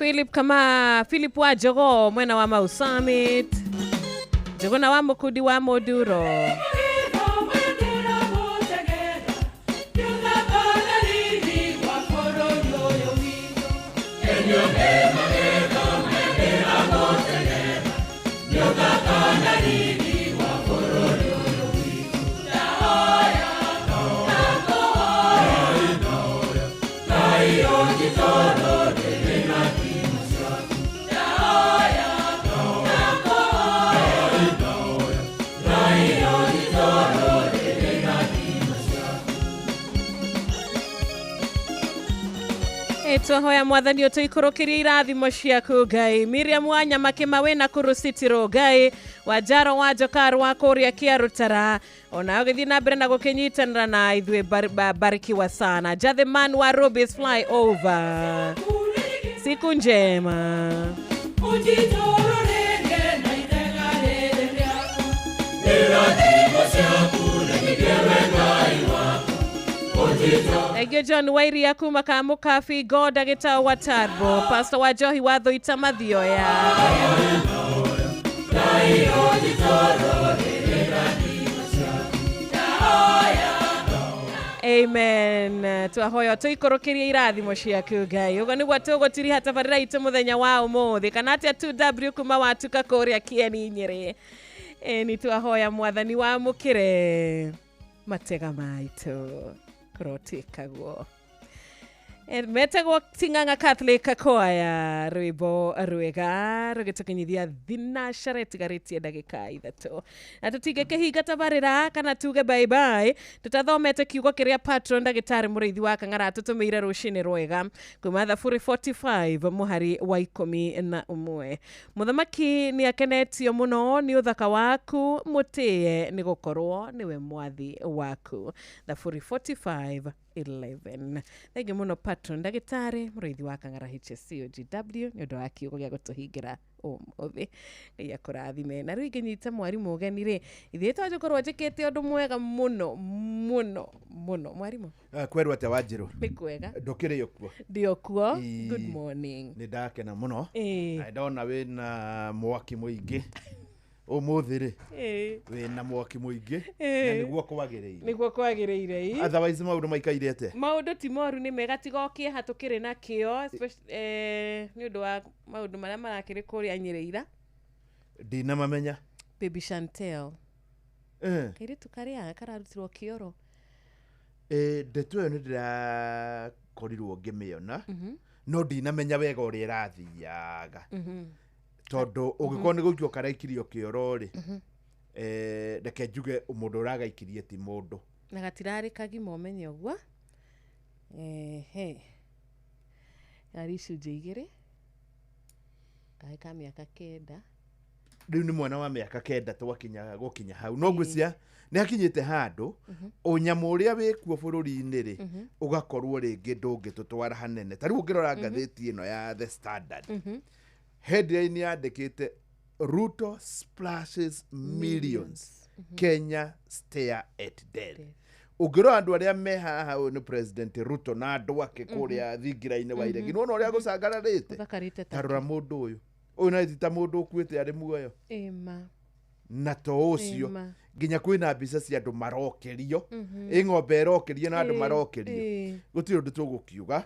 Philip kama Philip wa Jogo mwena wa Mau Summit, Jogona wa Mukudi wa Moduro. Twahoya mwathani ũtũikũrũkĩrie irathimo ciaku Ngai. Miriam wa Nyamakĩma wĩna kũrũcitiro Ngai, Wanjaro wa Njokar wa kũrĩa Kĩarũtara, ona ũgĩthiĩ na mbere na gũkĩnyitanĩra na ithuĩ, barikiwa sana. Jatheman wa Rubis Flyover, siku njema. Thank John Wairia kuma Kamukafi Goda Gitau wa Tarbo, Pastor wa Johi wa Thuita Mathioya. Amen. Twahoya tuikorokerie irathimo ciaku Ngai. Ugo niguo tugutiriha tabarira itu muthenya wa umuthi kana atia 2W kuma watuka kuria Kieni Nyeri. Ni twahoya mwathani wa mukire matega maitu kurotikagwo. Metagwo Ting'ang'a Catholic Choir rwimbo rwega rũgĩtũkinyithia thinacara ĩtigarĩtie ndagĩka 3 na tũtingĩkĩhinga tabarĩra kana tuge bye bye tũtathomete kiugo kĩrĩa patron ndagĩtarĩ mũrĩithi wa Kang'ara atũtũmĩire rũcinĩ rwega kuma Thaburi 45 mũhari wa 11. Mũthamaki nĩ akenetio mũno nĩ ũthaka waku, mũtĩe nĩ gũkorwo nĩwe mwathi waku. Thaburi 45:11. Thank you muno patron ndagĩtarĩ mũrĩithi wa Kang'ara HSCOGW nĩ ũndũ wa kiugo gĩa gũtũhingĩra ũmũthĩ. Ngai akũrathime. Na rĩu ingĩnyita mwarimũ ũgeni rĩ, ithuĩ twanjĩkorwo njĩkĩte ũndũ mwega mũno mũno mũno. Mwarimũ, kwerwo atĩa Wanjirũ? Nĩ kwega. Ndũkĩrĩ okuo? Ndĩ okuo. Good morning. Nĩ ndakena mũno na ndona wĩna mwaki mũingĩ ũmũthĩ rĩ, wĩna mwaki mũingĩ na nĩguo kwagĩrĩire. Nĩguo kwagĩrĩire. Otherwise maũndũ maikaire atĩa? Maũndũ ti moru, nĩ mega tiga o kĩeha tũkĩrĩ nakĩo nĩ ũndũ wa maũndũ marĩa marakĩrĩ kũrĩa Nyĩrĩ ira. Ndinamamenya. Baby Chantel. Kairĩtu karĩa kararutirwo kĩoro. Ndeto ĩyo nĩ ndĩrakorirwo ngĩmĩona no ndinamenya wega ũrĩa ĩrathiaga. Tondũ ũngĩkorwo nĩ gũikio karaikirio kĩoro rĩ, reke njuge mũndũ ũragaikirie ti mũndũ. Na gatirarĩ kagima ũmenye ũguo. Ehe. Yarĩ icunjĩ 2. Kahĩ ka mĩaka 9. Rĩu nĩ mwana wa mĩaka 9 twakinya gũkinya hau. No ngwĩciria nĩ hakinyĩte handũ ũnyamũ ũrĩa wĩkuo bũrũri-inĩ rĩ, ũgakorwo rĩngĩ ndũngĩtũtwara hanene. Ta rĩu ũngĩrora ngathĩti ĩno ya The Standard, headline yandĩkĩte Ruto splashes millions, Kenya stare at death. Ũngĩrora andũ arĩa me haha, ũyũ nĩ President Ruto na andũ ake kũrĩa thingira-inĩ wa iregi. Nĩwona ũrĩa gũcangararĩte? Ta rora mũndũ ũyũ. Ũyũ na ti ta mũndũ ũkuĩte arĩ muoyo. Na to ũcio nginya kwĩna mbica cia andũ marokerio. Ĩ ng'ombe ĩrokerio na andũ marokerio. Gũtirĩ ũndũ tũgũkiuga.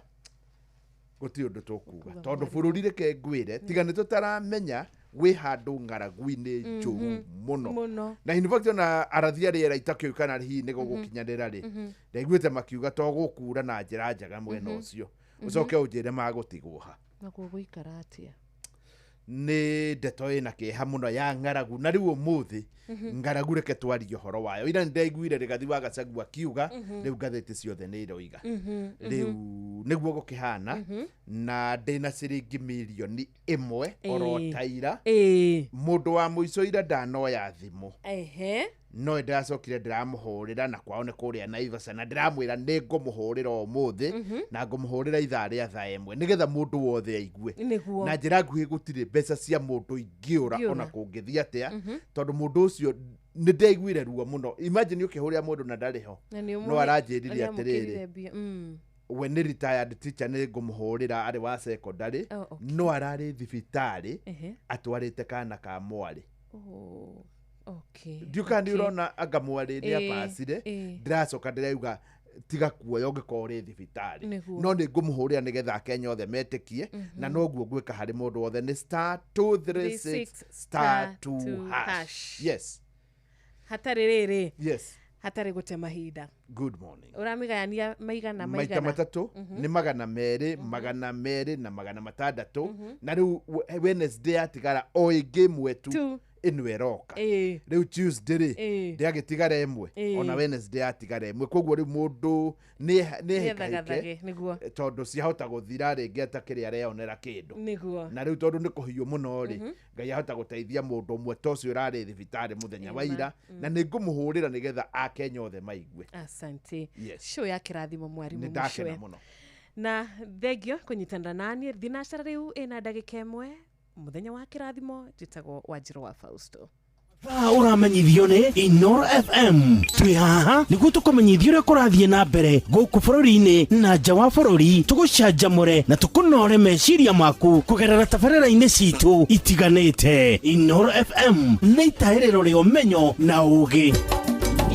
Gũtirĩ ũndũ tũkuga tondũ bũrũri reke ngwĩre tiga nĩ tũtaramenya wĩ handũ ng'aragu-inĩ njũru mũno. Na in fact ona arathi arĩa itakĩũĩ kana hihi nĩ gũgũkinyanĩra rĩ, ndaiguĩte makiuga to gũkura na njĩra njega mwena ũcio. Ũcoke ũnjĩre magũtigwo ha. Naguo gũikara atĩa? Nĩ ndeto ĩna kĩeha mũno ya ng'aragu. Na rĩu ũmũthĩ ng'aragu reke twarie ũhoro wayo. Ira nĩndaiguire Rigathi wa Gachagua akiuga rĩu ngathĩti ciothe nĩ iroiga. Rĩu nĩguo gũkĩhana na ndĩna ciringi mirioni 1 oro ta ira. Mũndũ wa mũico ira ndanoya thimũ. No ndĩracokire ndĩramũhũrĩra na kwao nĩ kũrĩa Naivasha na ndĩramwĩra nĩ ngũmũhũrĩra ũmũthĩ na ngũmũhũrĩra ithaa rĩa thaa 1 nĩgetha mũndũ wothe aigue. Na njĩra nguhĩ gũtirĩ mbeca cia mũndũ ingĩũra ona kũngĩthiĩ atĩa tondũ mũndũ ũcio nĩ ndaiguire ruo mũno. Imagine ũkĩhũrĩra mũndũ na ndarĩ ho no aranjĩrire atĩrĩrĩ, We nĩ retired teacher, nĩ ngũmũhũrĩra, arĩ wa secondary. Oh, okay. No ararĩ thibitarĩ atwarĩte kana ka mwarĩ. Oh, okay. Ndiũ kana nĩ ũrona anga mwarĩ nĩ abacire. Ndĩracoka ndĩrauga tiga kuoya ũngĩkorwo ũrĩ thibitarĩ. No nĩ ngũmũhũrĩra nĩgetha akenya othe metĩkie, na noguo ngwĩka harĩ mũndũ wothe, nĩ *236 *2 hash. Yes. Hatarĩ rĩrĩ. Yes. Hatarĩ gũte mahinda. Good morning. Ũramĩgayania maigana maita maigana? Matatũ. Nĩ 200, 200 na 600, na rĩu Wednesday yatigara o ĩngĩ ĩmwe tu. Tu. Ĩno ĩroka rĩu Tuesday rĩ, ndĩagĩtigara ĩmwe. Ona Wednesday yatigara ĩmwe, koguo rĩu mũndũ nĩ Nĩethagathage, hĩkahĩke, tondũ ciahota gũthira rĩngĩ atakĩrĩ areyonera kĩndũ. Na rĩu tondũ nĩ kũhiũ mũno rĩ, Ngai ahota gũteithia mũndũ ũmwe ta ũcio ũrarĩ thibitarĩ mũthenya wa ira, na nĩ ngũmũhũrĩra nĩgetha akenya othe maigue. Asante. Yes. Show ya kĩrathimo, mwarimũ. Nĩ ndakena Mũcwe. mũno. Na thengio kũnyitanĩra naniĩ thinacara rĩu ĩna ndagĩka 1 mũthenya wa kĩrathimo. Njĩtagwo Wanjirũ wa Fausto. Thaa ũramenyithio nĩ Inoro FM. Twĩ haha nĩguo tũkũmenyithia ũrĩa kũrathiĩ na mbere gũkũ bũrũri-inĩ na nja wa bũrũri, tũgũcanjamũre na tũkũnore meciria maku kũgerera tabarĩra-inĩ citũ itiganĩte. Inoro FM nĩ itahĩrĩro rĩa ũmenyo na ũũgĩ.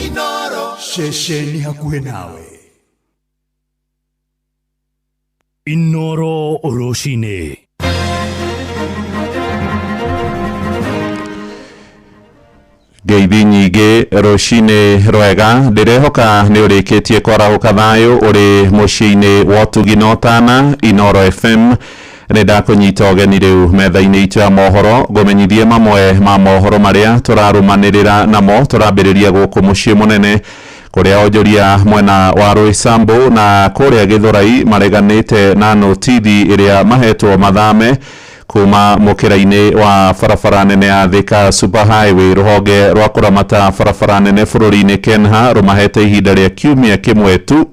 Inoro, ceceni hakuhĩ nawe. Inoro rũcinĩ. Ngeithi nyingĩ, rũcinĩ rwega. Ndĩrehoka nĩ ũrĩkĩtie kwarahũka thayũ ũrĩ mũciĩ-inĩ wa ũtugi na ũtana Inoro FM. Nĩ ndakũnyita ũgeni rĩu metha-inĩ itũ ya mohoro, ngũmenyithie mamwe ma mohoro marĩa tũrarũmanĩrĩra namo. Tũrambĩrĩria gũkũ mũciĩ mũnene, kũrĩa onjoria mwena wa Roysambu na kũrĩa Gĩthũrai mareganĩte na notithi ĩrĩa mahetwo mathame kuma mũkĩra-inĩ wa barabara nene ya Thika Super Highway. Rũhonge rwa kũramata barabara nene bũrũri-inĩ KENHA rũmahete ihinda rĩa kiumia kĩmwe tu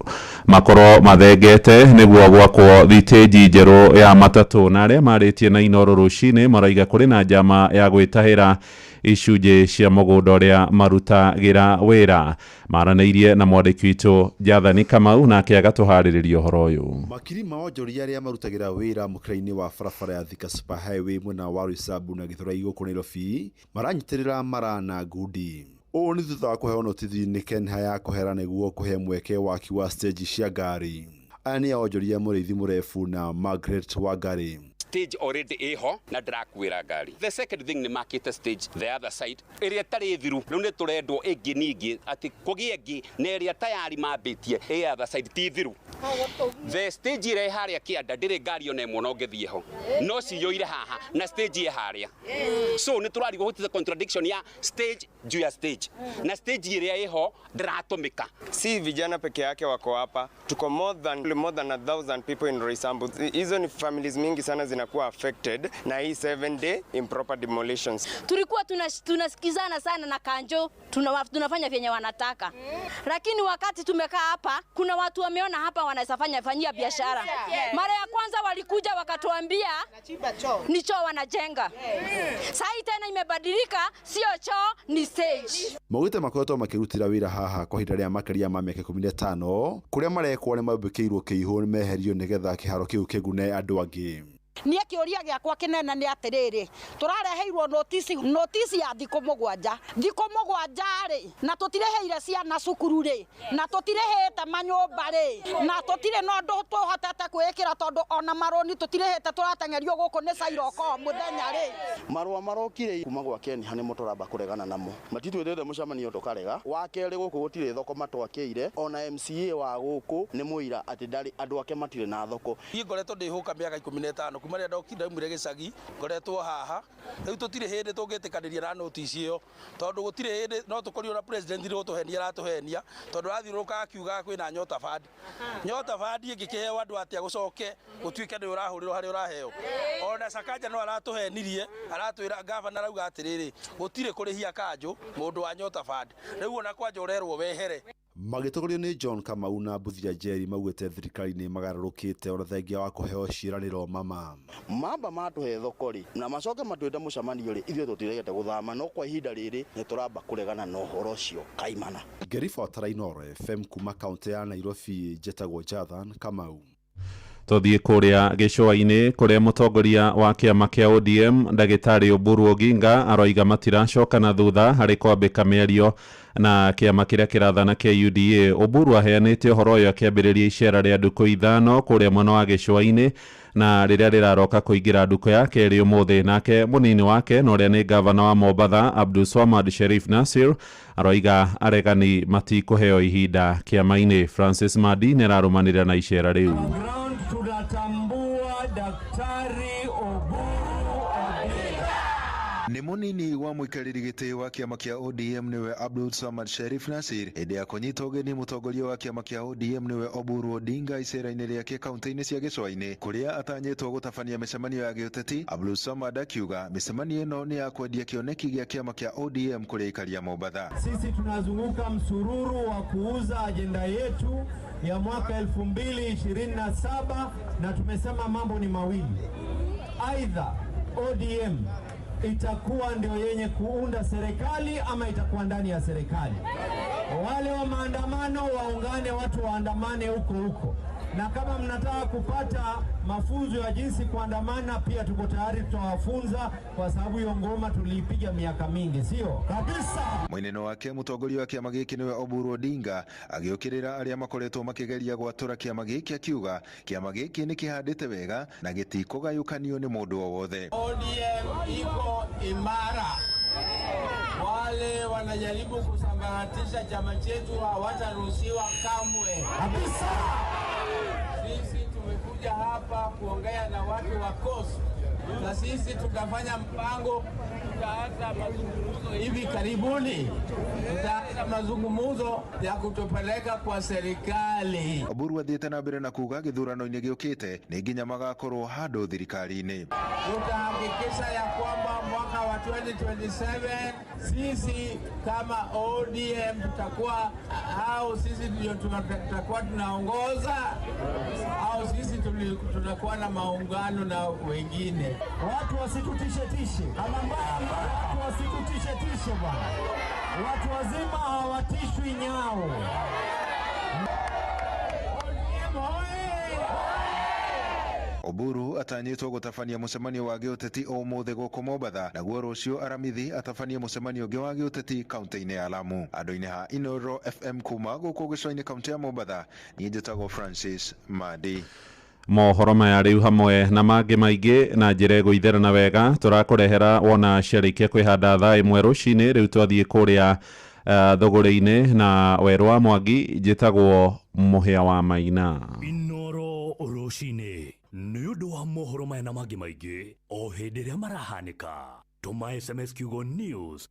makorwo mathengete nĩguo gwakwo thitĩnji njerũ ya matatũ. Na arĩa marĩtie na Inoro rũcinĩ maraiga kũrĩ na njama ya gwĩtahĩra icunjĩ cia mũgũnda ũrĩa marutagĩra wĩra. Maranĩirie na mwandĩki witũ Jathani Kamau, nake agatũharĩrĩria ũhoro ũyũ. Makiri ma onjoria arĩa marutagĩra wĩra mũkĩra-inĩ wa barabara ya Thika Super Highway mwena wa Roysambu na Gĩthũrai gũkũ Nairobi maranyitĩrĩra mara na ngundi. Ũũ nĩ thutha wa kũheo notithi nĩ KENHA ya kũhera nĩguo kũhe mweke waki wa stage cia ngari. Aya nĩ onjoria Mũrĩithi Mũrebu na Margaret Wangari. Stage already ĩho na ndĩrakuĩra ngari. The second thing, nĩ makĩte stage the other side ĩrĩa ĩtarĩ thiru. Rĩu nĩ tũrendwo ĩngĩ ningĩ atĩ kũgĩe ĩngĩ, na ĩrĩa tayari mambĩtie ĩ other side ti thiru. The stage ĩrĩa ĩ harĩa kĩanda ndĩrĩ ngari ona ĩmwe ona ũngĩthiĩ ho, no ciyũire haha na stage ĩ harĩa. So nĩ tũrarigwo what is the contradiction ya stage juu ya stage, na stage ĩrĩa ĩho ndĩratũmĩka. Si vijana peke yake wako hapa, tuko more than 1,000 people in Roysambu. Hizo ni families mingi sana zinakuwa affected na hii 7 day improper demolitions. Tulikuwa tunasikizana sana na Kanjo, tunafanya vyenye wanataka, lakini wakati tumekaa hapa, kuna watu wameona hapa wanaweza fanyia biashara. Mara ya kwanza walikuja wakatuambia ni choo wanajenga. Sasa hii tena imebadilika, sio choo, ni stage. Maugĩte makoretwo makĩrutĩra wĩra haha kwa ihinda rĩa makĩria ma mĩaka 15, kũrĩa marekwo nĩ mambĩkĩirwo kĩihũ meherio nĩgetha kĩharo kĩu kĩgune andũ angĩ. Niĩ kĩũria gĩakwa kĩnene nĩ atĩrĩrĩ, tũrareheirwo notici ya thikũ 7, thikũ 7 rĩ, na tũtirĩhĩire ciana cukuru rĩ, na tũtirĩhĩte manyũmba rĩ, na tũtirĩ na ũndũ tũhotete kwĩĩkĩra, tondũ ona marũni tũtirĩhĩte, tũrateng'erio gũkũ nĩ cairoko o mũthenya rĩ. Marũa marokire kuma gwa KENHA nĩmo tũramba kũregana namo, matitwĩrĩte mũcemanio tũkarega. Wa kerĩ, gũkũ gũtirĩ thoko matwakĩire, ona MCA wa gũkũ nĩ mũira atĩ ndarĩ andũ ake matirĩ na thoko. Niĩ ngoretwo ndĩhũka mĩaka 15 kuma rĩrĩa ndaumire gĩcagi, ngoretwo haha. Rĩu tũtirĩ hĩndĩ tũngĩtĩkanĩria na notice ĩyo, tondũ gũtirĩ hĩndĩ no tũkorirwo na president nĩ gũtũhenia aratũhenia, tondũ arathiũrũrũka akiugaga kwĩna Nyota Fund. Nyota Fund ĩngĩkĩheo andũ atĩa gũcoke gũtuĩke nĩ ũrahũrĩrwo harĩa ũraheo? Ona Sakaja no aratũhenirie, aratwĩra gavana arauga atĩrĩrĩ, gũtirĩ kũrĩhia kanjũ mũndũ wa Nyota Fund. Rĩu ona kwanja ũrerwo wehere. Magĩtongorio nĩ John Kamau na Mbuthia Njeri maugĩte thirikari nĩ magarũrũkĩte ona thengia wa kũheo ciĩranĩro mama. Mamba matũhe thoko rĩ na macoke matwĩte mũcemanio rĩ, ithuĩ tũtiregete gũthama, no kwa ihinda rĩrĩ nĩ tũramba kũregana na ũhoro ũcio kaimana. Ngĩribotera Inooro FM kuma kaunti ya Nairobi, njĩtagwo Jathan Kamau. Tũthiĩ kũrĩa gĩcũa-inĩ kũrĩa mũtongoria wa kĩama kĩa ODM ndagĩtarĩ Oburu Oginga aroiga matiracoka na thutha harĩ kwambĩka mĩario na kĩama kĩrĩa kĩrathana kĩa UDA. Oburu aheanĩte ũhoro ũyũ akĩambĩrĩria icera rĩa ndukũ 5 kũrĩa mwena wa gĩcũa-inĩ na rĩrĩa rĩraroka kũingĩra ndukũ ya kerĩ ũmũthĩ. Nake mũnini wake na ũrĩa nĩ gavana wa Mombatha Abdulswamad Sherif Nasir aroiga aregani matikũheo ihinda kĩama-inĩ. Francis Madi nĩararũmanĩrĩra na icera rĩu. Tunatambua Daktari Oburu Oginga. Nĩ mũnini wa mũikarĩri gĩtĩ wa kĩama kĩa ODM nĩwe Abdul Samad Sherif Nasir hĩndĩ ya kũnyita ũgeni mũtongoria wa kĩama kĩa ODM nĩwe Oburu Odinga icera-inĩ rĩake kaunti-inĩ cia gĩcũa-inĩ kũrĩa atanyĩtwo gũtabania mĩcemanio ya gĩũteti. Abdul Samad akiuga mĩcemanio ĩno nĩ ya kwendia kĩoneki gĩa kĩama kĩa ODM kũrĩ aikari a Mombatha. Sisi tunazunguka msururu wa kuuza ajenda yetu ya mwaka 2027 na tumesema mambo ni mawili. Aidha ODM itakuwa ndio yenye kuunda serikali ama itakuwa ndani ya serikali. Wale wa maandamano waungane, watu waandamane huko huko. Na kama mnataka kupata mafunzo ya jinsi kuandamana pia tuko tayari, tutawafunza kwa sababu hiyo ngoma tuliipiga miaka mingi, sio? Kabisa. Mwineno wake mũtongoria wa kĩama gĩkĩ nĩwe Oburu Odinga agĩũkĩrĩra arĩa makoretwo makĩgeria gwatũra kĩama gĩkĩ akiuga kĩama gĩkĩ nĩ kĩhandĩte wega na gĩtikũgayũkanio nĩ mũndũ o wothe. ODM iko imara. Wale wanajaribu kusambaratisha chama chetu hawataruhusiwa kamwe. Kabisa. Sisi tumekuja hapa kuongea na watu wa Coast, na sisi tutafanya mpango, tutaanza mazungumzo hivi karibuni, tutaanza mazungumzo ya kutupeleka kwa serikali. Oburu athiĩte na mbere na kuga gĩthurano-inĩ gĩũkĩte nĩ nginya magakorwo handũ thirikari-inĩ. Tutahakikisha ya kwamba mwaka wa 2027 sisi kama ODM tutakuwa au sisi ndio tutakuwa tunaongoza au sisi tutakuwa na maungano na wengine. Watu wasitutishe tishe. Watu wasitutishe tishe bwana. Watu wazima hawatishwi nyao. ODM hoye! Oburu atanyĩtwo gũtabania mũcemanio wa gĩũteti ũmũthĩ gũkũ Mombatha, naguo rũciũ Aramithi atabanie mũcemanio ũngĩ wa gĩũteti kaunti-inĩ ya Lamu. Andũ-inĩ ha Inooro FM kuma gũkũ gĩcũa-inĩ kaunti ya Mombatha, niĩ njĩtagwo Francis Madi. Mohoro maya rĩu hamwe na mangĩ maingĩ na njĩra ĩgũitherana wega tũrakũrehera wona ciarĩkia kwĩhanda thaa 1 rũcinĩ. Rĩu twathiĩ kũrĩa thũgũrĩ-inĩ na werũ wa Mwangi, njĩtagwo Mũhĩa wa Maina. Inooro rũcinĩ nĩ ũndũ wa mohoro maya na mangĩ maingĩ o hĩndĩ ĩrĩa marahanĩka. Tũma SMS kiugo news